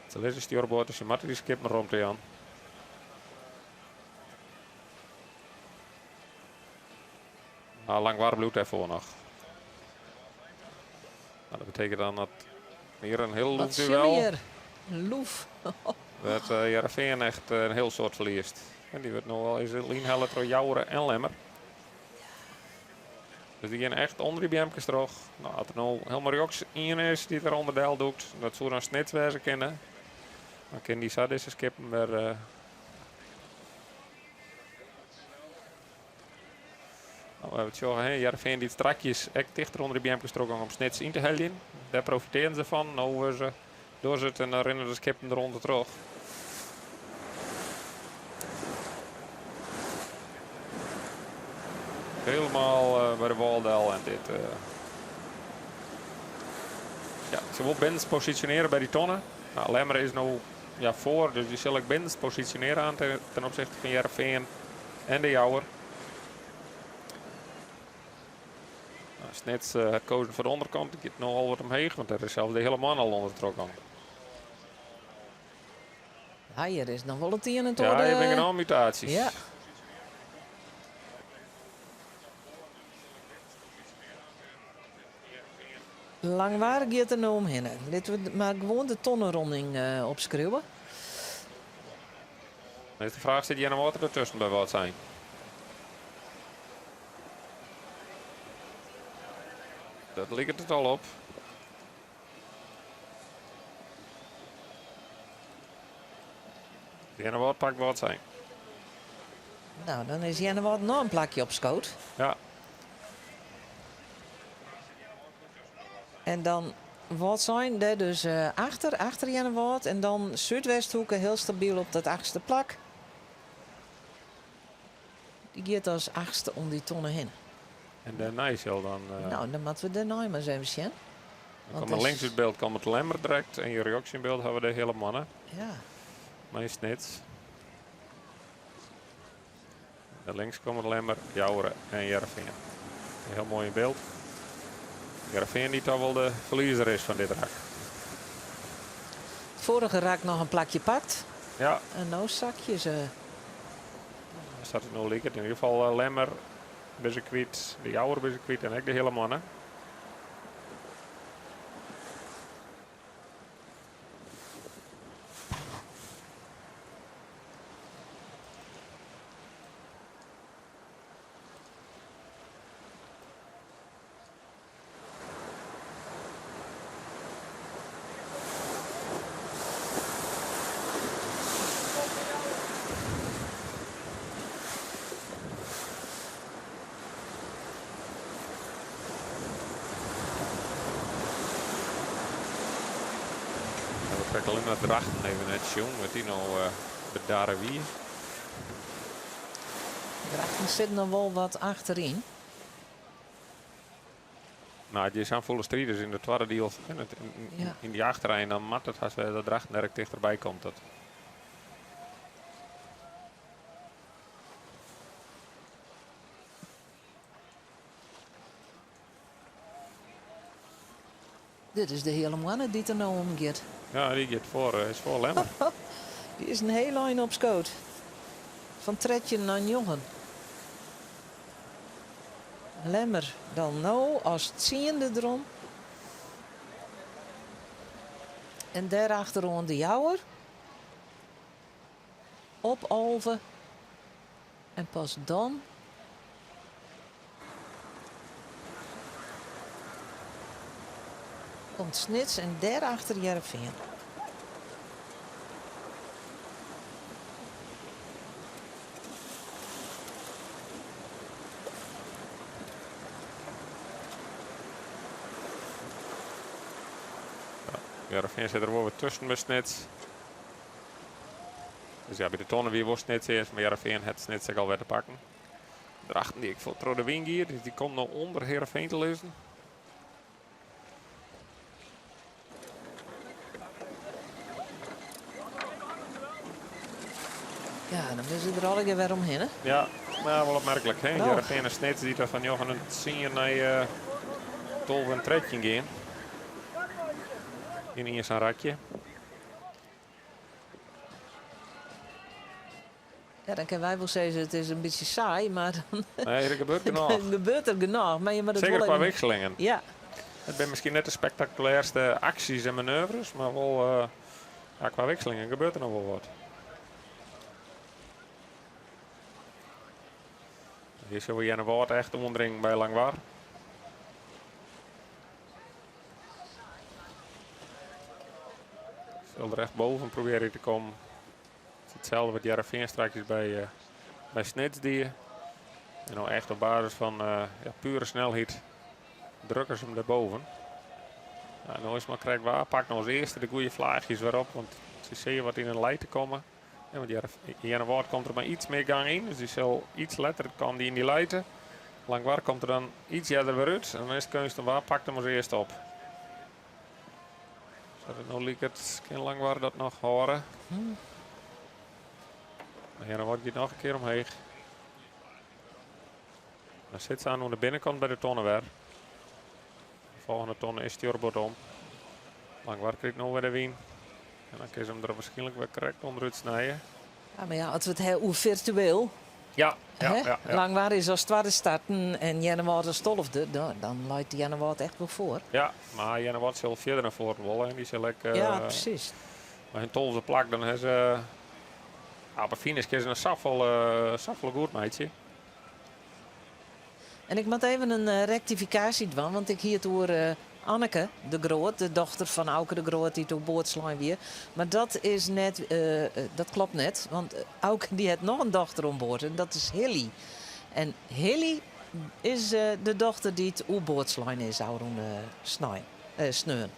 Se lizze stjoerboard, dus se moatte dy skippen romte jaan. Mar Langwar bliuwt dêrfoar noch. Nou, dat betekent dan dat hier in heel Wat loef duel. hier? Een loef. Wêr't Hearrenfean echt in hiel soad ferliest. En dy wurdt no al is ynhelle troch Joure en Lemmer. Dus dy gean echt ûnder dy beamkes troch. No, as der no helemaal rjochts ien is dy't der ûnder del dûkt, dat soe dan Snits wêze kinne. Dan kin dy sa dizze skippen wer. Uh, Nou, we hawwe it sjogge, hè, Hearrenfean dy't strakjes ek tichter ûnder de beamkes trochgong om Snits yn te heljen. Dêr profitearren se fan. No wurde se doorset en dan rinne de skippen derûnder troch. Helemaal uh, by de wâl del en dit. Uh, ja, se wol binnenst posisjonearje by dy tonne. Nou, Lemmer is no ja, foar, dus dy sil ek binnenst posisjonearje aan ten, ten opzichte fan Hearrenfean en de Jouwer. Nou, Snits uh, hat kozen foar de ûnderkant. Dy giet no al wat omheech, want dêr is sels de hiele man al ûnder trochgong. Ja, hjir is noch wol it ien en it Ja, oar. hjir binne genôch mutaasjes. Ja. Langwar giet der no omhinne. Litte we mar gewoan de tonneronding uh, opskriuwe. Dan is de fraach, sit Earnewâld der tusken by Wâldsein? Dat liket it al op. Earnewâld pakt Wâldsein. Nou, dan is Earnewâld noch in plakje opskood. Ja. En dan Wâldsein dêr dus eh, achter, achter Earnewâld. En dan Súdwesthoeke hiel stabyl op dat achtste plak. Dy giet as achtste om dy tonne hinne. En dêrnei sil dan... Uh, nou, dan moatte we dêrnei mar ris even sjen. Dan komt links út byld komt Lemmer direkt en rjochts yn byld hawwe we de hiele mannen. Ja. Mei Snits. En links komme Lemmer, Joure en Hearrenfean. Hiel moai yn byld. Hearrenfean dy't al wol de ferliezer is fan dit rak. Foarige rak noch in plakje pakt. Ja. En no sakje se. Sa't it no liket, yn ieder gefal eh, Lemmer binne se kwyt, de Jouwer binne se kwyt en ek de hiele mannen. We krekt allinnich Drachten even net sjoen, wat dy no uh, bedarre wie. Drachten sit noch wol wat achteryn. Nou, it is sa'n folle striders yn it twadde diel yn, it, yn, Ja. yn dy achterein, dan moat it hast wer dat Drachten der ek tichterby komt. Dat, Dit is de hiele moanne dy't der no omgiet. ja, dy giet foar, eh, is foar Lemmer. Dy is in hiel ein opskood. Fan 13 nei njoggen. Lemmer dan no as tsiende derom. En dêrachteroan de Jouwer. Op 11. En pas dan komt Snits en dêrachter Hearrenfean. Hearrenfean sit der wol wer tusken by Snits. Dus ja, by de tonne wie wol Snits earst, mar Hearrenfean hat Snits ek al wer te pakken. Drachten dy't ek fuort troch de wyn giet, dus dy komt no ûnder Hearrenfean te lizzen. Ja, dan binne se der allegear wer omhinne. Ja, nou, wol opmerklik. Hè? Nou. Hearrenfean en Snits dy't der fan 9 en 10 nei uh, 12 en 13 gean. Yn ien sa'n rakje. Ja, dan kinne wy wol sizze it is in bytsje saai, mar dan Nee, der gebeurt genôch. gebeurt der genôch. Mar je moatte it Seker wol kwa even- wikselingen. Ja, It binne miskien net de spektakulêrste aksjes en manoeuvres, mar wol eh, Ja, kwa wikselingen gebeurt der noch wol wat. Hjir sjogge we Earnewâld echt oandringen by Langwar. Sil der echt boven probearje te kommen. It is itselde wat Hearrenfean strakjes by Snits die. En no echt op basis fan ja, pure snelheid drukke se him dêrboven. Ja, no is mar krekt wa pakt no as earste de goede flaachjes wer op, want se sjogge wat yn in lei te kommen. Ja, want Earnewâld komt der mei iets mear gang yn, dus dy sil iets letter komme dy yn dy leite. Langwar komt der dan iets earder wer út en dan is it keunst om wa pakt him as earste op. Sa't it no liket, kin Langwar dat noch hâlde. Mar Earnewâld giet noch in kear omheech. Dan sit se oan de binnenkant by de tonne wer. De folgjende tonne is stjoerboard om. Langwar krijt no wer de wyn. En dan kin se him der waarskynlik wer krekt ûnderút snije. Ja, mar ja, as we it ha oer firtueel. Ja. Langwar is as twadde starten en Earnewâld as 12e. Dan leit Earnewâld echt wol foar. Ja, mar Earnewâld sil fierder nei foaren wolle. En dy sil ek, Ja, precies. Mei hun 12e plak, dan ha se, ja, op 'e finish kinne se noch safolle goed meitsje. En ik moat even in rektifikaasje dwaan, want ik hie it oer Anneke de Groot, de dochter fan Auke de Groot dy't oer board slein wie. Mar dat is net, dat klopt net, want Auke dy hat noch in dochter oan board en dat is Hilly. En Hilly is de dochter dy't oer board slein is ôfrûne snein, sneon.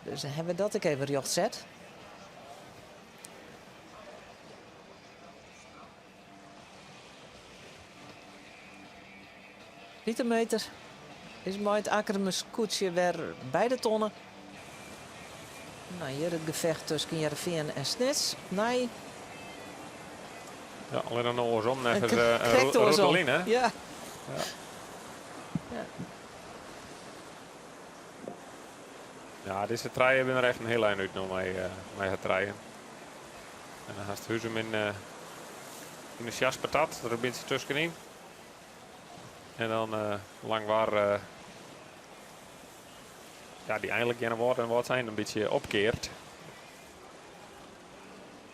Dus dan hawwe we dat ek even rjochtset. Pieter Meeter is mei it Akkrumer skûtsje wer by de tonne. No, hjir it gefecht tusken Hearrenfean en Snits. Nei. Ja, allinnich no oarsom, neffens Krekt oarsom. Roeteline. Ja. Ja. Ja. Ja, dizze trije binne der echt in hiel ein út no mei har trijen. En dan hast Huzum yn de sjaspatat, der in bytsje tuskenyn. En dan Langwar, ja, dy't einlik Earnewâld en Wâldsein in bytsje opkeart.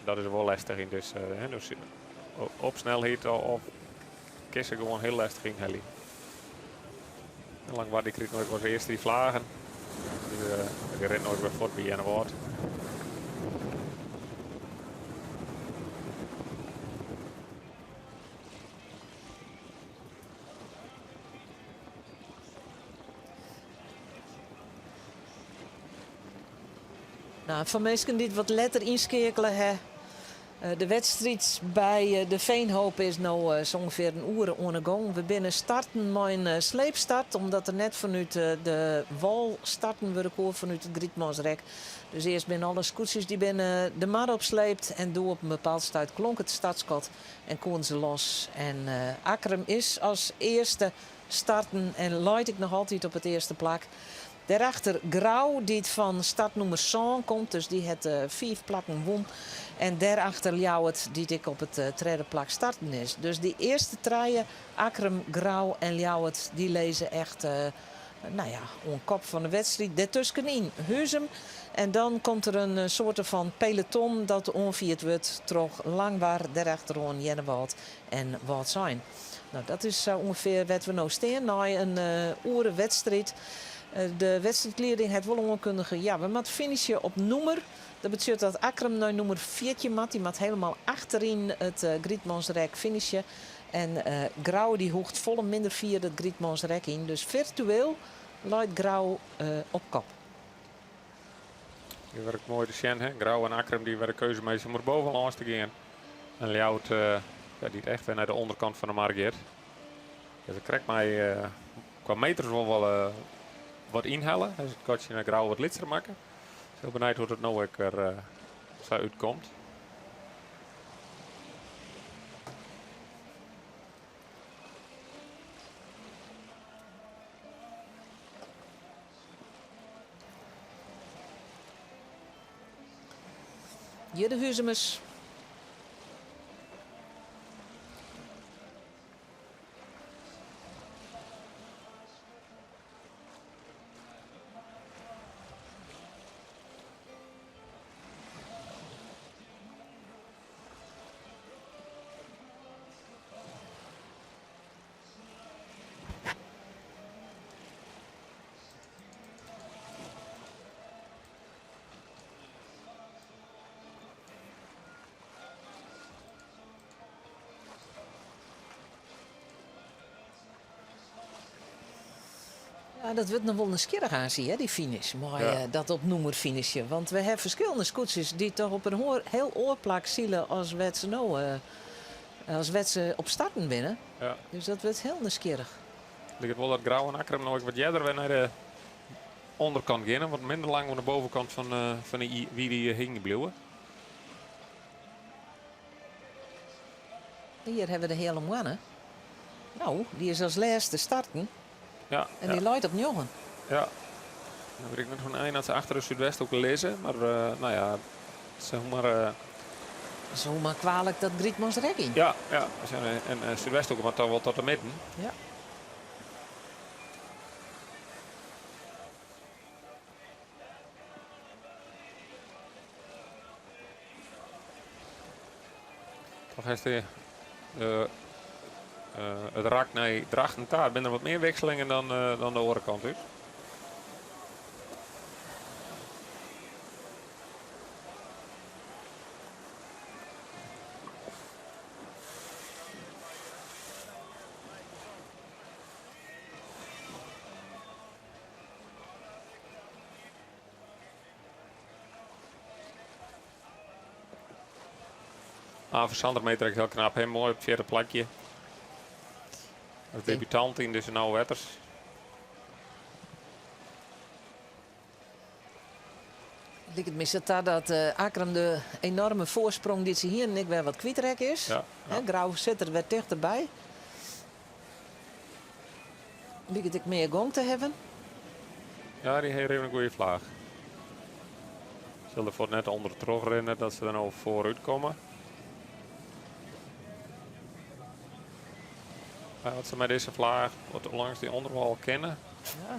Dat is wol lestich yn dus, hè, dus op snelheid of kin se gewoan hiel lestich ynhelje. En Langwar dy krijt no ek as earste dy flagen. Dus dy rint no ek wer fuort by Earnewâld. No, foar minsken dy't wat letter ynskeakele ha, De wedstriid by de Veenhoop is no sa ûngefear in oere oan 'e gong. We binne starten mei in sleepstart, omdat der net fanút de wâl starten wurde koe, fanút it Grytmansrek. Dus earst binne alle skûtsjes dy binne de mar opsleept en doe op in bepaald stuit klonk it startskot en koenen se los. En Akkrum is as earste starten en leit ek noch altyd op it earste plak. Dêrachter Grou, dy't fan startnûmer sân komt, dus dy hat fiif plakken wûn. En dêrachter Ljouwert, dy't ek op it tredde plak starten is. Dus dy earste trije, Akkrum, Grou en Ljouwert, dy lizze echt no ja, oan kop fan de wedstriid. Dêrtuskenyn Huzum. En dan komt der in soarte fan peloton dat oanfierd wurdt troch Langwar, dêrachteroan Earnewâld en Wâldsein. No, dat is sa ûngefear wêr't we no stean nei in oere wedstriid. De wedstriidlieding hat wol oankundige, ja, we moatte finishe op nûmer. Dat betsjut dat Akkrum nei nûmer 14 moat. Dy moat hielendal achteryn it Grytmansrek finishe. En Grou dy hoecht folle minder fier it Grytmansrek yn. Dus firtueel leit Grou op kop. Hjir wurdt moai te sjen, hè? Grou en Akkrum dy wer de keuze meitsje om der boven lâns te gean. En Ljouwert, ja, dy't echt wer nei de ûnderkant fan de mar giet. Dus krekt mei kwa meters wol wat ynhelle. Dus it gatsje nei Grou wat lytser makke. Hiel benijd hoe't it no ek wer sa útkomt. Hjir de Huzumers. Ah, dat wurdt noch wol nijsgjirrich oansjen, hè, dy finish. Mei Ja. dat op nûmer finishen. Want we hawwe ferskillende skûtsjes dy't toch op in hiel oar plak sile as wêr't se no, as wêr't se op starten binne. Ja. Dus dat wurdt hiel nijsgjirrich. Liket wol dat Grou en Akkrum no ek wat earder wer nei de ûnderkant geane. Wat minder lang oan de bovenkant fan de wide ie hingjen bliuwe. Hjir hawwe we de Heale Moanne. No, dy is as lêste starten. Ja, En dy ja. leit op 9. Ja. Dan wit ik net hoe'n ein dat se achter de Súdwesthoeke lizze. Mar no ja, zeg maar. Zo mar kwalik dat Grietmansrek yn. Ja, ja. En Súdwesthoeke moat dan wol tot de midden. Ja. Toch heeft hij it rak nei Drachten ta. Der binne der wat mear wikselingen dan de oare kant út. Ah, Sander Meter hiel knap, hè? Moai op it fjirde plakje. As debutant yn dizze nauwe wetters. Liket my sa ta dat Akkrum de enorme foarsprong dy't se hienen ek wer wat kwytrekke is. Ja, ja. Hè, Grou sit der wer tichterby. Liket ek mear gong te hawwen. Ja, dy hat even in goede flaach. Sil der fuort net ûnder trochrinne dat se der no foarút komme. Maar wat se mei dizze flaach wat langs dy ûnderwâl kinne. Ja.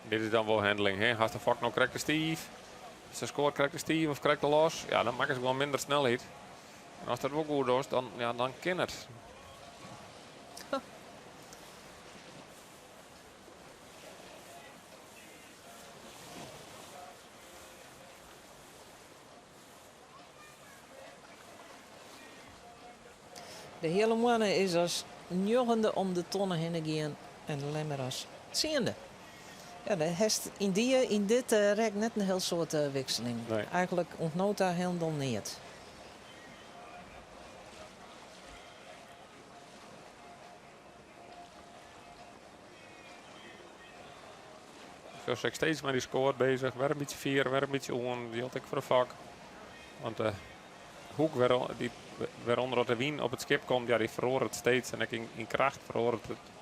Dit is dan wol handling, hè? Hast de fok no krekt te stiif? Is de skoar krekt te stiif of krekt te los? Ja, dan makke se gewoan minder snelheid. En ast dat wol goed dochst, dan, ja, dan kin it. De Heale Moanne is as njoggende om de tonne hinne gien en de Lemmer as tsiende. Ja, dêr hast yn dy, yn dit rek net in hiel soad wikseling. Nee. Eigenlik oant no ta hielendal neat. Sjochst ek steeds mei dy skoar bezich. Wer in bytsje fier, wer in bytsje oan. Dy jildt ek foar de fok. Want de hoek dy wêrûnder dat de wyn op it skip komt, ja, dy feroaret steeds. En ek yn kracht feroaret it.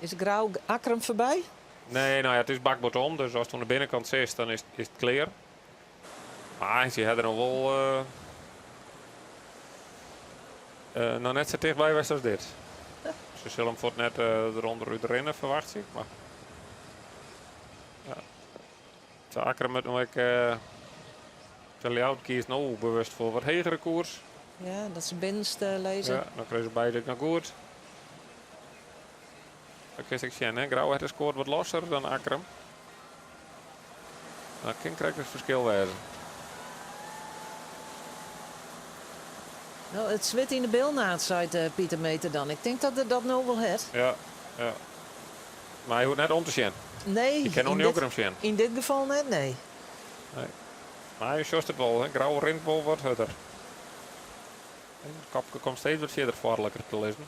Is Grou Akkrum foarby? Nee, no ja, it is bakboard om. Dus ast oan de binnenkant sitst, dan is it klear. Mar se ha der noch wol noch net sa tichtby west as dit. Se sille him fuort net derûnder út rinne, ferwachtsje ik. Mar ja. De Akkrum moat no ek de Ljouwert kiest no bewust foar wat hegere koers. Ja, dat se binnenste lizze. Ja, dan krije se beide ek noch goed. Dan kinst ek sjen, hè? Grou hat de skoar wat losser dan Akkrum. Dat kin krekt it ferskil wêze. No, it swit yn de bilnaad, seit Pieter Meter dan. Ik tink dat er dat no wol hat. Ja, ja. Mar hy hoecht net om te sjen. Nee, Je kin no njonken him sjen. Yn dit gefal net, nee. Nee. Mar je sjochst it wol, hè? Grou rint wol wat hurder. En it kopke komt steeds wat fierder foarliker te lizzen.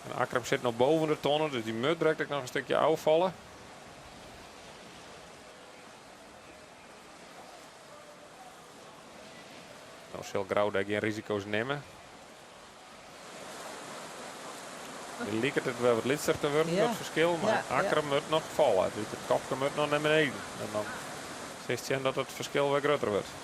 En Akkrum sit no boven de tonne, dus dy moat direkt ek noch in stikje ôffalle. No sil Grou dêr gjin risiko's nimme. Der liket it wer wat lytser te wurden, dat ferskil, mar Akkrum moat noch falle. Dus it kopke moat noch nei beneden. En dan silst sjen dat it ferskil wer grutter wurdt.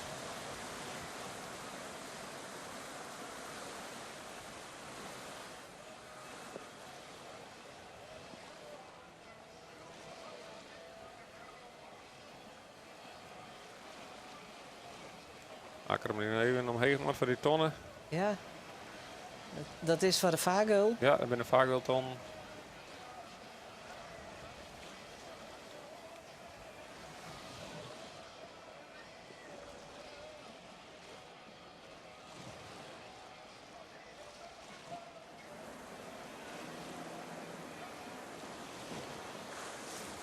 Akkrum even omheech moat foar dy tonne. Ja. Dat is foar de fargeul. Ja, dat binne de fargeultonnen.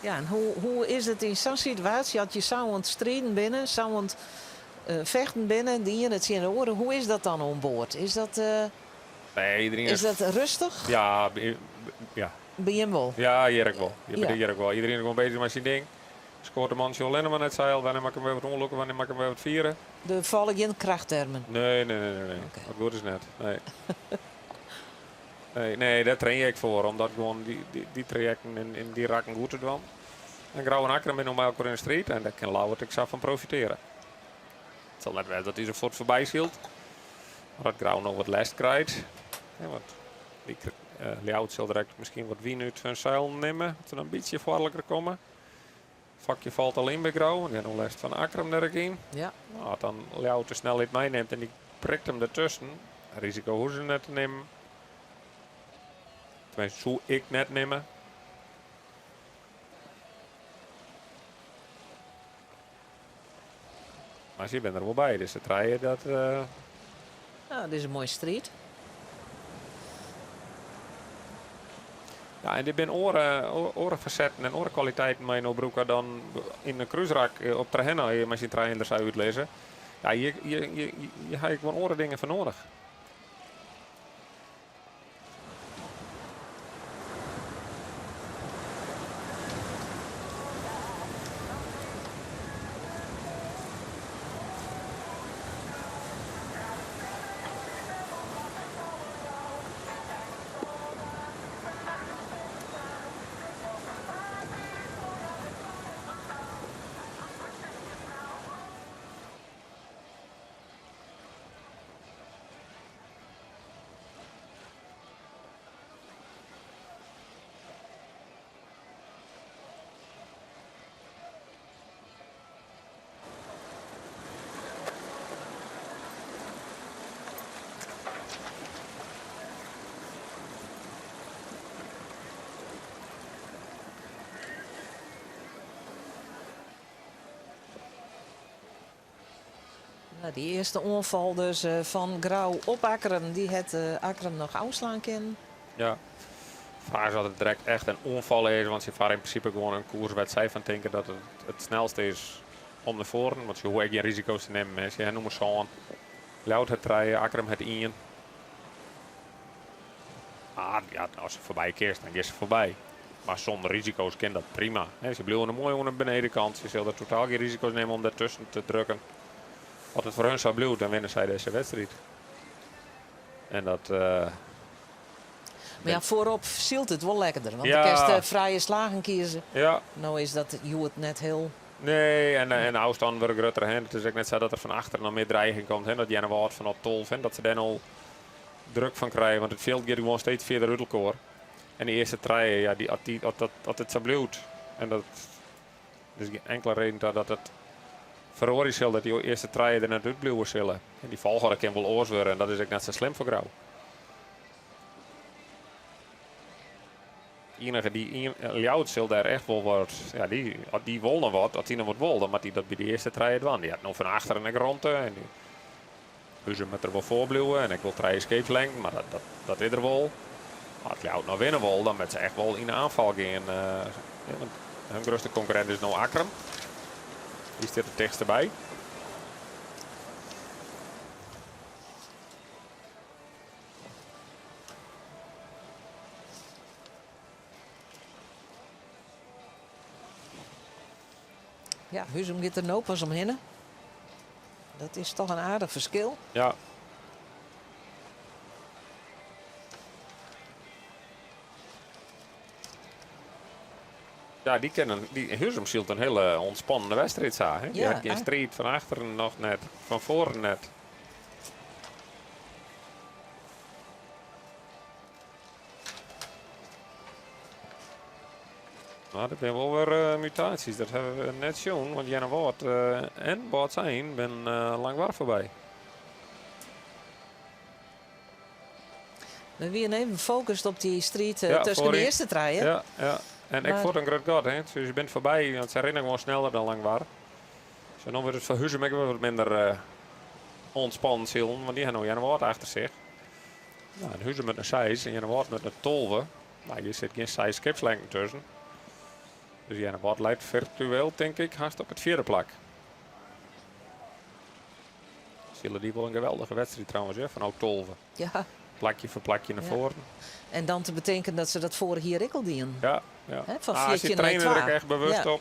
Ja, en hoe, hoe is it yn sa'n situaasje as je sa oan it striden binne, sa oan it fechten binne, de iene tsjin de oare, hoe is dat dan oan board? Is dat, Nee, iedereen is dat rêstich? Ja, ja. By jim wol? Ja, hjir ek wol. Hjir by hjir ek wol. Iedereen is gewoan beuzich mei syn ding. Skoart de man allinne mar nei it seil. Wannear moat ik him wer wat oanlûke, wannear moat ik him wer wat fiere? Der falle gjin krachttermen? Nee, nee, nee, nee. nee. Oké. Wat goed is net. Nee. nee, nee, dêr train je ek foar, om dat gewoan dy, dy, dy trajekten en, en dy rakken goed te dwaan. En Grou en Akkrum binne no mei elkoar yn de striid en dêr kin Ljouwert ek sa fan profitearje. It sil net wêze dat hy se fuort foarby sylt, mar dat Grou noch wat lêst krijt. Ja, want dy, Ljouwert sil direkt miskien wat wyn út hun seilen nimme, dat se dan in bytsje foarliker komme. Fakje falt al yn by Grou, want dy hat no lêst fan Akkrum der ek yn. No, as dan Ljouwert de snelheid meinimt en dy prikt him dertusken, risiko hoege se net te nimmen. Tenminste, soe ik net nimme. Mar sy binne der wol by, dizze trije. Dat, Ja, dit is in moaie striid. Ja, en dit binne oare, oare fasetten en oare kwaliteiten mei no brûke dan yn in krúsrak op Terherne mei syn trijen der sa útlizze. Ja, hjir, hjir, hjir, hjir ha ik gewoan oare dingen foar nedich. Nou, dy earste oanfal dus fan Grou op Akkrum, dy hat Akkrum noch ôfslaan kinnen. Ja. Fraach is oft it direkt echt in oanfal is, want se farre yn prinsipe gewoan in koers wêr't sy fan tinke dat it it snelste is om nei foaren. Want se hoege ek gjin risiko's te nimmen. Se ha nûmer sân. Ljouwert hat trije, Akkrum hat ien. Mar ja, as se foarby kinst, dan gean se foarby. Mar sûnder risiko's kin dat prima. Se bliuwe noch moai oan de benedenkant. Se sille der totaal gjin risiko's nimme om dertusken te drukken. As it foar hun sa bliuwt, dan winne sy dizze wedstriid. En dat. Mar ja, foarop sylt it wol lekkerder. Want dan kinst de frije slagen kieze. Ja. No is dat hjoed net hiel. Nee, en de ôfstannen wurde grutter. It is ek net sa dat der fan achteren noch mear dreiging komt. Dat Earnewâld fan op 12, dat se dêr no druk fan krije, want it fjild giet gewoan steeds fierder út elkoar. En de earste trije, ja, dy, as, dy, as, dat, as it sa bliuwt, en dat is gjin inkele reden ta dat it feroarje sil, dat dy earste trije der net út bliuwe sille. En dy folchoarder kin wol oars wurde en dat is ek net sa slim foar Grou. Iennige dy ien, Ljouwert sil dêr echt wol wat, ja, dy, as dy wol noch wat, as dy noch wat wol, dan moat dy dat by de earste trije dwaan. Dy hat no fan achteren ek romte en dy Huzum moat der wol foar bliuwe en ek wol trije skeepslengten, mar dat, dat, dat is der wol. As Ljouwert noch winne wol, dan moat se echt wol yn de oanfal gean. Ja, want hun grutste konkurrint is no Akkrum. Dy stiet it tichtste by. Ja, Huzum giet der no pas omhinne. Dat is toch in aardich ferskil. Ja. Ja, dy kennen, dy Huzum sylt in hiele ûntspannende wedstriid sa. Hè? Dy Ja, hat gjin striid fan achteren noch net, fan foaren net. Mar der binne wol wer mutaasjes, dat hawwe we net sjoen, want Earnewâld en Wâldsein binne Langwar foarby. We wiene even fokust op dy striid tusken de earste trije. Ja, ja. En ek fuort in grut gat, hè. Dus je binne foarby, want sy rinne gewoan sneller dan Langwar. Dus dan wurdt it foar Huzum ek wat minder ûntspannen silen, want dy ha no Earnewâld achter sich. Nou, en Huzum met in 6 en Earnewâld met in 12. Nou, hjir sit gjin 6 skipslengten tusken. Dus Earnewâld leit firtueel, tink ik, hast op it fjirde plak. Sile dy wol in geweldige wedstriid trouwens, hè, fan 12. Ja. Plakje foar plakje nei foaren. En dan te betinken dat se dat foarich jier ek al dienen. Ja, ja. Hè, fan Ah, 14 se nei traine der 2. ek echt bewust Ja. op.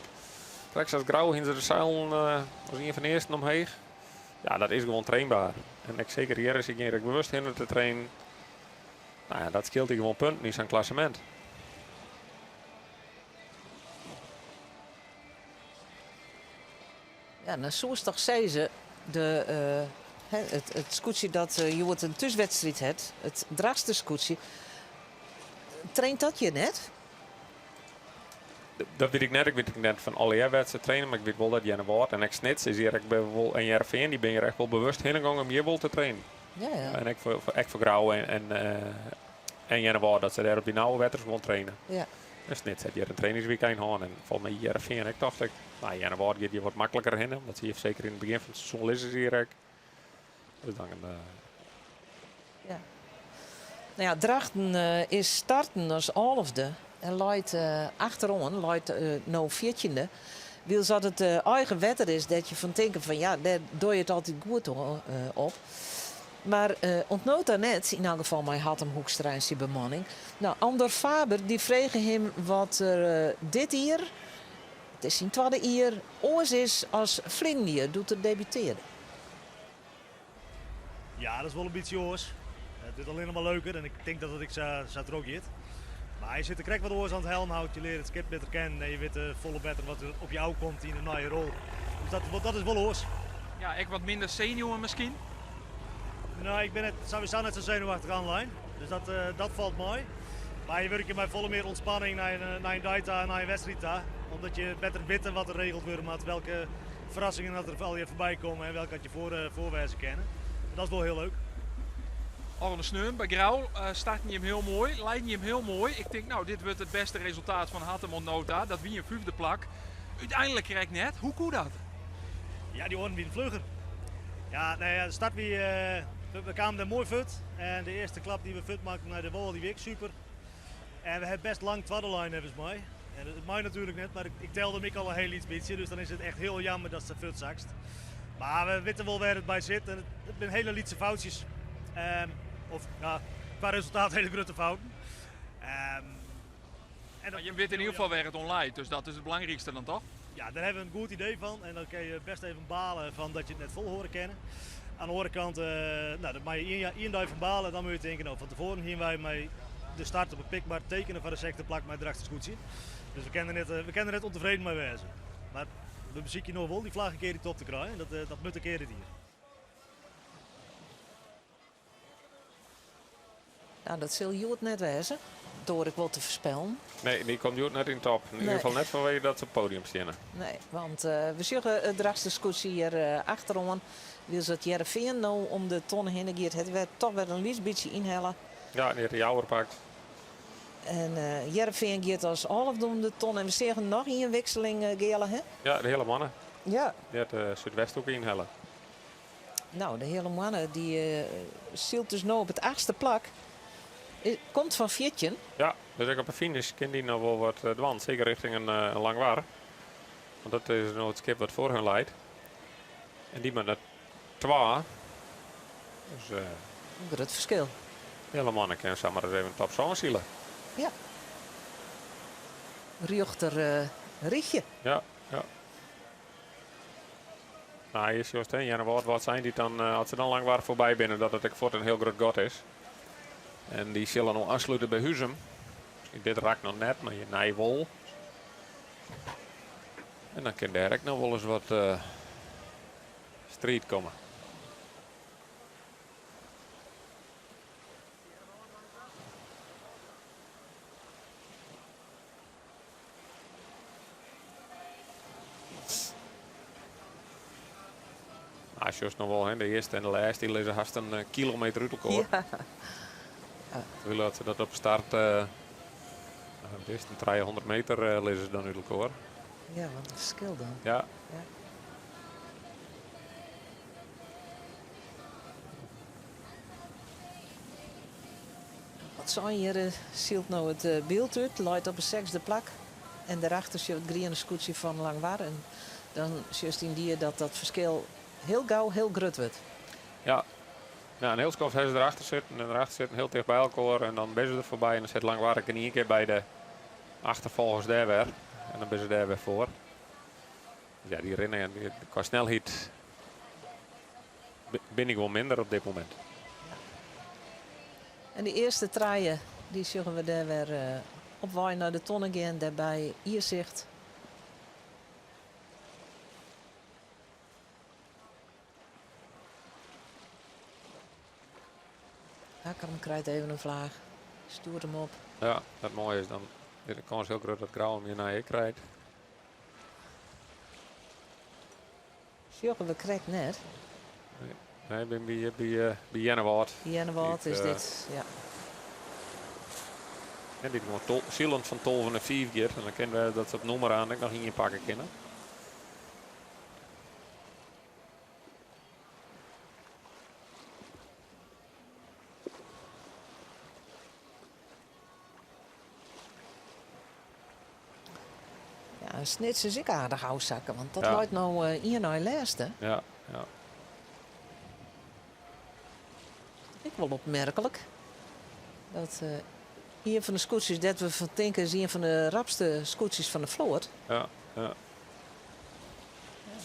Krekt as Grou hiene se de seilen as ien fan de earsten omheech. Ja, dat is gewoan trainbaar. En ek seker hjir is hy ek bewust hinne te trainen. Nou ja, dat skeelt dy gewoan punten yn sa'n klassemint. Ja, dan soest toch sizze, de, eh, it, it skûtsje dat uh, hjoed in thúswedstriid hat, it Drachtster skûtsje, traint dat hjir net? Dat wit ik net. Ik wit net fan alle wedstriden trainen, mar ik wit wol dat Earnewâld en ek Snits is hjir ek wol en Hearrenfean, dy binne hjir echt wol bewust hinne gong om hjir wol te trainen. Ja, ja. En ek foar, ek foar Grou en Earnewâld, dat se dêr op dy nauwe wetters gewoan traine. Ja. En Snits hat hjir in trainingsweekend hân en folgens my Hearrenfean ek, tocht ik. Nou, Earnewâld giet hjir wat makliker hinne, omdat se hjir seker yn it begjin fan it seizoen lizze se hjir ek. Dus dan, Ja. Nou ja, Drachten is starten as alfde en leit achteroan, leit no fjirtjinde. Wylst as it eigen wetter is, dêr't je fan tinke fan ja, dêr doar je it altyd goed op. Mar oant no ta net, yn elk gefal mei Hattem Hoekstra en syn bemanning. Nou, Andor Faber dy frege him wat er dit jier, it is syn twadde jier, oars is as ferline jier doe't er debutearde. Ja, dat is wol in bytsje oars. It wurdt allinnich mar leuker en ik tink dat it ek sa troch giet. Mar je sitte krekt wat oars oan it helmhout, je leare it skip better kennen en je witte folle better wat der op je ôfkomt yn in nije rol. Dus dat is wol oars. Ja, ek wat minder senuwen miskien? No, ik bin net, sawiesa net sa senuwachtich oanlein, dus dat falt mei. Mar je wurkje mei folle mear ûntspanning nei in dei ta, nei in wedstriid ta. Omdat je better witte wat der regeld wurde moat, welke ferrassingen dat der allegear foarby komme en welke dat je foar wêze kinne. En dat is wol hiel leuk. Ofrûne sneon by Grou starten jim hiel moai, leinen jim hiel moai. Ik tink, no, dit wurdt it bêste resultaat fan Hattem oant no ta. Dat wie in fyfde plak. Uteinlik krekt net. Hoe koe dat? Ja, dy oaren wienen flugger. Ja, nee, ja, de start wie, we kamen der moai fuort. En de earste klap dy't we fuort makken nei de wâl, dy wie ek super. En we hawwe bêst lang twadde lein neffens my. En it mei natuerlik net, mar ik telde him ek al in hiel lyts bytsje, dus dan is it echt hiel jammer datst sa fuort sakst. Mar we witte wol wêr't it by sit en it binne hiele lytse foutsjes. Of ja, kwa resultaat hiele grutte fouten. En dat, jim witte yn ieder gefal wêr't it oan leit, dus dat is it belangrykste dan toch? Ja, dêr hawwe we in goed idee fan en dan kinne je bêst even bale fan dat je it net folhâlde kinne. Oan de oare kant, no, dat meie je ien dei fan bale en dan moatte je tinke, no, fan tefoaren hiene wy mei de start op 'e Pikmar tekene foar de sechde plak mei it Drachtster skûtsje. Dus we kinne der net, we kinne der net ûntefreden mei wêze. Mar we besykje no wol dy flagge in kear dy top te krijen en dat moat in kear dit jier. Nou, dat sil hjoed net wêze, doar ik wol te foarspellen. Nee, dy komt hjoed net yn top. Yn ieder gefal net fanwege dat se op it podium steane. Nee, want we sjogge it Drachtster skûtsje hjir achteroan. Wylst it Hearrenfean no om de tonne hinne giet, hat wer toch wer in lyts bytsje ynhelle. Ja, dy hat de Jouwer pakt. En Hearrenfean giet as alfde om de tonne. En we seagen noch ien wikseling, Geale, hè? Ja, de Heale Moanne. Ja. Dy hat de Súdwesthoeke ynhelle. No, de Heale Moanne dy sylt dus no op it achtste plak. Komt fan 14. Ja, dus ek op 'e finish kin dy noch wol wat dwaan. Seker rjochting in Langwar. Want dat is no it skip wat foar hun leit. En dy moat nei twa. Dus, in grut ferskil. Heale Moanne kin samar ris even top sân sile. Ja. Rjochter rychje. Ja, ja. No, hjir sjochst, hè, Earnewâld wat sein dy't dan, as se dan Langwar foarby binne, dat it ek fuort in hiel grut gat is. En dy sille no oanslute by Huzum. Dit rakt noch net, mar hjirnei wol. En dan kin dêr ek noch wolris wat striid komme. Ah, sjochst noch wol, hè, de earste en de lêste dy lizze hast in kilometer út elkoar. Ja. Terwyl dat se dat op start, wat is it, in 300 meter lizze se dan út elkoar. Ja, wat in ferskil dan. Ja. Ja. Wat sein hjir sylt no it byld út, leit op 'e sechsde plak. En dêrachter sjoch it griene skûtsje fan Langwar. En dan sjochst yndie dat dat ferskil hiel gau hiel grut wurdt. Ja, ja in hiel skoft ha se derachter sitten en derachter sitten, hiel ticht by elkoar. En dan binne se der foarby en dan sit Langwar ek yn ien kear by de achterfolgers dêr wer. En dan binne se dêr wer foar. Ja, dy rinne kwa snelheid bin ik wol minder op dit momint. Ja. En de earste trije, dy sjogge we dêr wer eh, op wei nei de tonne gean, dêrby Iersicht. Akkrum krijt even in flaach, stjoert him op. Ja, dat moaie is dan is de kâns hiel grut dat Grou him hjirnei ek krijt. Sjogge we krekt net. Nee, nee by, by, eh, by Earnewâld. Earnewâld is dit, ja. En dy't gewoan silend fan 12 nei 5 giet. En dan kin wêze dat se op nûmer aan ek noch ien pakke kinne. Ja, Snits is ek aardich ôfsakke, want dat leit no eh, ien nei lêste. Ja, ja. Ek wol opmerklik. Dat uh, ien fan de skûtsjes dêr't we fan tinke is ien fan de rapste skûtsjes fan de float. Ja, ja.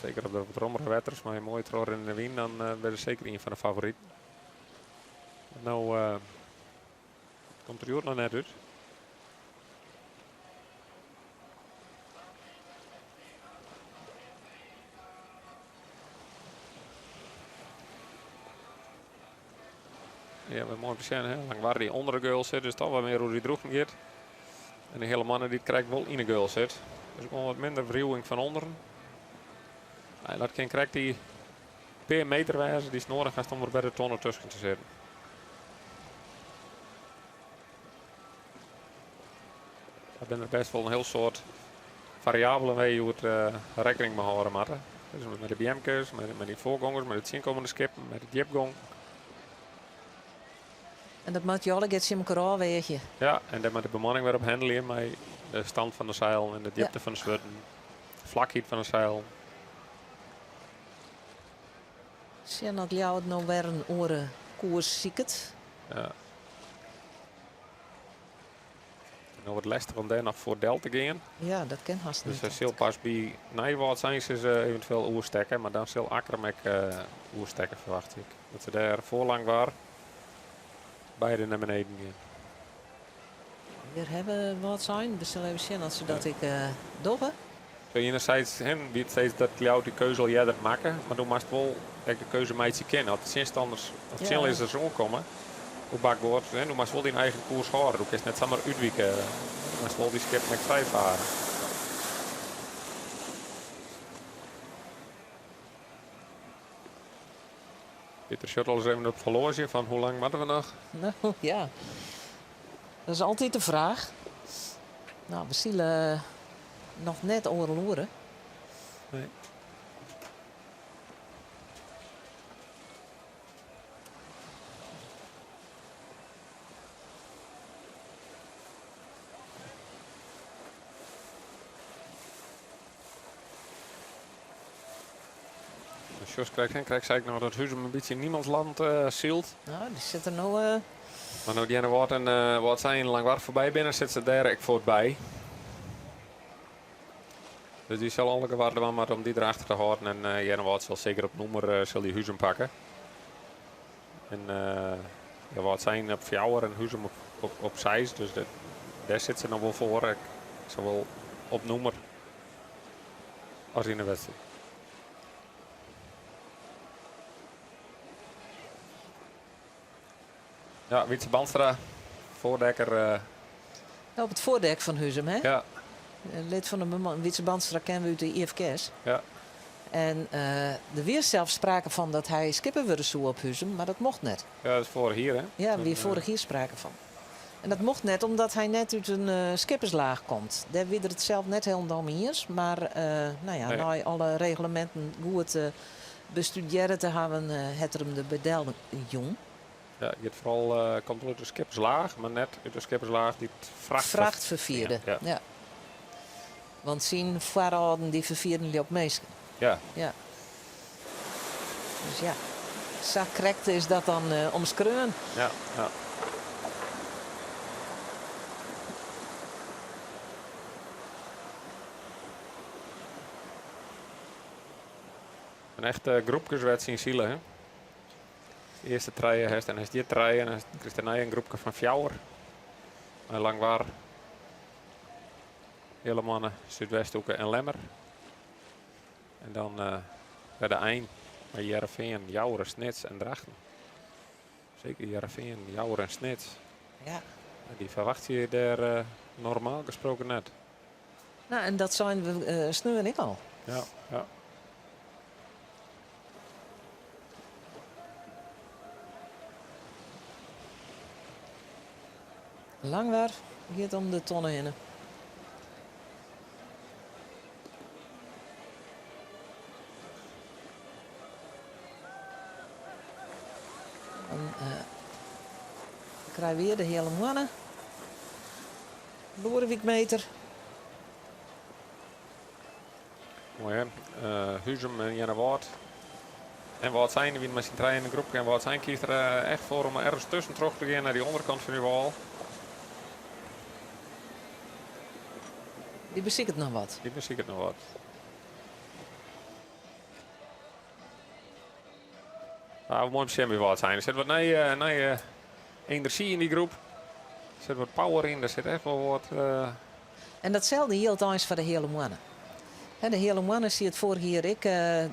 Seker op de wat rommere wetters mei in moai trochrinnende wyn, dan uh, wurde seker ien fan de favoriten. No uh, komt der hjoed noch net út. Ja, we moaie besjen, hè. Langwar dy't ûnder de geul sit, dus toch wat mear oer dy drûchten giet. En de hiele mannen dy't krekt wol yn de geul sit. Dus gewoan wat minder wriuwing fan ûnderen. En dat kin krekt dy pear meter wêze dy'tst nedich hast om der by de tonne tusken te sitten. Der binne der bêst wol in hiel soad fariabelen wêr't je hjoed rekkening mei hâlde moatte. Dus mei de beamkes, mei dy foargongers, mei de tsjinkommende skippen, mei de djipgong. En dat moat je allegear tsjin elkoar ôfweagje. Ja, en dêr moat de bemanning wer op hannelje mei de stand fan de seilen en de djipte fan de swurden, de flakheid fan de seilen. Sjen oft Ljouwert no wer in oare koers siket. Ja. No wat lestich om dêr noch foar del te gean. Ja, dat kin hast Dus net. hy sil pas by Nijwâldsein se eventueel oerstekke, mar dan sil Akkrum ek oerstekke, ferwachtsje ik. Dat se dêr foar Langwar beide nei beneden gean. Hjir hawwe we Wâldsein. We sille even sjen oft se dat ek dogge. Zo enerzijds, hè, wie it steeds dat Ljouwert dy keuze al earder makke, mar do moatst wol ek de keuze meitsje kinne. As de tsjinstanners of tsjinlizzers oankomme op bakboard, hè, do moatst wol dyn eigen koers hâlde. Do kinst net samar útwike. Do moatst wol dy skippen ek frijfare. Pieter sjocht al ris even op it horloazje fan hoe lang moatte we noch? No ja, dat is altyd de fraach. No, we sile noch net oardel oere. Nee. Jos krijgt, hè, krijgt zei ik nog dat Huzum in bytsje in niemandsland sylt. Nou, dy sit der no. Uh... Mar no't Earnewâld en uh, Wâldsein Langwar foarby binne, sit se dêr ek fuortby. Dus dy sil alle gewaar dwaan moatte om dy derachter te hâlden. En uh, Earnewâld sil seker op nûmer uh, sil dy Huzum pakke. En uh, ja, Wâldsein op fjouwer en Huzum op, op, op seis. Dus dat, dêr sit se noch wol foar. Ek, sawol op nûmer as yn de wedstriid. Ja, Wietse Bandstra, foardekker. Uh... Op it foardek fan Huzum, hè? Ja. Lid fan de bemanning. Wietse Bandstra kenne we út de IFKS. Ja. En der wie sels sprake fan dat hy skipper wurde soe op Huzum, mar dat mocht net. Ja, dat is foarich jier, hè? Ja, der wie foarich jier sprake fan. En dat mocht net omdat hy net út in skipperslaach komt. Dêr wie er it sels net hielendal mei iens, mar no ja, nei alle regleminten goed bestudearre te hawwen, hat er him der by del jûn. Ja, it giet foaral, komt wol út de skipperslaach, mar net út de skipperslaach dy't fracht Fracht ferfierde, Ja. ja. Want syn foarâlden dy ferfierden ljocht minsken. Ja. Ja. Dus ja, sa krekt is dat dan omskreaun. Ja, ja. In echte groepkeswedstriid sile, hè? De earste trije hast en hast hjir trije en dan krijst dêrnei in groepke fan fjouwer. Mei Langwar, Heale Súdwesthoeke en Lemmer. En dan by de ein mei Hearrenfean, Joure, Snits en Drachten. Seker Hearrenfean, Joure en Snits. Ja. Dy ferwachtsje je dêr normaal gesproken net. No, en dat seinen we sneon ek al. Ja, ja. Langwar giet om de tonne hinne. Dan krije we hjir de Heale Moanne. Loadewyk-meter. Moai hè? Huzum en Earnewâld. En Wâldsein wiene mei syn trijen yn in groepke. En Wâldsein kiest der echt foar om ergens tusken troch te gean nei dy ûnderkant fan dy wâl. Dy besiket noch wat. Dy besiket noch wat. Nou, moai om te sjen by Wâldsein. Der sit wat nije enerzjy yn dy groep. Der sit wat power yn. Der sit echt wol wat. En datselde jildt eins foar de Heale Moanne. De Heale Moanne siet foarich jier ek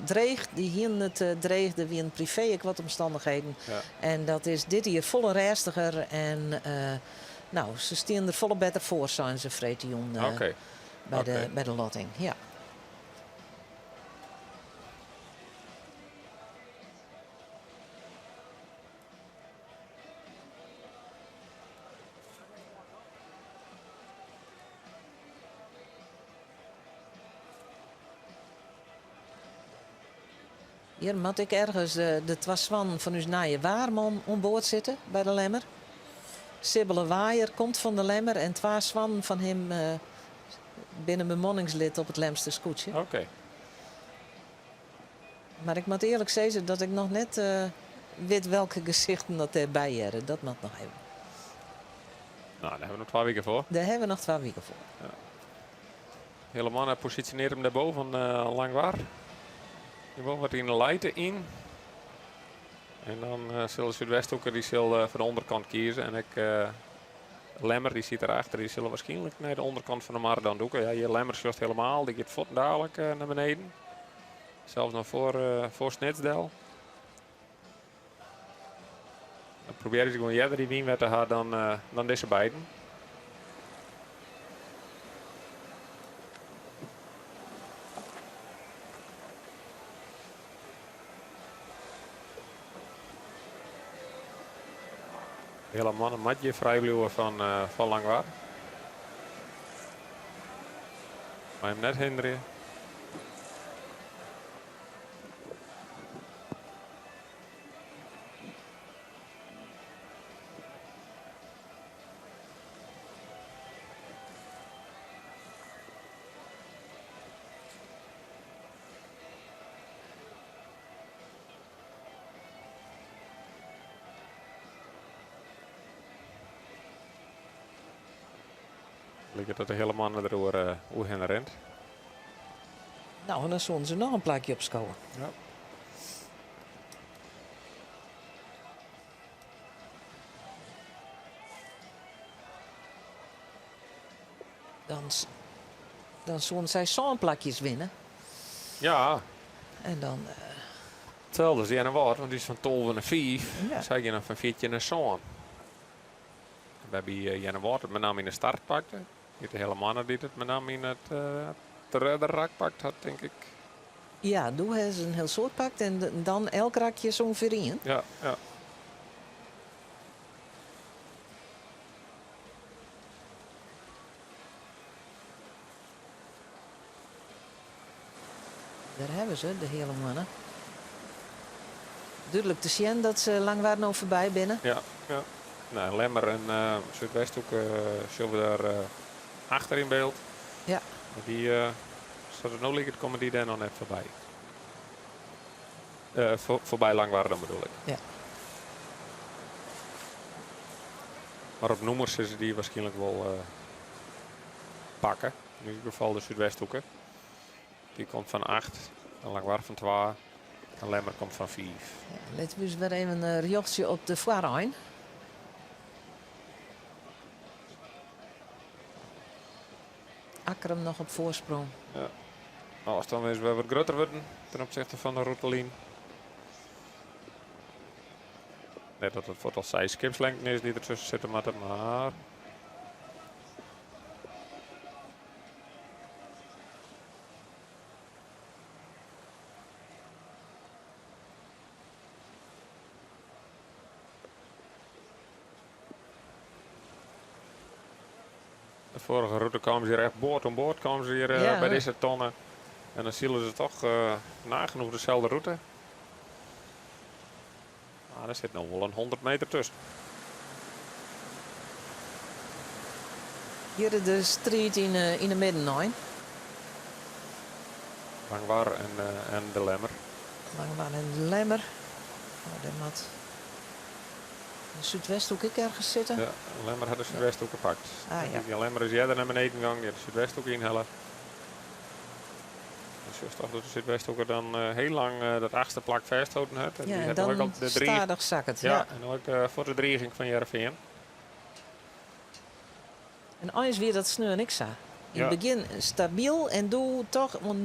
dreech. Dy hienen it dreech. Der wienen privee ek wat omstannichheden. En dat is dit jier folle rêstiger. En no, se stean der folle better foar, seinen se freedtejûn by de lotting. Ja. Hjir moat ek ergens de twa swannen fan ús nije waarman oan board sitte by de Lemmer. Sibbele Waaier komt fan de Lemmer en twa swannen fan him binne bemanningslid op it Lemster skûtsje. Oké. Mar ik moat earlik sizze dat ik noch net wit welke gesichten dat dêrby hearre. Dat moat noch even. No, dêr hawwe we noch twa wiken foar. Dêr hawwe we noch twa wiken foar. Ja. Heale Moanne posisjonearret him dêrboven Langwar. Dy wol wat yn de lijte yn. En dan sil de Súdwesthoeke dy sil foar de ûnderkant kieze. En ek Lemmer dy sit derachter, dy sille waarskynlik nei de ûnderkant fan de mar dan dûke. Ja, hjir Lemmer sjochst helemaal, dy giet fuortendalik nei beneden. Sels noch foar Snits del. Dan probearje se gewoan earder dy wyn wer te ha dan dizze beiden. Heale Moanne moat hjir frij bliuwe fan Langwar. Mei him net hinderje. Liket dat de Heale Moanne der oerhinne rint. No, en dan soene se noch in plakje opskowe. Ja. Dan soene sy sân plakjes winne. Ja. En dan. Itselde as Earnewâld, want dy is fan 12 nei 5. Ja. Sy gean dan fan 14 nei 7. Wêrby Earnewâld it benammen yn de start pakte. Giet de Heale Moanne dy't it benammen yn it tredde rak pakt hat, tink ik. Ja, doe ha se in hiel soad pakt en dan elk rakje is ûngefear ien. Ja, ja. Dêr hawwe se, de Heale Moanne. Dúdlik te sjen dat se Langwar no foarby binne. Ja, ja. Nou, Lemmer en Súdwesthoek sjogge we dêr achter yn byld. Ja. Mar dy, sa't it no liket, komme dy dêr noch net foarby. Foarby Langwar dan bedoel ik. Ja. Mar op nûmer sille se dy wierskynlik wol pakke. Yn ieder gefal de Súdwesthoeke. Dy komt fan 8, en Langwar fan 2 en Lemmer komt fan 5. Ja, litte we ús wer even rjochtsje op de foarein. Akkrum noch op foarsprong. Ja. De ôfstân is wer wat grutter wurden ten opsichte fan de rûtelyn. Net dat it fuort al seis skipslengten is dy't der tusken sitte moatte, mar De foarige rûte kamen se hjir echt board oan board kamen se hjir by dizze tonne. En dan sile se toch nagenoeg deselde rûte. Mar der sit no wol in 100 meter tusken. Hjir de striid yn de middenein. Langwar en de Lemmer. Langwar en de Lemmer. No, dêr moat de Súdwesthoek ek ergens sitte. Ja, Lemmer hat de Súdwesthoeke pakt. Ah, ja. De Lemmer is earder nei beneden gong, dy hat de Súdwesthoek ynhelle. Dan sjochst toch dat de Súdwesthoeke dan hiel lang dat achtste plak fêstholden hat. En Ja, dy en hat no ek dan al de driging. stadich sakket. Ja, Ja. en no ek foar de driging fan Hearrenfean. En eins wie dat sneon ek sa. Yn Ja. it begjin stabyl en doe toch, want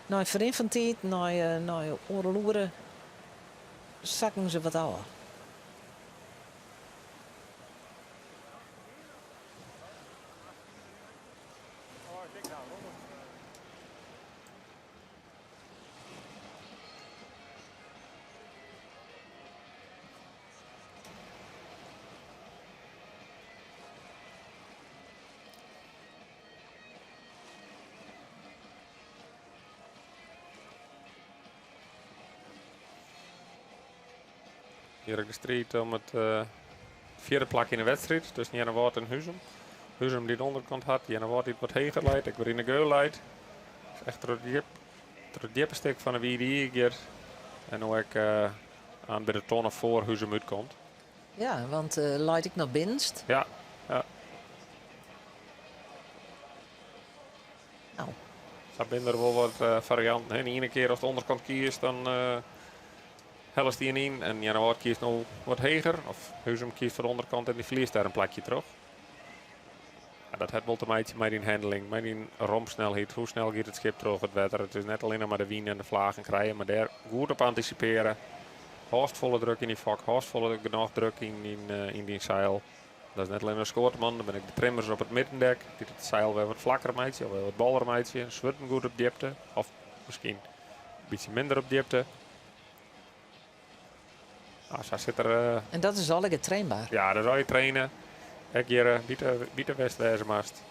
nei ferrin fan tiid, nei oardel oere, sakken se wat ôf. Hjir ek de striid om it fjirde plak yn de wedstriid tusken Earnewâld en Huzum. Huzum dy't de ûnderkant hat, Earnewâld dy't wat heger leit, ek wer yn de geul leit. Is echt troch it djippe stik fan de Wide Ie giet en no ek aan by de tonne foar Huzum útkomt. Ja, want leit ek noch binnenst. Ja, ja. Nou. Sa binne der wol wat farianten. Hè. De iene kear ast de ûnderkant kiest, dan hellest dy yn en Earnewâld kiest no wat heger. Of Huzum kiest foar de ûnderkant en dy ferliest dêr in plakje troch. Ja, dat hat wol te meitsjen mei dyn handling, mei dyn rompsnelheid. Hoe snel giet it skip troch it wetter? It is net allinnich mar de wyn en de flagen krije, mar dêr goed op antisipearje. Hâldst folle druk yn dyn fok, hâldst folle genôch druk yn dyn seil. Dat is net allinnich de skoateman, dan binne ek de trimmers op it middendek dy't it seil wer wat flakker meitsje of wer wat boller meitsje. Swurden goed op djipte of miskien in bytsje minder op djipte. Nou, sa sit der En dat is allegear trainbaar? Ja, dat is allegear trainen. Ek hjir by de West wêze moatst.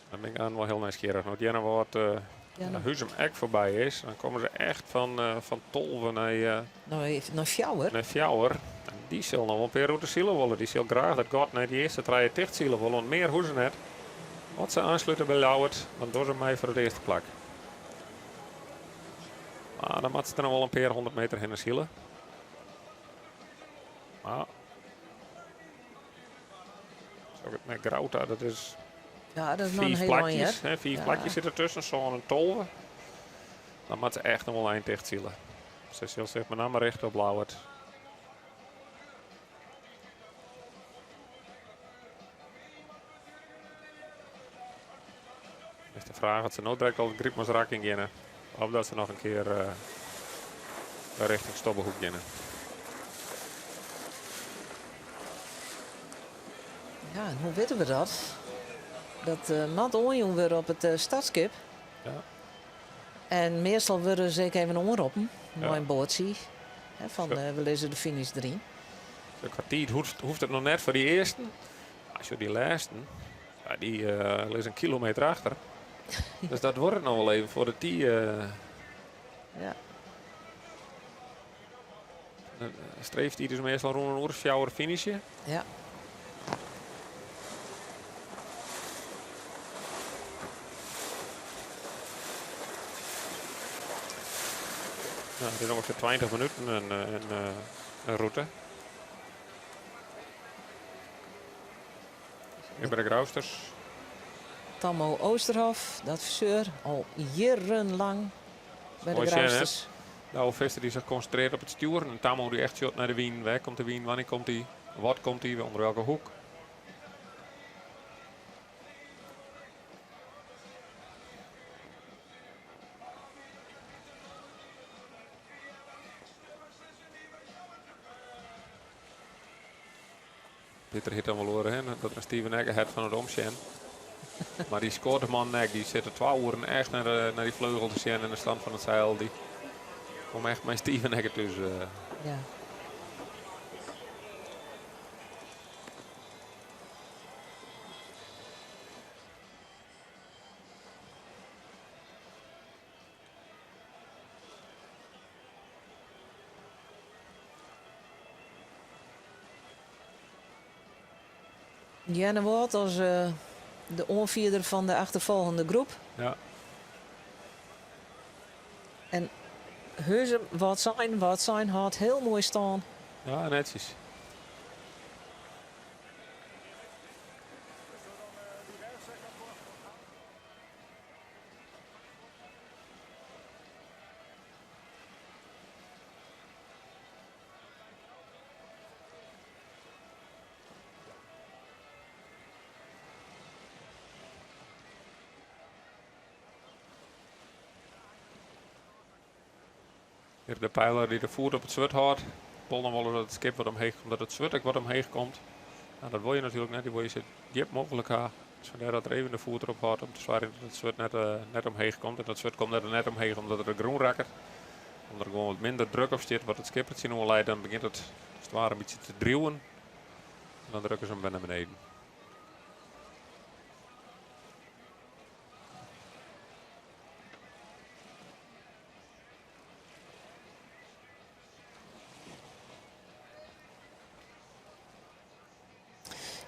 Dan bin ik dan wol hiel nijsgjirrich. No't Earnewâld Ja, Huzum ek foarby is, dan komme se echt fan 12 nei Nei fjouwer? Nei fjouwer. En dy sil noch wol in pear rûtes sile wolle. Dy sil graach dat gat nei dy earste trije ticht sile wolle, want mear hoege se net. As se oanslute by Ljouwert, dan dogge se mei foar it earste plak. Mar dan moatte se der noch wol in pear hûndert meter hinne sile. Mar Zo it mei Grou ta, dat is Ja, dat is noch in fiif hiel ein, plakjes. hear. Hè, fiif Ja. plakjes sitte dertusken, sân en 12. Dan moatte se echt noch wol ein ticht sile. Se sil sich mei namme richte op Ljouwert. Is de fraach oft se no direkt al it Grytmansrak yn geane. Of dat se noch in kear. Richting Stobbehoek geane. Ja, en hoe witte we dat? Dat uh, moat oanjûn wurde op it uh, startskip. Ja. En meastal wurde se ek even oanroppen mei in boatsje. Hè, fan uh, we lizze de finish deryn. De kwartier hoecht, hoecht it noch net foar dy earsten. As je dy lêsten, ja, dy uh, lizze in kilometer achter. Dus dat duorret noch wol even foardat dy. Ja. Streeftiid is meastal rûn in oere 4 finishen. Ja. Nou, it is ûngefear 20 minuten in rûte. Hjir by de Grousters. Tammo Oosterhof, de adviseur, al jierrenlang by de Moai sjen, hè? Grousters. Douwe Visser dy't sich konsintrearret op it stjoeren en Tammo dy't echt sjocht nei de wyn. Wêr komt de wyn, wannear komt dy, wat komt dy, ûnder welke hoek. Pieter hit dan wol oer hè, dat er in stive nekke hat fan it omsjen. Mar dy skoart de man nek, dy sit der 2 oeren echt nei dy fleugel te sjen en de stand fan it seil. Dy komt echt mei stive nekke thús. Ja. Earnewâld as de oanfierder fan de achterfolgjende groep. Ja. En Huzum, Wâldsein, Wâldsein hâldt hiel moai stân. Ja, netsjes. Hjir de peiler dy't de foet op it swurd hâldt. Wol noch wolris dat it skip wat omheech komt, dat it swurd ek wat omheech komt. Nou, dat wol je natuerlik net. Dy wol je sa djip mooglik ha. Dus fandêr dat er even de foet derop hâldt om te soargjen dat it swurd net omheech komt. En dat swurd komt net omheech omdat er de grûn rakket. Omdat der gewoan wat minder druk op stiet wat it skip der tsjinoan leit, dan begjint it as it ware in bytsje te driuwen. En dan drukke se him wer nei beneden.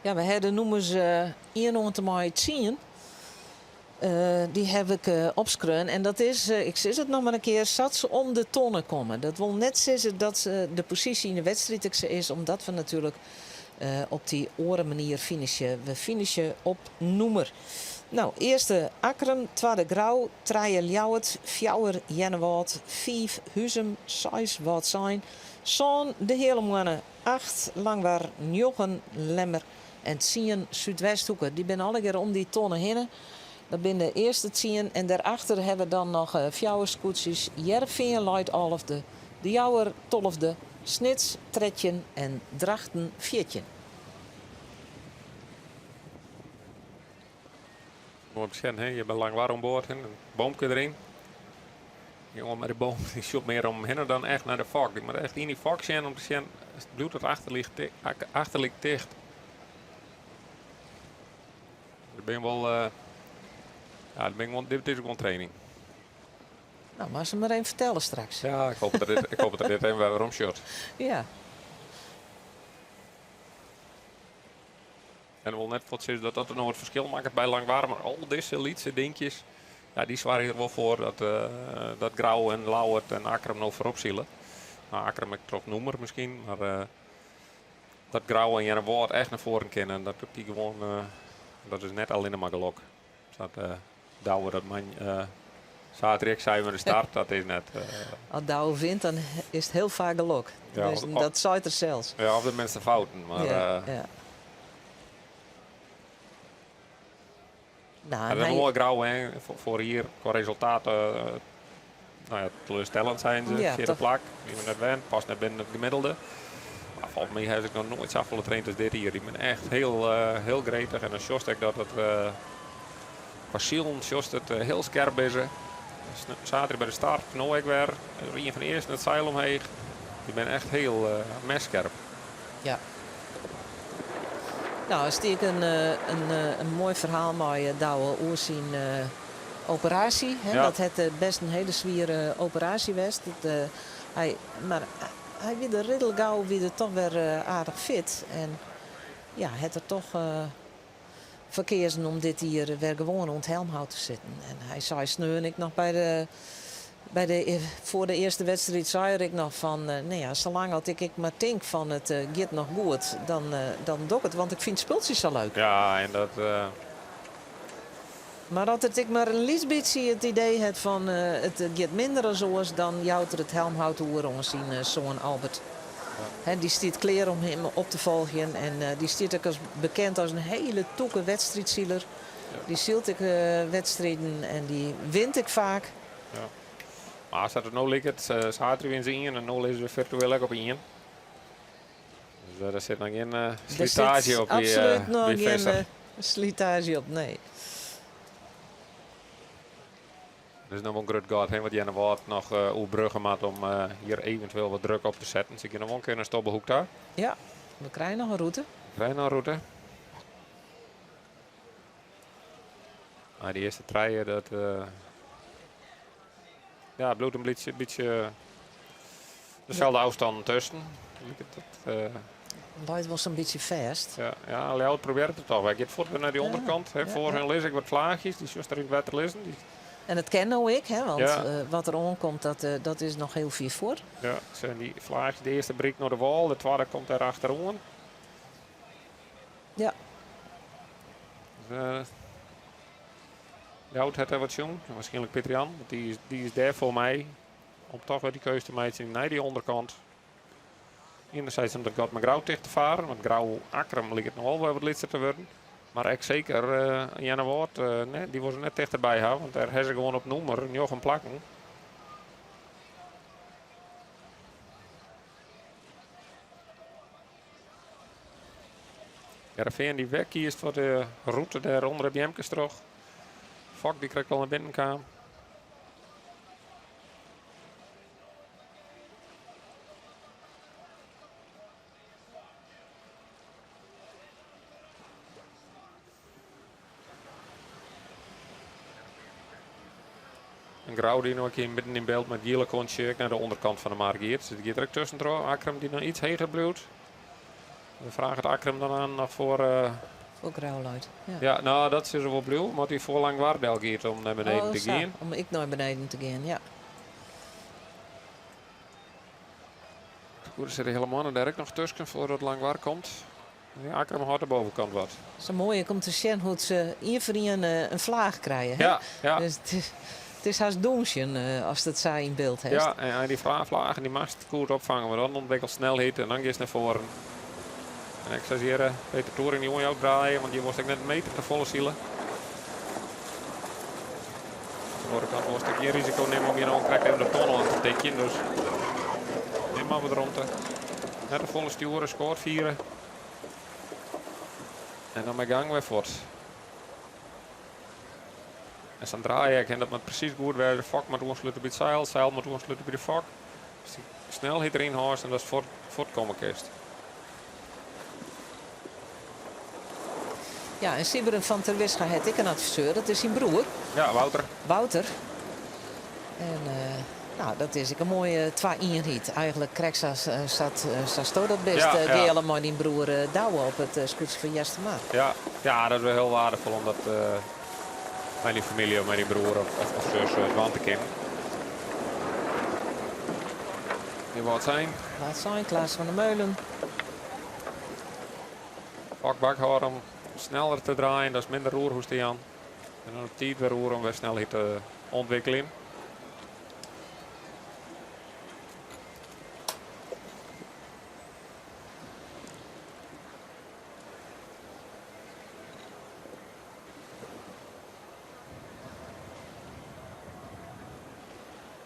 Ja, we ha de nûmers ien oant en mei tsien. Dy haw ik opskreaun. En dat is, ik sis it noch mar in kear, sa't se om de tonne komme. Dat wol net sizze dat de posysje yn de wedstriid ek sa is, omdat we natuerlik op dy oare manier finishe. We finishe op nûmer. No, earste Akkrum, twadde Grou, trije Ljouwert, fjouwer Earnewâld, fiif Huzum, seis Wâldsein, sân De Heale Moanne, acht Langwar, njoggen Lemmer en tsien Súdwesthoeke. Dy binne allegear om dy tonne hinne. Dat binne de earste tsien. En dêrachter hawwe we dan noch fjouwer skûtsjes. Hearrenfean leit alfde, De Jouwer tolfde, Snits 13 en Drachten 14. Moai om te sjen, hè? Hjir by Langwar oan board, hè? In boomke deryn. Dy jonge mei de boom dy sjocht mear om him hinne dan echt nei de fok. Dy moat echt yn dy fok sjen om te sjen, bliuwt it achterlyk ticht. Dat bin wol, ja, dat bin gewoan, dit is gewoan training. Nou, moatst it mar even fertelle straks. Ja, ik hoop dat dit, ik hoop dat dit even wer werom sjocht. Ja. En wol net fuort sizze dat dat no it ferskil makket by Langwar, mar al dizze lytse dinkjes, ja, dy soargje der wol foar dat Grou en Ljouwert en Akkrum no foarop sile. Nou, Akkrum ek troch nûmer miskien, mar dat Grou en Earnewâld echt nei foaren kinne, dat dy gewoan, dat is net allinne mar gelok. Dat Douwe dat man saterdei ek sei mei de start, dat is net. As Douwe wint, dan is it hiel faak gelok. Ja, Dus dat seit er sels. Ja, of de minste fouten. Mar, Ja, ja. Nou, Ja, dat is hy moai Grou, hè. Foar jier kwa resultaat. Nou ja, teleurstellend zijn ze. Ja, Fjirde toch. plak. Wie we net wend, past net binnen it gemiddelde. Mar folgens my ha ik noch noait safolle traind as dit jier. Ik bin echt hiel gretich. En dan sjochst ek dat it kwa silen sjochst it hiel skerp is. Saterdei by de start, no ek wer. Ien fan de earsten it seil omheech. Dy binne echt hiel messkerp. Ja. No, der stiet in moai ferhaal mei Douwe oer syn operaasje. Hè. Dat hat best in hiele swiere operaasje west. Mar hy wie der ridlik gau wie er toch wer aardich fit. En ja, hat er toch foar keazen om dit jier wer gewoan oan it helmhout te sitten. En hy sei sneon ek noch foar de earste wedstriid sei er ek noch fan, no ja, salang as ik ek mar tink fan it giet noch goed, dan doch ik it, want ik fyn it spultsje sa leuk. Ja, en dat. Mar as it ek mar in lyts bytsje it idee hat fan it giet minder as oars, dan jout er it helmhout oer oan syn soan Albert. Hè, dy stiet klear om him op te folgjen en dy stiet ek as bekend as in hiele tûke wedstriidsiler. Dy sylt ek wedstriden en dy wint ek faak. Ja. Mar sa't it no liket, saterdei wiene se ien en no lizze we firtueel ek op ien. Dus dêr sit noch gjin Der slitaazje sit op absolút noch by gjin Visser. slitaazje op, nee. Der is noch wol in grut gat, hè, wat Earnewâld noch oerbrugge moat om hjir eventueel wat druk op te setten. Se kinne noch wol in kear nei Stobbehoek ta. Ja, we krije noch in rûte. We krije noch in rûte. Mar dy earste trije, dat ja, it bliuwt in bytsje deselde ôfstannen tusken. Dat Leit wol sa'n bytsje fêst. Ja, ja, Ljouwert probearret it toch. Hy giet fuort wer nei dy ûnderkant. Hè, foar hun lizze ek wat flaachjes. Dy sjochst der yn it wetter lizzen. Dy En dat kin no ek, hè, want wat der oankomt, dat is noch hiel fier fuort. Ja, zijn dy flaachjes. De earste berikt no de wâl, de twadde komt dêr achteroan. Dus Ljouwert hat dêr wat sjoen. Waarskynlik Pieter Jan, want dy is dêr foar my om toch wer dy keuze te meitsjen nei dy ûnderkant. Enerzijds om dat gat mei Grou ticht te faren, want Grou Akkrum liket noch wol wer wat lytser te wurden. Mar ek seker Earnewâld, nee, dy wol se net tichterby ha, want dêr ha se gewoan op nûmer njoggen plakken. Hearrenfean dy wer kiest foar de rûte dêr ûnder de beamkes troch. Fok dy krekt al nei binnen kaam. En Grou dy noch in kear midden yn byld mei it giele kontsje ek nei de ûnderkant fan de mar giet. Dus it giet der ek tuskentroch. Akkrum dy noch iets heger bliuwt. We frage it Akkrum dan oan noch foar Foar Grou leit. Ja. Ja, no, dat sil se wol bliuwe, mar dy foar Langwar del giet om nei beneden Oh, te sa, gean. Om ek nei beneden te gean, ja. Goed, der sitte hiele mannen dêr ek noch tusken foardat Langwar komt. Ja, Akkrum hâldt de bovenkant wat. Sa moai ek om te sjen hoe't se ien foar ien in flaach krije. Hè? Ja, ja. Dus it is hast dûnsjen ast it sa yn byld hast. Ja, en dy flagen dy moatst goed opfange, want dan ûntwikkelst snelheid en dan giest nei foaren. En ik sis hjir, Peter Toering dy oan jou draaie, want hjir wolst ek net in meter te folle sile. Oan de oare kant wolst ek gjin risiko nimme om hjir no krekt even de tonne oan te tikjen, dus nim mar wat romte. Net te folle stjoere, skoat fiere. En dan mei gang wer fuort. En sa'n draai ek, en dat moat presys goed wêze. De fok moat oanslute by it seil, it seil moat oanslute by de fok. Dus dy snelheid deryn hâldst en datst fuortkomme kinst. Ja, en Sybren van Terwisga hat ek in adviseur, dat is syn broer. Ja, Wouter. Wouter. En nou, dat is ek in moaie twa-ienheid. Eigentlik krekt sa'tsto dat bist, Geale, mei dyn broer Douwe op it skûtsje fan Eastermar. Ja, ja, dat is wol hiel weardefol om dat mei dyn famylje of mei dyn broer of sus dwaan te kinnen. Hjir Wâldsein. Wâldsein, Klaas van der Meulen. Fok bak hâlde om sneller te draaien, dat is minder roer hoechst te jaan. En dan op tiid wer oer om wer snelheid te ûntwikkeljen.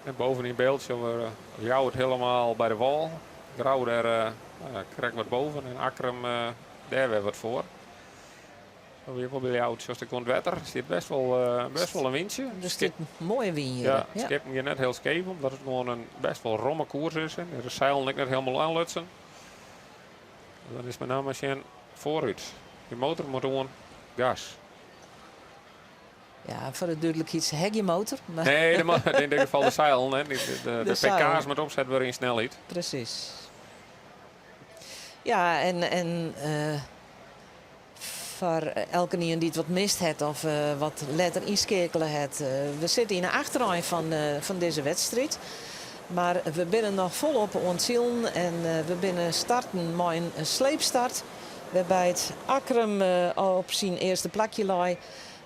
En boven yn byld sjogge we Ljouwert hielendal by de wâl. Grou dêr krekt wat boven en Akkrum dêr wer wat foar. Zo wie wol by Ljouwert, sjochst ek oan it wetter. Der stiet best wol, best wol in wyntsje. Der stiet in moaie wyn hjir. Ja, de skippen gean net hiel skeef, omdat it gewoan in best wol romme koers is. En de seilen ek net hielendal oanlutsen. Dan is mei namme sjen foarút. De motor moat oan, gas. Ja, foar de dúdlikheid, se ha gjin motor. Mar... Nee, yn dit gefal de seilen. Hè. De PK's moat opset wurde yn snelheid. Presys. Ja, en foar elkenien dy't wat mist hat of wat letter ynskeakele hat, we sitte yn 'e achterein fan dizze wedstriid. Mar we binne noch folop oan it silen en we binne starten mei in sleepstart, wêrby't Akkrum op syn earste plakje lei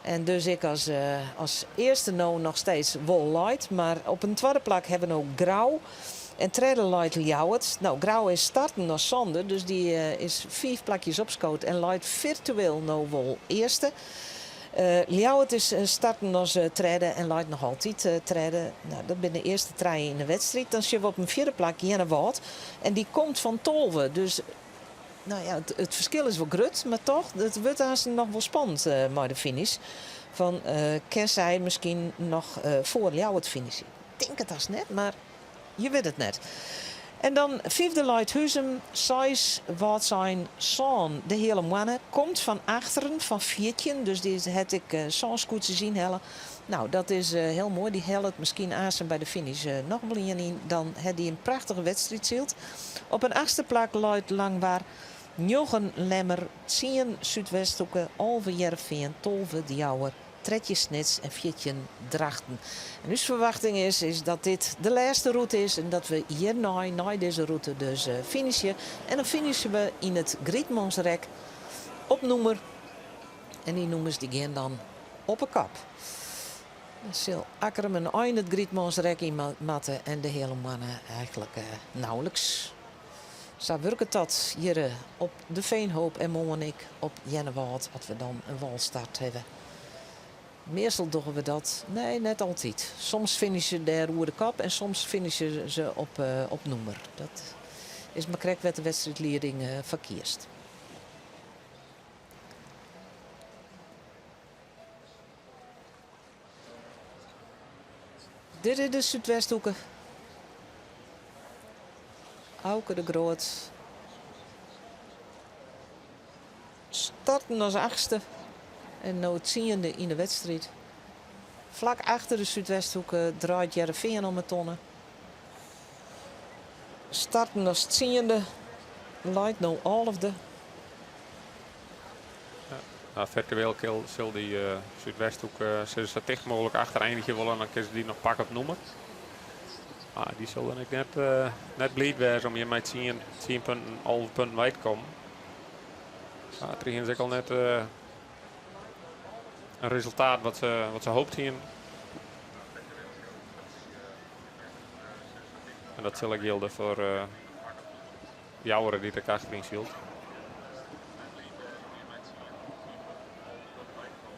en dus ek as earste no noch steeds wol leit. Mar op in twadde plak hawwe we no Grou. En tredde leit Ljouwert. No, Grou is starten as sânde, dus dy is fiif plakjes opskood en leit firtueel no wol earste. Ljouwert is starten as tredde en leit noch altyd tredde. No, dat binne de earste trije yn de wedstriid. Dan sjogge we op in fjirde plak Earnewâld en dy komt fan 12. Dus no ja, it ferskil is wol grut, mar toch, it wurdt aansten noch wol spannend mei de finish. Fan kin sy miskien noch foar Ljouwert finishe? Tink it hast net, mar je wit it net. En dan fyfde leit Huzum, seis Wâldsein, sân de Heale Moanne. Komt fan achteren fan 14, dus dy hat ek sân skûtsjes ynhelle. No, dat is hiel moai. Dy hellet miskien aansten by de finish noch wol ien yn. Dan hat dy in prachtige wedstriid syld. Op in achtste plak leit Langwar, njoggen Lemmer, tsien Súdwesthoeke, 11 Hearrenfean, 12 De Jouwer. 13 Snits en 14 Drachten. En ús ferwachting is, is dat dit de lêste rûte is en dat we hjirnei, nei dizze rûte dus finishe. En dan finishe we yn it Grietmansrek op nûmer. En dy nûmers dy gean dan op 'e kop. Dan sil Akkrum in ein it Grietmansrek yn moatte en de Heale Moanne eigenlik nauwelijks. Sa wurket dat hjir op de Veenhoop en moarn ek op Earnewâld as we dan in wâlstart hawwe. Meastal dogge we dat, nee net altyd. Soms finishe dêr oer de kop en soms finishe se op nûmer. Dat is mar krekt wêr't de wedstriidlieding foar kiest. Dit is de Súdwesthoeke. Auke de Groot. Starten as achtste en no tsiende yn de wedstriid. Flak achter de Súdwesthoeke draait Hearrenfean om 'e tonne. Starten as tsiende, leit no alfde. Ja, virtueel sil dy Súdwesthoek se sa ticht mooglik achter einigje wolle. Dan kinne se dy noch pakke op nûmer. Mar dy sil dan ek net bliid wêze om hjir mei 10 punten, 11 punten wei te kommen. Ja, it is ek al net in resultaat wat se hoopt hienen. En dat sil ek jilde foar Jouwer dy't ek achteryn sylt.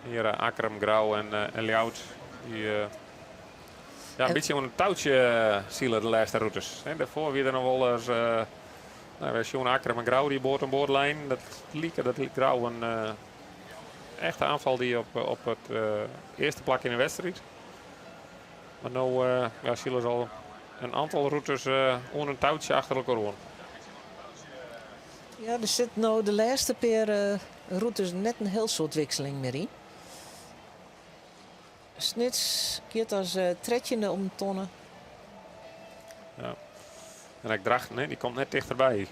Hjir Akkrum, Grou en Ljouwert. Dy ja, in bytsje oan in toutsje sile de lêste rûtes. Dêrfoar wie der noch wol ris no, wy sjoen Akkrum en Grou dy board oan board leinen. Dat like dat Grou in echte oanfal die op it earste plak yn de wedstriid. Mar no ja, sile se al in oantal rûtes oan in toutsje achter elkoar oan. Ja, der sit no de lêste pear rûtes net in hiel soad wikseling mear yn. Snits giet as trettjinde om de tonne. Ja. En ek Drachten, hè, dy komt net tichterby.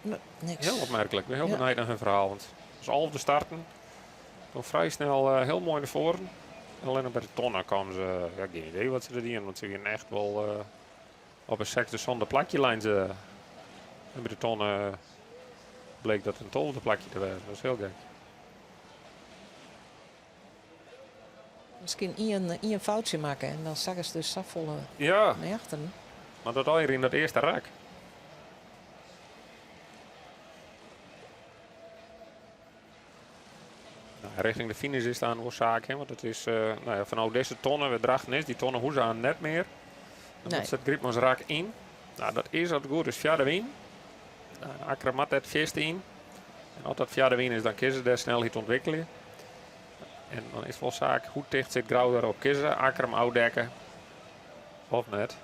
Nee, niks. Hiel opmerklik. Ik bin hiel benijd nei hun ferhaal. Want as alfde starten, dan frij snel hiel moai nei foaren. En allinnich by de tonne kamen se, ja, gjin idee wat se der dienen. Want se wienen echt wol op in sechsde, sânde plakje leinen se. En by de tonne bleek dat in 12e plakje te wêzen. Dat is hiel gek. Miskien ien foutsje makke en dan sakkest dus safolle nei achteren. Mar dat allegear yn dat earste rak. Nou, Richting de finish is dan wol saak, hè, want it is nou ja, fanôf dizze tonne wer Drachten is, dy tonne hoege se aan net mear. Dan Nee. moat it Grytmansrak yn. Nou, dat is as it goed is fia de wyn. Nou, Akkrum moat dat fierste yn. En as dat fia de wyn is, dan kinne se dêr snelheid ûntwikkelje. En dan is it wol saak, hoe ticht sit Grou dêrop? Kinne se Akkrum ôfdekke of net?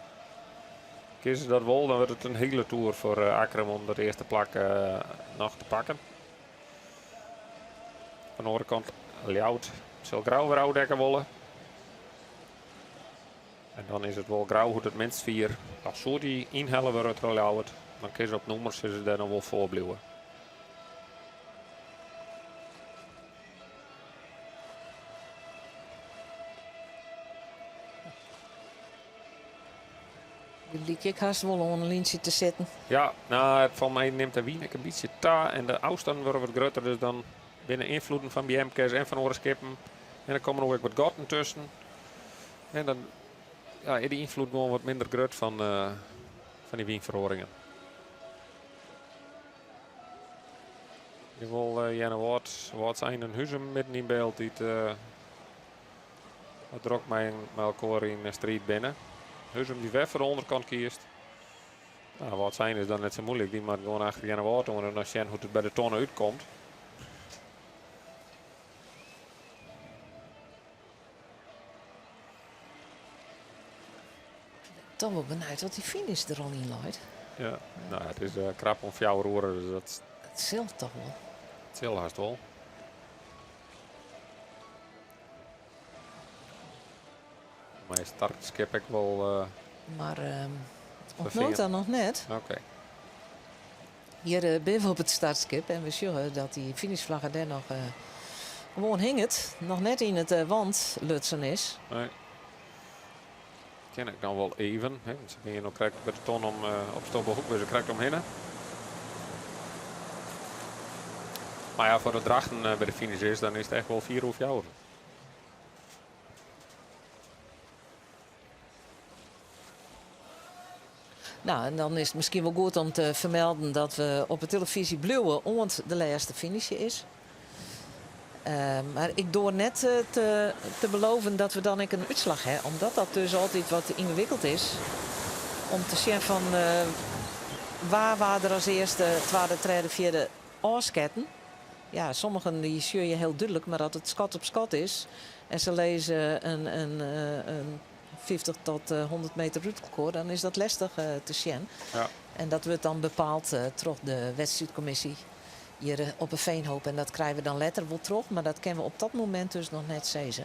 Kinne se dat wol, dan wurdt it in hiele toer foar Akkrum om dat earste plak noch te pakken. Oan de oare kant, Ljouwert sil Grou wer ôfdekke wolle. En dan is it wol Grou hoe't it minst fier. Al soe dy ynhelle wurde troch Ljouwert, dan kinne se op nûmers se dêr noch wol foar bliuwe. Dy lykje ek hast wol oan in lyntsje te sitten. Ja, nou, it falt my nimt de wyn ek in bytsje ta en de ôfstannen wurde wat grutter, dus dan binne ynfloeden fan beamkes en fan oare skippen. En der komme noch ek wat gatten tusken. En dan ja, is dy ynfloed gewoan wat minder grut fan dy wynferoaringen. Je wol Earnewâld, Wâldsein en Huzum midden yn byld dy't wat drok mei elkoar yn striid binne. Huzum dy't wer foar de ûnderkant kiest. Nou, Wâldsein is dan net sa muoilik. Dy moat gewoan achter Earnewâld oan en dan sjen hoe't it by de tonne útkomt. Toch wol benijd wat dy finish der al yn leit. Ja, nou, it is krap om 4 oere, dus dat It sil toch wol. It sil hast wol. Mei startskip ek wol. Mar op no ta noch net. Oké. Hjir binne we op it startskip en we sjogge dat dy finishflagge dêr noch gewoan hinget. Noch net yn it want lutsen is. Nee. Kin ik dan wol even. Hè, want se binne no krekt by de ton om op Stoppelhoek, binne se krekt omhinne. Mar ja, foar de Drachten by de finish is, dan is it echt wol 4 oer 4. Nou, en dan is it miskien wol goed om te fermelden dat we op de televyzje bliuwe oant de lêste finish is. Mar ik doar net te beloven dat we dan ek in útslach ha, omdat dat dus altyd wat yngewikkeld is om te sjen fan wa waard der as earste, twadde, tredde, fjirde ôfsketten. Ja, sommigen dy sjogge je hiel dúdlik, mar as it skot op skot is en se lizze in 50 tot 100 meter út elkoar, dan is dat lestich te sjen. Ja. En dat wurdt dan bepaald troch de wedstriidkommisje hjir op 'e Veenhoop. En dat krije we dan letter wol troch, mar dat kinne we op dat momint dus noch net sizze.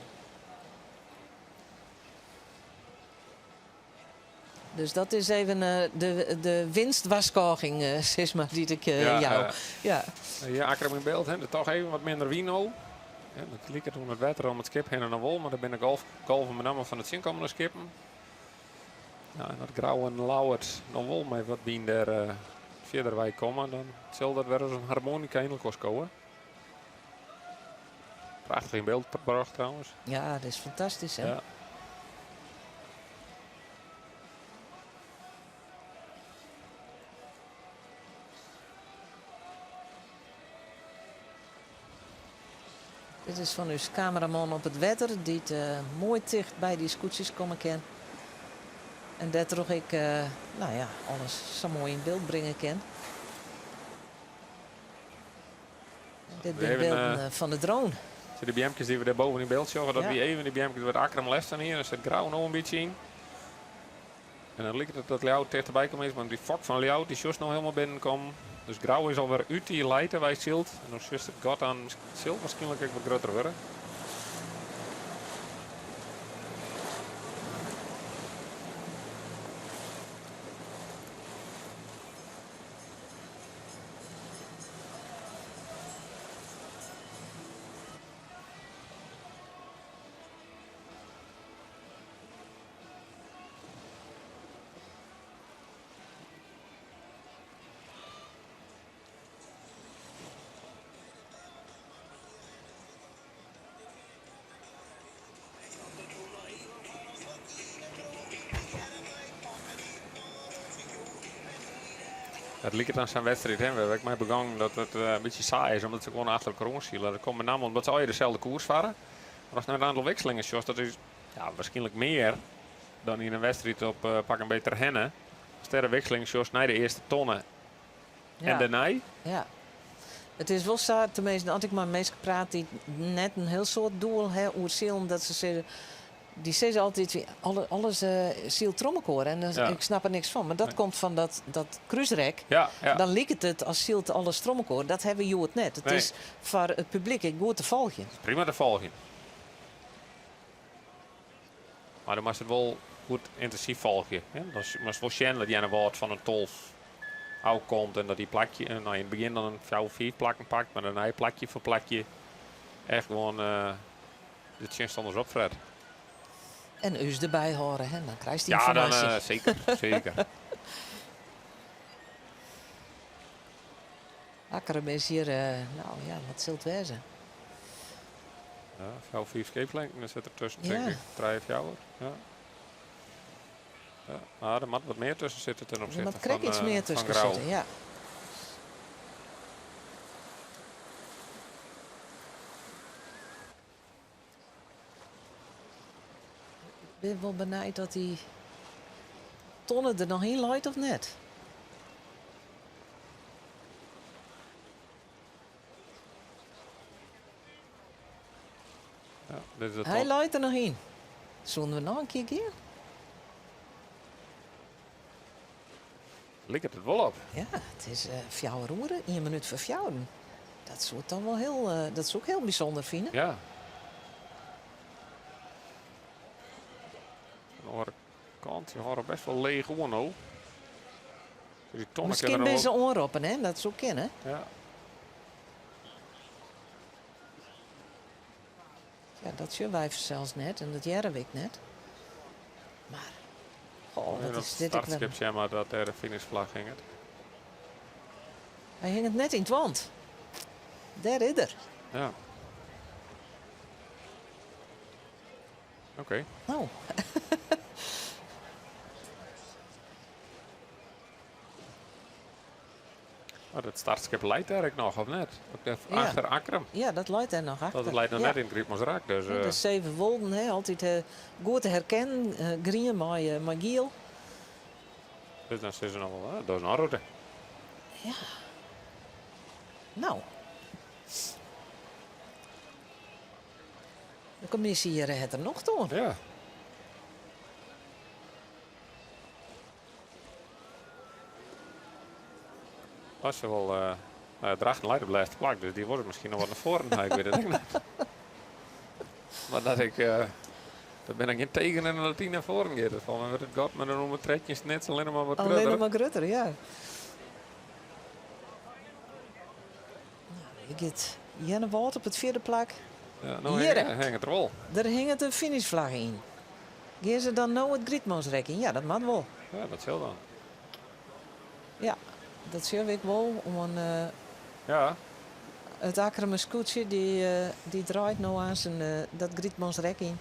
Dus dat is even de winstwarskôging, sis mar, dy't ik jou. Ja. Ja, Akkrum yn byld, hè, der toch even wat minder wyn no. Ja, dat liket oan it wetter om it skip hinne noch wol, mar der binne golven benammen fan de tsjinkommende skippen. Ja, en as Grou en Ljouwert noch wol mei wat wyn dêr fierder wei komme, dan sil dat wer as in harmonika yn elkoar skowe. Prachtich yn byld brocht trouwens. Ja, dat is fantastysk, hè? Ja. Dit is fan ús kameraman op it wetter, dy't moai ticht by dy skûtsjes komme kin. En dêrtroch ek nou ja, alles sa moai yn byld bringe kin. Dit binne bylden fan de drone. De beamkes dy't we dêr boven yn byld sjogge, dat wie even de beamkes wêr't Akkrum lêst fan hie. Dêr sit Grou no in bytsje yn. En dan liket it dat Ljouwert tichterby kommen is, want dy fok fan Ljouwert dy sjochst no hielendal binnenkommen. Dus Grou is alwer út dy lijte wei syld. En dan sjochst it gat aan, sil waarskynlik ek wat grutter wurde. It liket dan sa'n wedstriid, hè, wêr't ik mei begûn, dat it in bytsje saai is, omdat se gewoan achter elkoar oan sile. Dat komt benammen omdat se allegear deselde koers farre. Mar ast nei it oantal wikselingen sjochst, dat is ja, wierskynlik mear dan yn in wedstriid op pak 'm beet Terherne. Ast dêr de wikseling sjochst nei de earste tonne en dêrnei. Ja. It is wol sa, teminsten as ik mei minsken praat dy't net in hiel soad doel ha oer silen, dat se sizze, dy sizze altyd, alles sylt troch mekoar en ik snap der niks fan. Mar dat komt fan dat krúsrek. Dan liket it as sylt alles troch mekoar. Dat ha we hjoed net. It is foar it publyk ek goed te folgjen. Prima te folgjen. Mar dan moatst it wol goed yntinsyf folgje. Dan moatst wol sjen dat Earnewâld fan in 12 ôfkomt en dat dy plakje, no, yn it begjin dan in fjouwer, fiif plakken pakt, mar dêrnei plakje foar plakje echt gewoan de tsjinstanners opfret. En ús derby hâlde, hè? Dan krijst Ja, dan, ynformaasje. Seker, seker. Akkrum is hjir, no ja, wat sil it wêze? Ja, fjouwer, fiif skeepslengten der sit der tusken, tink ik. Trije, fjouwer. Ja. Ja, mar der moat wat mear tusken sitte ten Der opzichte moat krekt fan, iets mear fan tusken Grou. sitte, ja. Ik bin wol benijd oft dy tonne der noch yn leit of net. Ja, dit is de Hy ton. leit der noch yn. Soene we noch in kear gean? Liket it wol op. Ja, it is fjouwer oere, ien minút foar fjouweren. Dat soe ik dan wol hiel, dat soe ik hiel bysûnder fine. Ja. Oan de oare kant, se hâlde best wol leech oan no. Dus dy tonne Miskien kin der binne noch se wol- oanroppen, hè? Dat soe kinne. Ja. Ja, dat sjogge wy fansels net en dat hearre we ek net. Mar, goh, wat is dit ek wer. Startskip sjen mar dat dêr de finishflagge hinget. Hy hinget net yn it want. Dêr is er. Ja. Oké. No. Oh, dat startskip leit dêr ek noch, of net? Op de, Ja. Achter Akkrum. Ja, dat leit dêr noch achter. Dat leit noch Ja. net yn it Grytmansrak. Dus, De Sevenwolden, hè, altyd goed te herkennen. Grien mei giel. Dus dan sizze se noch wol, dat is in rûte. Ja. No. De kommisje hjir hat der nocht oan. Ja. As se wol, nou ja, Drachten leit op it lêste plak, dus dy wurde miskien noch wat nei foaren. Ik wit it ek net. Mar dat ik, dat binne gjin tekenen dat dy nei foaren giet. Dat falt my wurdt it gat mei de nûmer 13 Snits allinne mar wat Allinne grutter. mar grutter, ja. Nou, hjir giet Earnewâld op it fjirde plak. Ja, no Hjir. hinget der wol. Der hinget in finishflagge yn. Gean se dan no it Grytmansrek yn? Ja, dat moat wol. Ja, dat sil dan. Ja, dat sjoch ik wol. Oan it Akkrumer skûtsje, dy draait no aansen dat Grytmansrek yn.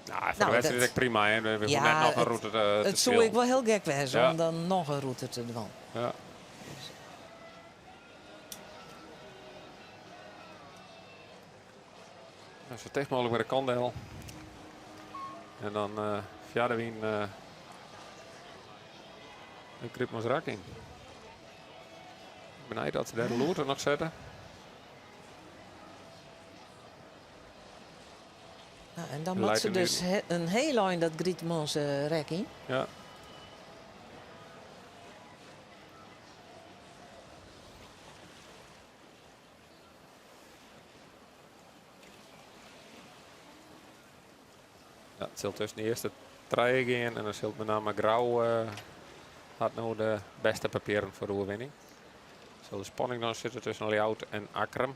Nou, foar de Nou, wedstriid dat ek prima. Hè. We hoege Ja, net noch in rûte te it soe ek wol hiel gek wêze om dan noch in rûte te dwaan. Ja. Nou, sa ticht mooglik by de kant del. En dan fia de wyn de Grytmansrak yn. Benijd dat se dêr de loerte noch sette. Nou, en dan De moat se leit er nu dus in hiel ein dat Grytmansrek yn. Ja. Ja, it sil tusken de earste trije gean en dan sil it mei name Grou hat no de bêste papieren foar de oerwinning. Sil de spanning dan sitte tusken Ljouwert en Akkrum.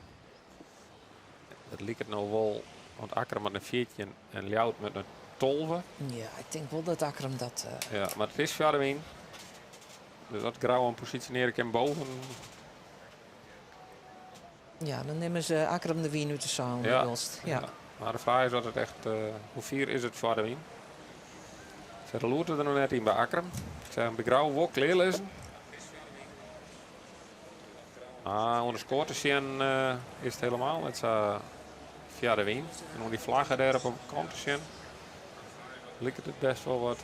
Dat liket no wol, want Akkrum hat in 14 en Ljouwert met in 12. Ja, ik tink wol dat Akkrum dat. Ja, mar it is foar de wyn. Dus dat Grou him posisjonearje kin boven. Ja, dan nimme se Akkrum de wyn út de seil. Ja. Ja. Ja. Mar de fraach is dat it echt, hoe fier is it foar de wyn? Set de lûd der noch net yn by Akkrum. Ik seach him by Grou wol klear lizzen. Ah, oan de skoar te sjen is it helemaal net sa fia de wyn. En oan dy flagge dêr op de kant te sjen liket it best wol wat.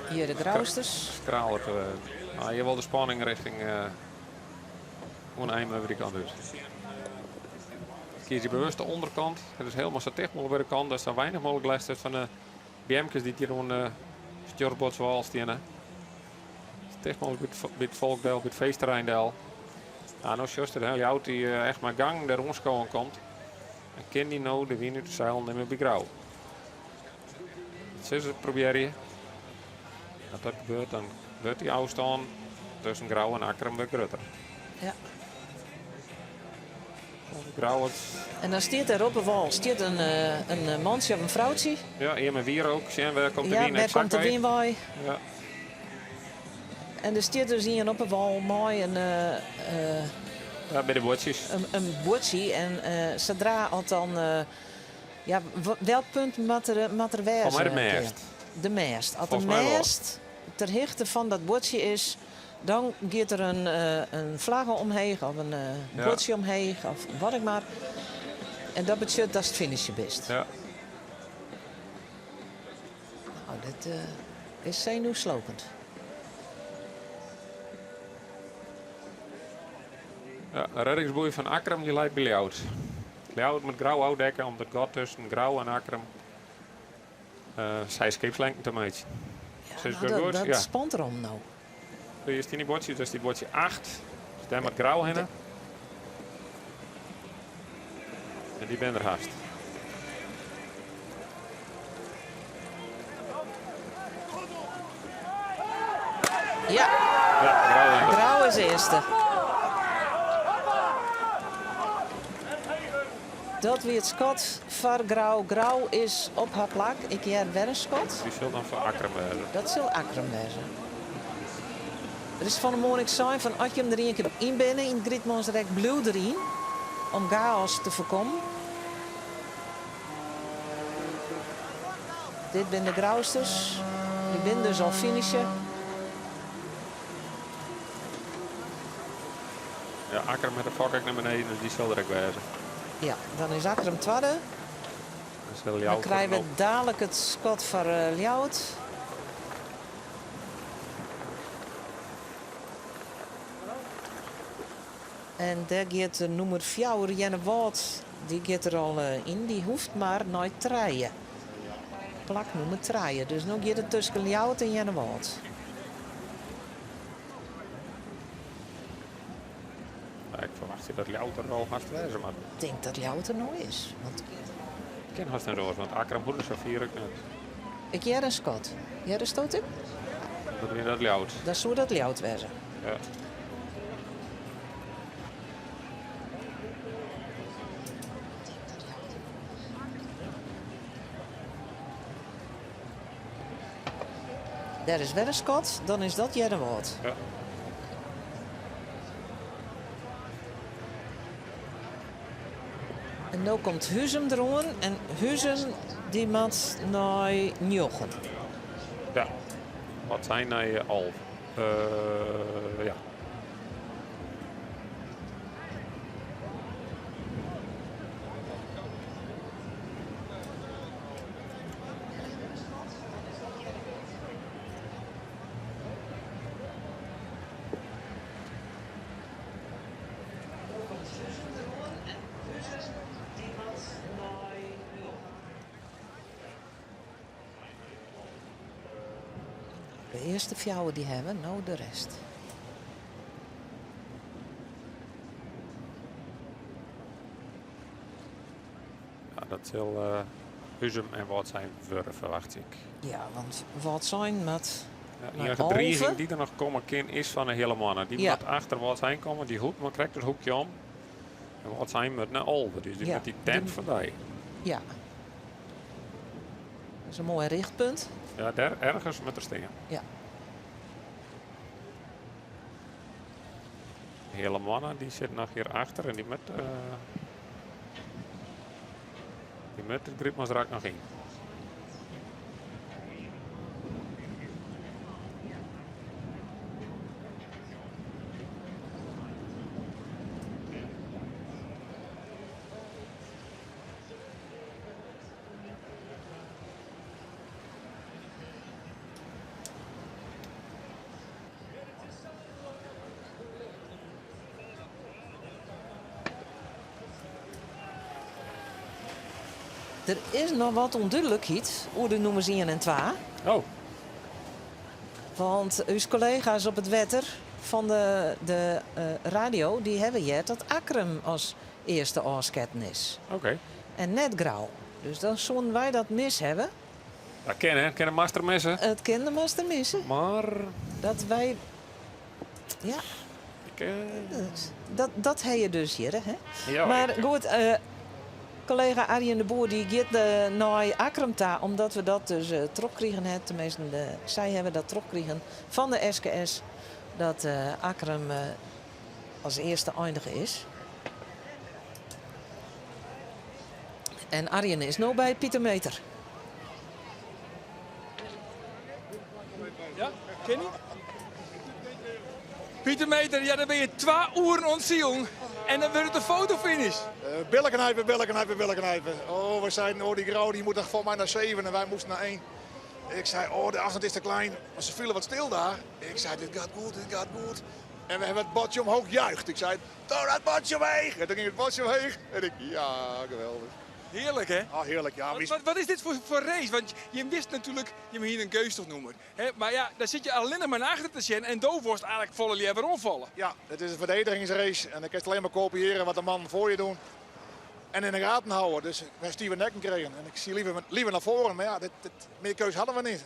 Hjir de Grousters. Skraler te wêzen. Ah, hjir wol de spanning richting oan ein wer dy kant út. Kies je bewust de ûnderkant. It is helemaal sa ticht mooglik by de kant, dat sa weinich mooglik lêst is fan de beamkes dy't hjir oan de stjoerboardswâl steane. Sa ticht mooglik by it folk del, by it feestterrein del. Nou, no sjochst it, hè, Ljouwert dy't echt mei gang dêr oanskowen komt. En kin dy no de wyn út de seilen nimme by Grou? Dat sille se probearje. As dat gebeurt, dan wurdt dy ôfstân tusken Grou en Akkrum wer grutter. Ja. Grou it. En dan stiet dêr op de wâl stiet in mantsje of in froutsje. Ja, ien mei wierook. Sjen wêr komt de Ja, wyn wêr eksakt komt de wei. wyn wei? Ja. En der stiet dus ien op de wâl mei in Ja, by de buordsjes. in buordsje. En sadra as dan ja, welk punt moat der wêze? Folgens my de mêst. De mêst. As de Folgens my wol. mêst ter hichte fan dat buordsje is, dan giet der in flagge omheech of in buordsje omheech of wat ek mar. En dat betsjut datst finishe bist. Ja. Nou, dit is senuwslopend. Ja, de reddingsboei fan Akkrum dy leit by Ljouwert. Ljouwert moat Grou ôfdekke om it gat tusken Grou en Akkrum seis skeepslengten te meitsjen. Ja, Sis nou, ik dat goed? dat Ja. spant erom no. Hjir stean dy buordsjes, dat is dy buordsje 8. Dus dêr moat Grou hinne. En dy binne der hast. Ja. Ja, Grou wint. Grou is earste. Dat wie it skot foar Grou. Grou is op har plak. Ik hear wer in skot. Dy sil dan foar Akkrum wêze. Dat sil Akkrum wêze. Der is fan 'e moarn ek sein fan as jim der ien kear yn binne yn it Grytmansrek, bliuw deryn om chaos te foarkommen. Dit binne de Grousters. Dy binne dus al finishe. Ja, Akkrum hat de fok ek nei beneden, dus dy sil der ek wêze. Ja, dan is Akkrum twadde. Dan sil Dan Ljouwert krije we noch. dalik it skot foar Ljouwert. En dêr giet de nûmer fjouwer, Earnewâld, dy giet der al yn. Dy hoecht mar nei trije. Plak nûmer trije. Dus no giet it tusken Ljouwert en Earnewâld. Ja, ik ferwachtsje dat Ljouwert der al hast wêze moat. Ik tink dat Ljouwert der no is. Want Kin hast net oars, want Akkrum hoecht sa fier ek net. Ik hear in skot. Heardesto it? Dat wie dat Ljouwert. Dan soe dat Ljouwert wêze. Ja. Dêr is wer in skot, dan is dat Earnewâld. Ja. En no komt Huzum deroan en Huzum dy moat nei njoggen. Ja, wat zijn nei 11? Ja. De earste fjouwer dy hawwe, no de rest. Ja, dat sil Huzum en Wâldsein wurde, ferwachtsje ik. Ja, want Wâldsein moat Ja, nei enige driging 11. dy't der noch komme kin is fan de Heale Moanne. Dy Ja. moat achter Wâldsein komme, dy hoecht mar krekt it hoekje om. En Wâldsein moat nei 11, dus dy Ja, moat dy tent dy foarby. Ja. Dat is in moai richtpunt. Ja, dêr ergens moat er stean. Ja. Heale Moanne dy sit noch hjir achter en dy moat it Grytmansrak noch yn. Der is noch wat ûndúdlikheid oer de nûmers ien en twa. Oh. Want ús kollega's op it wetter fan de de radio dy hawwe heard dat Akkrum as earste ôfsketten is. Oké. En net Grou. Dus dan soenen wy dat mis hawwe. Dat kin hè, kin de master misse. It kin de master misse. Mar. Dat wy. Ja. Ik, Dat, dat ha je dus hjir, hè? Ja, mar ik, goed, collega Arjen de Boer dy giet nei Akkrum ta, omdat we dat dus trochkrigen ha. Teminsten, de, sy hawwe dat trochkrigen fan de SKS, dat Akkrum as earste eindige is. En Arjen is no by Pieter Meter. Ja, kin niet? Pieter Meter, ja, dan bin je twa oeren oan it silen en dan wurdt it in fotofinish. Uh, billen knijpen, billen knijpen, billen knijpen. Oh, we zeiden, oh, die Grou die moet toch voor mij naar 7 en wij moesten naar 1. Ik zei, oh, de afstand is te klein. Maar ze vielen wat stil daar. Ik zei, dit gaat goed, dit gaat goed. En we hebben het bordje omhoog juicht. Ik zei, door dat bordje omhoog. En toen ging het bordje omhoog. En ik, ja, geweldig. Heerlijk, hè? Ah, heerlijk, ja. Wat, wat, wat is dit voor race? Want je wist natuurlijk, je moet hier een geustig noemen. Hè? Maar ja, daar zit je alleen maar naar achter te zien en do worst eigenlijk volle liever omvallen. Ja, het is een verdedigingsrace. En dan kun je alleen maar kopiëren wat de man voor je doet. En in de gaten houden. Dus wij stieven nekken kregen. En ik zie liever naar voren. Maar ja, meer keus hadden we niet.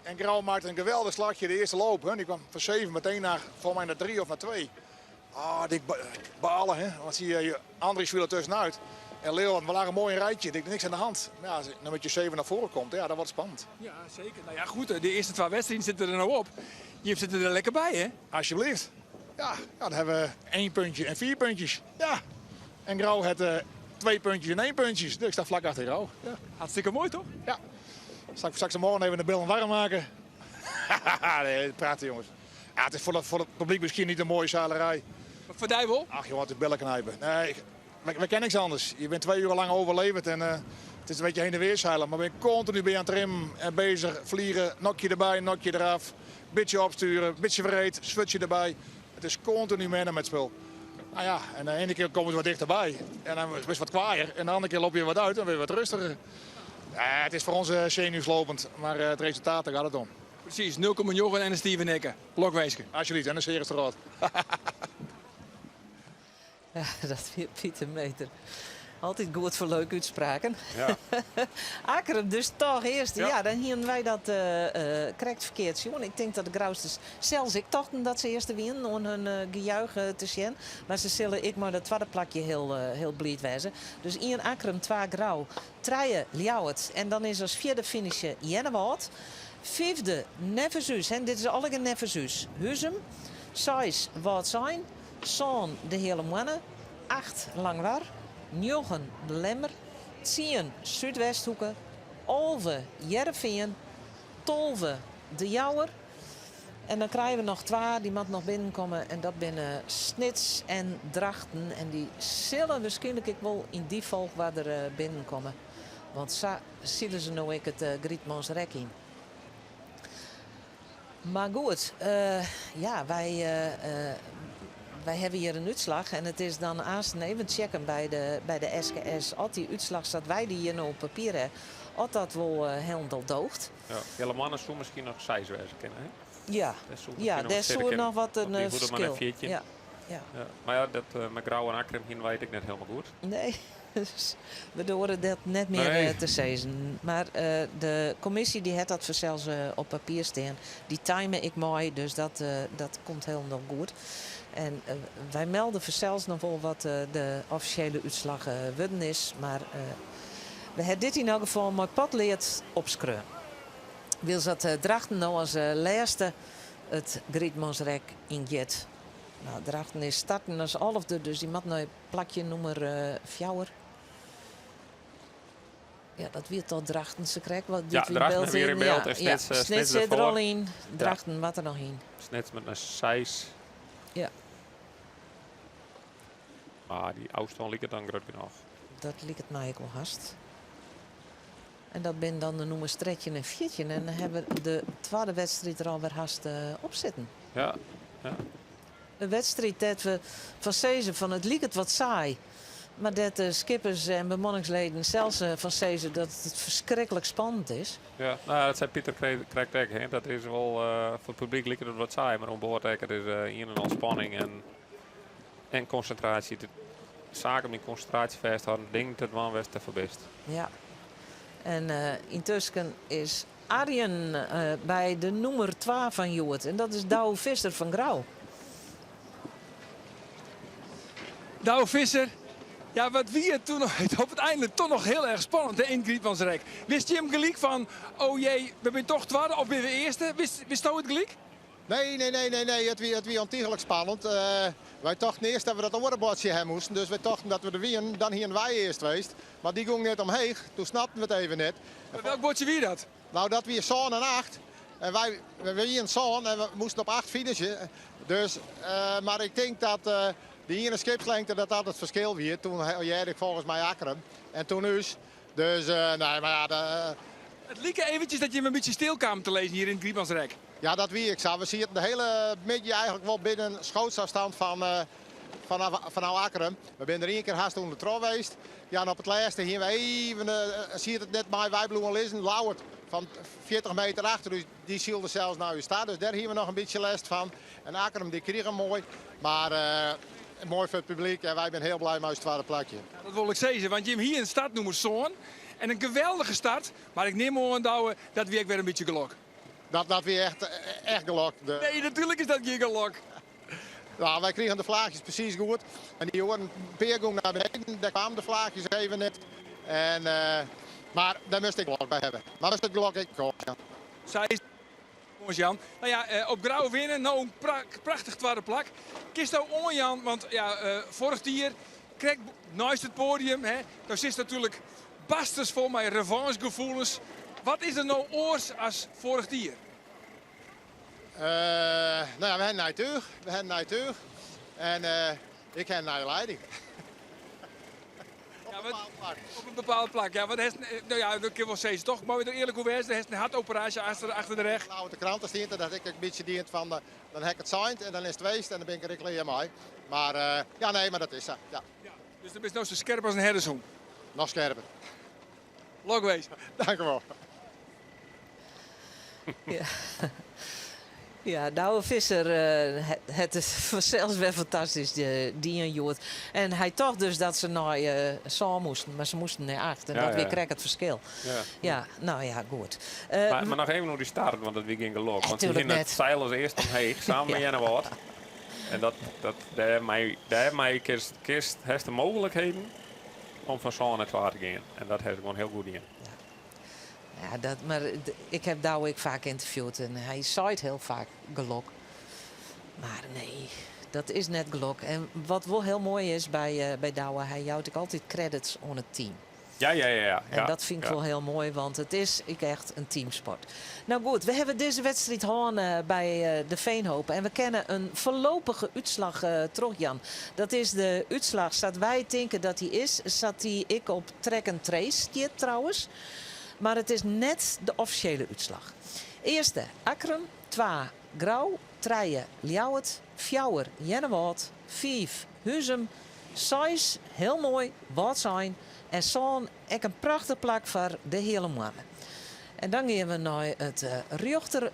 En Grou maakte een geweldig slagje de eerste loop. Hè. Die kwam van 7 meteen naar, voor mij naar 3 of naar 2. Ah, dik balen, hè. Want zie je, Andries viel er tussenuit. En Leeuwarden, we lagen mooi in een rijtje. Ik denk, niks aan de hand. Maar ja, als nummertje 7 naar voren komt, ja, dat wordt spannend. Ja, zeker. Nou ja, goed, de eerste 2 wedstrijden zitten er nou op. Je zit er lekker bij, hè? Alsjeblieft. Ja, ja, dan hebben we 1 puntje en 4 puntjes. Ja. En Grou heeft 2 puntjes en 1 puntje. Dus ik sta vlak achter Grou. Ja. Hartstikke mooi, toch? Ja. Zal ik straks morgen even de billen warm maken? Nee, praten, jongens. Ja, het is voor het publiek misschien niet een mooie zeilerij. Maar voor die wel? Ach joh, het is billen knijpen. Nee, we kennen niks anders. Je bent 2 uur lang overleverd en het is een beetje heen en weer zeilen. Maar ben je continu ben je aan het trimmen en bezig. Vliegen, nokje erbij, nokje eraf. Beetje opsturen, beetje verreed, switchje erbij. Het is continu mennen met spul. Nou ja, en de ene keer komen ze wat dichterbij. En dan is het wat kwaaier. En de andere keer loop je wat uit en weer wat rustiger. Ja, het is voor ons zenuwslopend, maar het resultaat, daar gaat het om. Precies, 0,9 en een Steven Hekken. Lokweeske. Alsjeblieft, en een zeer rood. Ja, dat weer Pieter Meter. Altijd goed voor leuke uitspraken. Ja. Akkrum dus toch eerst. Ja. Ja, dan hielden wij dat correct verkeerd. Jongen, ik denk dat de Grousters zelfs ik tochten dat ze eerst winnen om hun gejuich te zien. Maar ze zullen ik maar dat tweede plakje heel blied wezen. Dus 1 Akkrum, 2 Grou, 3 Ljouwert. En dan is als vierde finishen Jennewald. Vijfde Neffesus. En dit is alle Neffesus. Huzum, 6 Wâldsein, 7 de Hele Moanne, 8 Langwar, 9 de Lemmer, 10 Súdwesthoeke, 11 Hearrenfean, 12 de Jouwer. En dan krijgen we nog 2, die moet nog binnenkomen. En dat binnen Snits en Drachten. En die zullen waarschijnlijk ik wel in die volgorde binnenkomen. Want zo zullen ze nou ik het Grietmans rek in. Maar goed, ja, wij hebben hier een uitslag. En het is dan aanstaan even checken bij de SKS. Als die uitslag staat, wij die hier nou op papier hebben, of dat wel helemaal doogt. Ja, hele mannen zou misschien nog 6 wezen kunnen, hè? Ja. Daar zou Ja, misschien nog daar wat zou zitten nog wat een, Want die voeden maar een verschil. viertje. Ja. Ja. Ja. Maar ja, dat met Grou en Akkrum hier weet ik net helemaal goed. Nee, dus we horen dat net meer, Nee. te zeggen. Maar de commissie die heeft dat zelfs op papier staan. Die timen ik mooi, dus dat komt helemaal goed. En wij melden zelfs nog wel wat de officiële uitslag worden is. Maar we hebben dit in elk geval mooi potleerd opschreeuwen. Wil dat Drachten nou als laatste het Grietmansrek inget. Nou, Drachten is starten als 11e, dus die moet nou plakje nummer 4. Ja, dat weer tot Drachten ze krijgt. Wat Ja, dit weer Drachten beeld weer in in. beeld Ja, en ja, Snits Snits zit er ervoor. al in. Ja. Drachten, wat er nog in. Snits met een 6. Ja. Maar die afstand liep het dan groot genoeg. Dat liep het mij ook wel haast. En dat ben dan de noemen Stretje en Viertje. En dan hebben we de tweede wedstrijd er alweer haast op zitten. Ja, ja. Een wedstrijd dat we van Sezen van het liep het wat saai. Mar dêr't de skippers en bemanningsleden sels fan sizze dat it ferskriklik spannend is. Ja, no ja, dat sei Pieter krekt ek. Hè. Dat is wol, foar it publyk liket it wat saai, mar oan board ek. It is ien en al spanning en konsintraasje. De saak om dy konsintraasje fêst te hâlden, dingen te dwaan wêr'tst derfoar bist. Ja, en yntusken is Arjen by de nûmer twa fan hjoed en dat is Douwe Visser fan Grou. Douwe Visser, ja wat wie it toen op it ein toch noch hiel erch spannend hè, yn it Grytmansrek. Wist jim gelyk fan, oh jee, we binne toch twadde of binne we earste? Wist, witsto it gelyk? Nee, nee, nee, nee, nee. It wie, it wie ontiegelijk spannend. Uh, wy tochten earst dat we dat oare boatsje ha moasten, dus wy tochten dat we der wienen. Dan hienen wy earst west. Mar dy gong net omheech, doe snapten we it even net. Mar welk boatsje wie dat? Nou, dat wie sân en acht. En wy, wy wienen sân en we moasten op acht finishen. Dus, uh, mar ik tink dat uh, dy iene skipslengte dat dat it ferskil wie. Toen hearde ik folgens my Akkrum en toen ús. Dus, uh, nee, mar ja, de, It like eventsjes dat jim in bytsje stil kamen te lizzen hjir yn it Grytmansrek. Ja, dat wie ek sa. We sieten de hiele middei eigentlik wol binnen schootsafstand fan, uh, fan, fan Akkrum. We binne der ien kear hast ûndertroch west. Ja, en op it lêste hiene we even, uh, siet it net mei, wy bleauwen lizzen. Ljouwert fan 40 meter achter ús, dy sylde sels nei ús ta. Dus dêr hiene we noch in bytsje lêst fan. En Akkrum dy krige moai. Mar uh, moai foar it publyk en wy binne hiel blij mei ús twadde plakje. Ja, dat wol ik sizze, want jim hiene startnûmer sân en in geweldige start. Mar ik nim oan, Douwe, dat wie ek wer in bytsje gelok. Dat, dat wie echt, echt gelok. De... Nee, natuerlik is dat gjin gelok. Nou, wy krigen de flaachjes presys goed. En dy oaren pear gong nei beneden. Dêr kamen de flaachjes even net. En, uh, mar dêr moast ik gelok by hawwe. Mar is it gelok ek ja. Sa is Jan. Nou ja, eh, op Grou winne, no in pra prachtich twadde plak. Kinsto oanjaan, want ja, uh, foarich jier krekt neist it poadium, hè, dan sitst natuerlik barstensfol mei revanchegefoelens. Wat is der no oars as foarich jier? Uh, nou ja, we ha nij túch. We ha nij túch. En uh, ik ha in nije lieding. Op een bepaald plak. Op in bepaald plak, ja. Want hast, no ja, dat kin wol sizze, toch? Meie we der earlik oer wêze? Do hast in hertoperaasje achter, achter de rêch. Nou, de kranten stiet dat ik in bytsje dient fan, dan ha ik it sein en dan is it west en dan bin ik der klear mei. Mar uh, ja, nee, mar dat is sa. Ja. Ja, dus do bist no sa skerp as in herdershûn. Noch skerper. Lokwinske. Dank u wol. Ja. Ja, Douwe Visser, uh, het is fansels wer fantastysk, dien hjoed. En hy tocht dus dat se nei uh, sân moasten, mar se moasten nei acht. En ja, dat wie krekt it ferskil. Ja. ja, no ja, goed. Uh, mar, mar noch even oer dy start, want dat wie gjin gelok. Want se hiene it seil as earste omheech, samen mei Earnewâld. En dat, dat, dêrmei, dêrmei kinst, kinst, hast de mooglikheden om fan sân nei twa te gean. En dat ha se gewoan hiel goed dien. Ja. Ja, dat, mar ik ha Douwe ek faak ynterviewd en hy seit hiel faak gelok. Mar nee, dat is net gelok. En wat wol hiel moai is by, uh, by Douwe, hy jout ek altyd credits oan it team. Ja, ja, ja. ja. En dat fyn ik wol hiel moai, want it is ek echt in teamsport. No goed, we hawwe dizze wedstriid hân uh, by uh, de Veenhoop. En we kinne in foarlopige útslach uh, trochjaan. Dat is de útslach sa't wy tinke dat dy is. Sa't dy ek op Track and Trace stiet trouwens. Mar it is net de offisjele útslach. Earste Akkrum, twa Grou, trije Ljouwert, fjouwer Earnewâld, fiif Huzum, seis, hiel moai, Wâldsein en sân ek in prachtich plak foar de Heale Moanne. En dan gean we nei it rjochter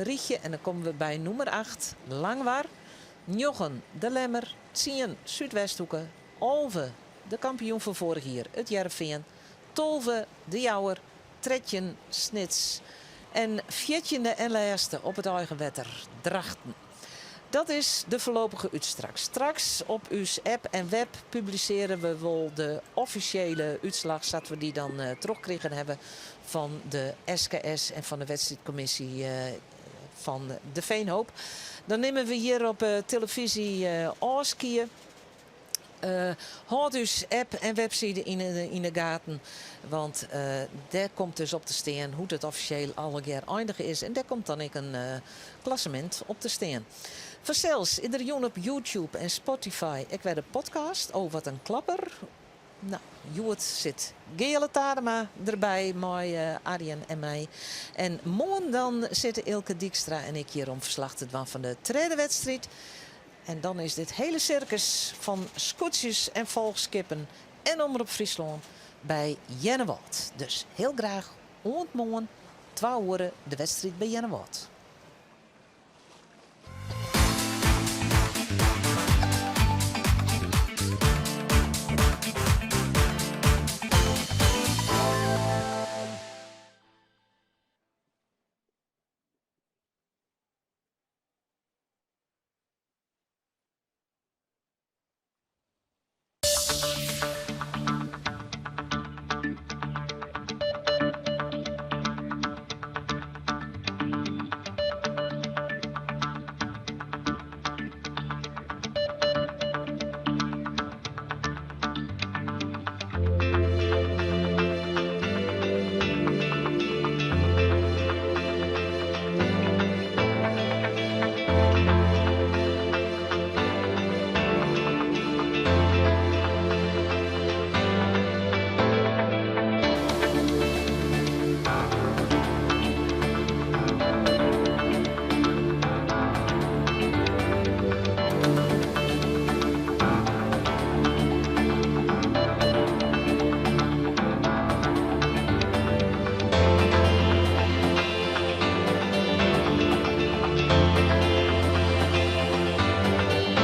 rychje en dan komme we by nûmer acht Langwar, njoggen De Lemmer, tsien Súdwesthoeke, 11 de kampioen fan foarich jier It Hearrenfean, 12 De Jouwer, 13 Snits en fjirtjinde en lêste op it eigen wetter Drachten. Dat is de foarlopige útslach. Straks op ús app en web publisearje we wol de offisjele útslach sa't we dy dan uh, trochkrigen hawwe fan de SKS en fan de wedstriidkommisje uh, fan de Veenhoop. Dan nimme we hjir op uh, telefyzje ôfskie. Uh, hâld ús app en webside yn 'e gaten. Want uh, dêr komt dus op te stean hoe't it offisjeel allegear einige is. En dêr komt dan ek in uh, klassemint op te stean. Fansels is der jûn op YouTube en Spotify ek wer de podcast. Oh, wat in klapper. No, hjoed sit Geale Tadema derby mei uh, Arjen en my. En moarn dan sitte Eelke Dykstra en ik hjir om ferslach te dwaan fan de tredde wedstriid. En dan is dit hiele sirkus fan skûtsjes en folchskippen en Omrop Fryslân by Earnewâld. Dus hiel graach oant moarn, twa oere, de wedstriid by Earnewâld.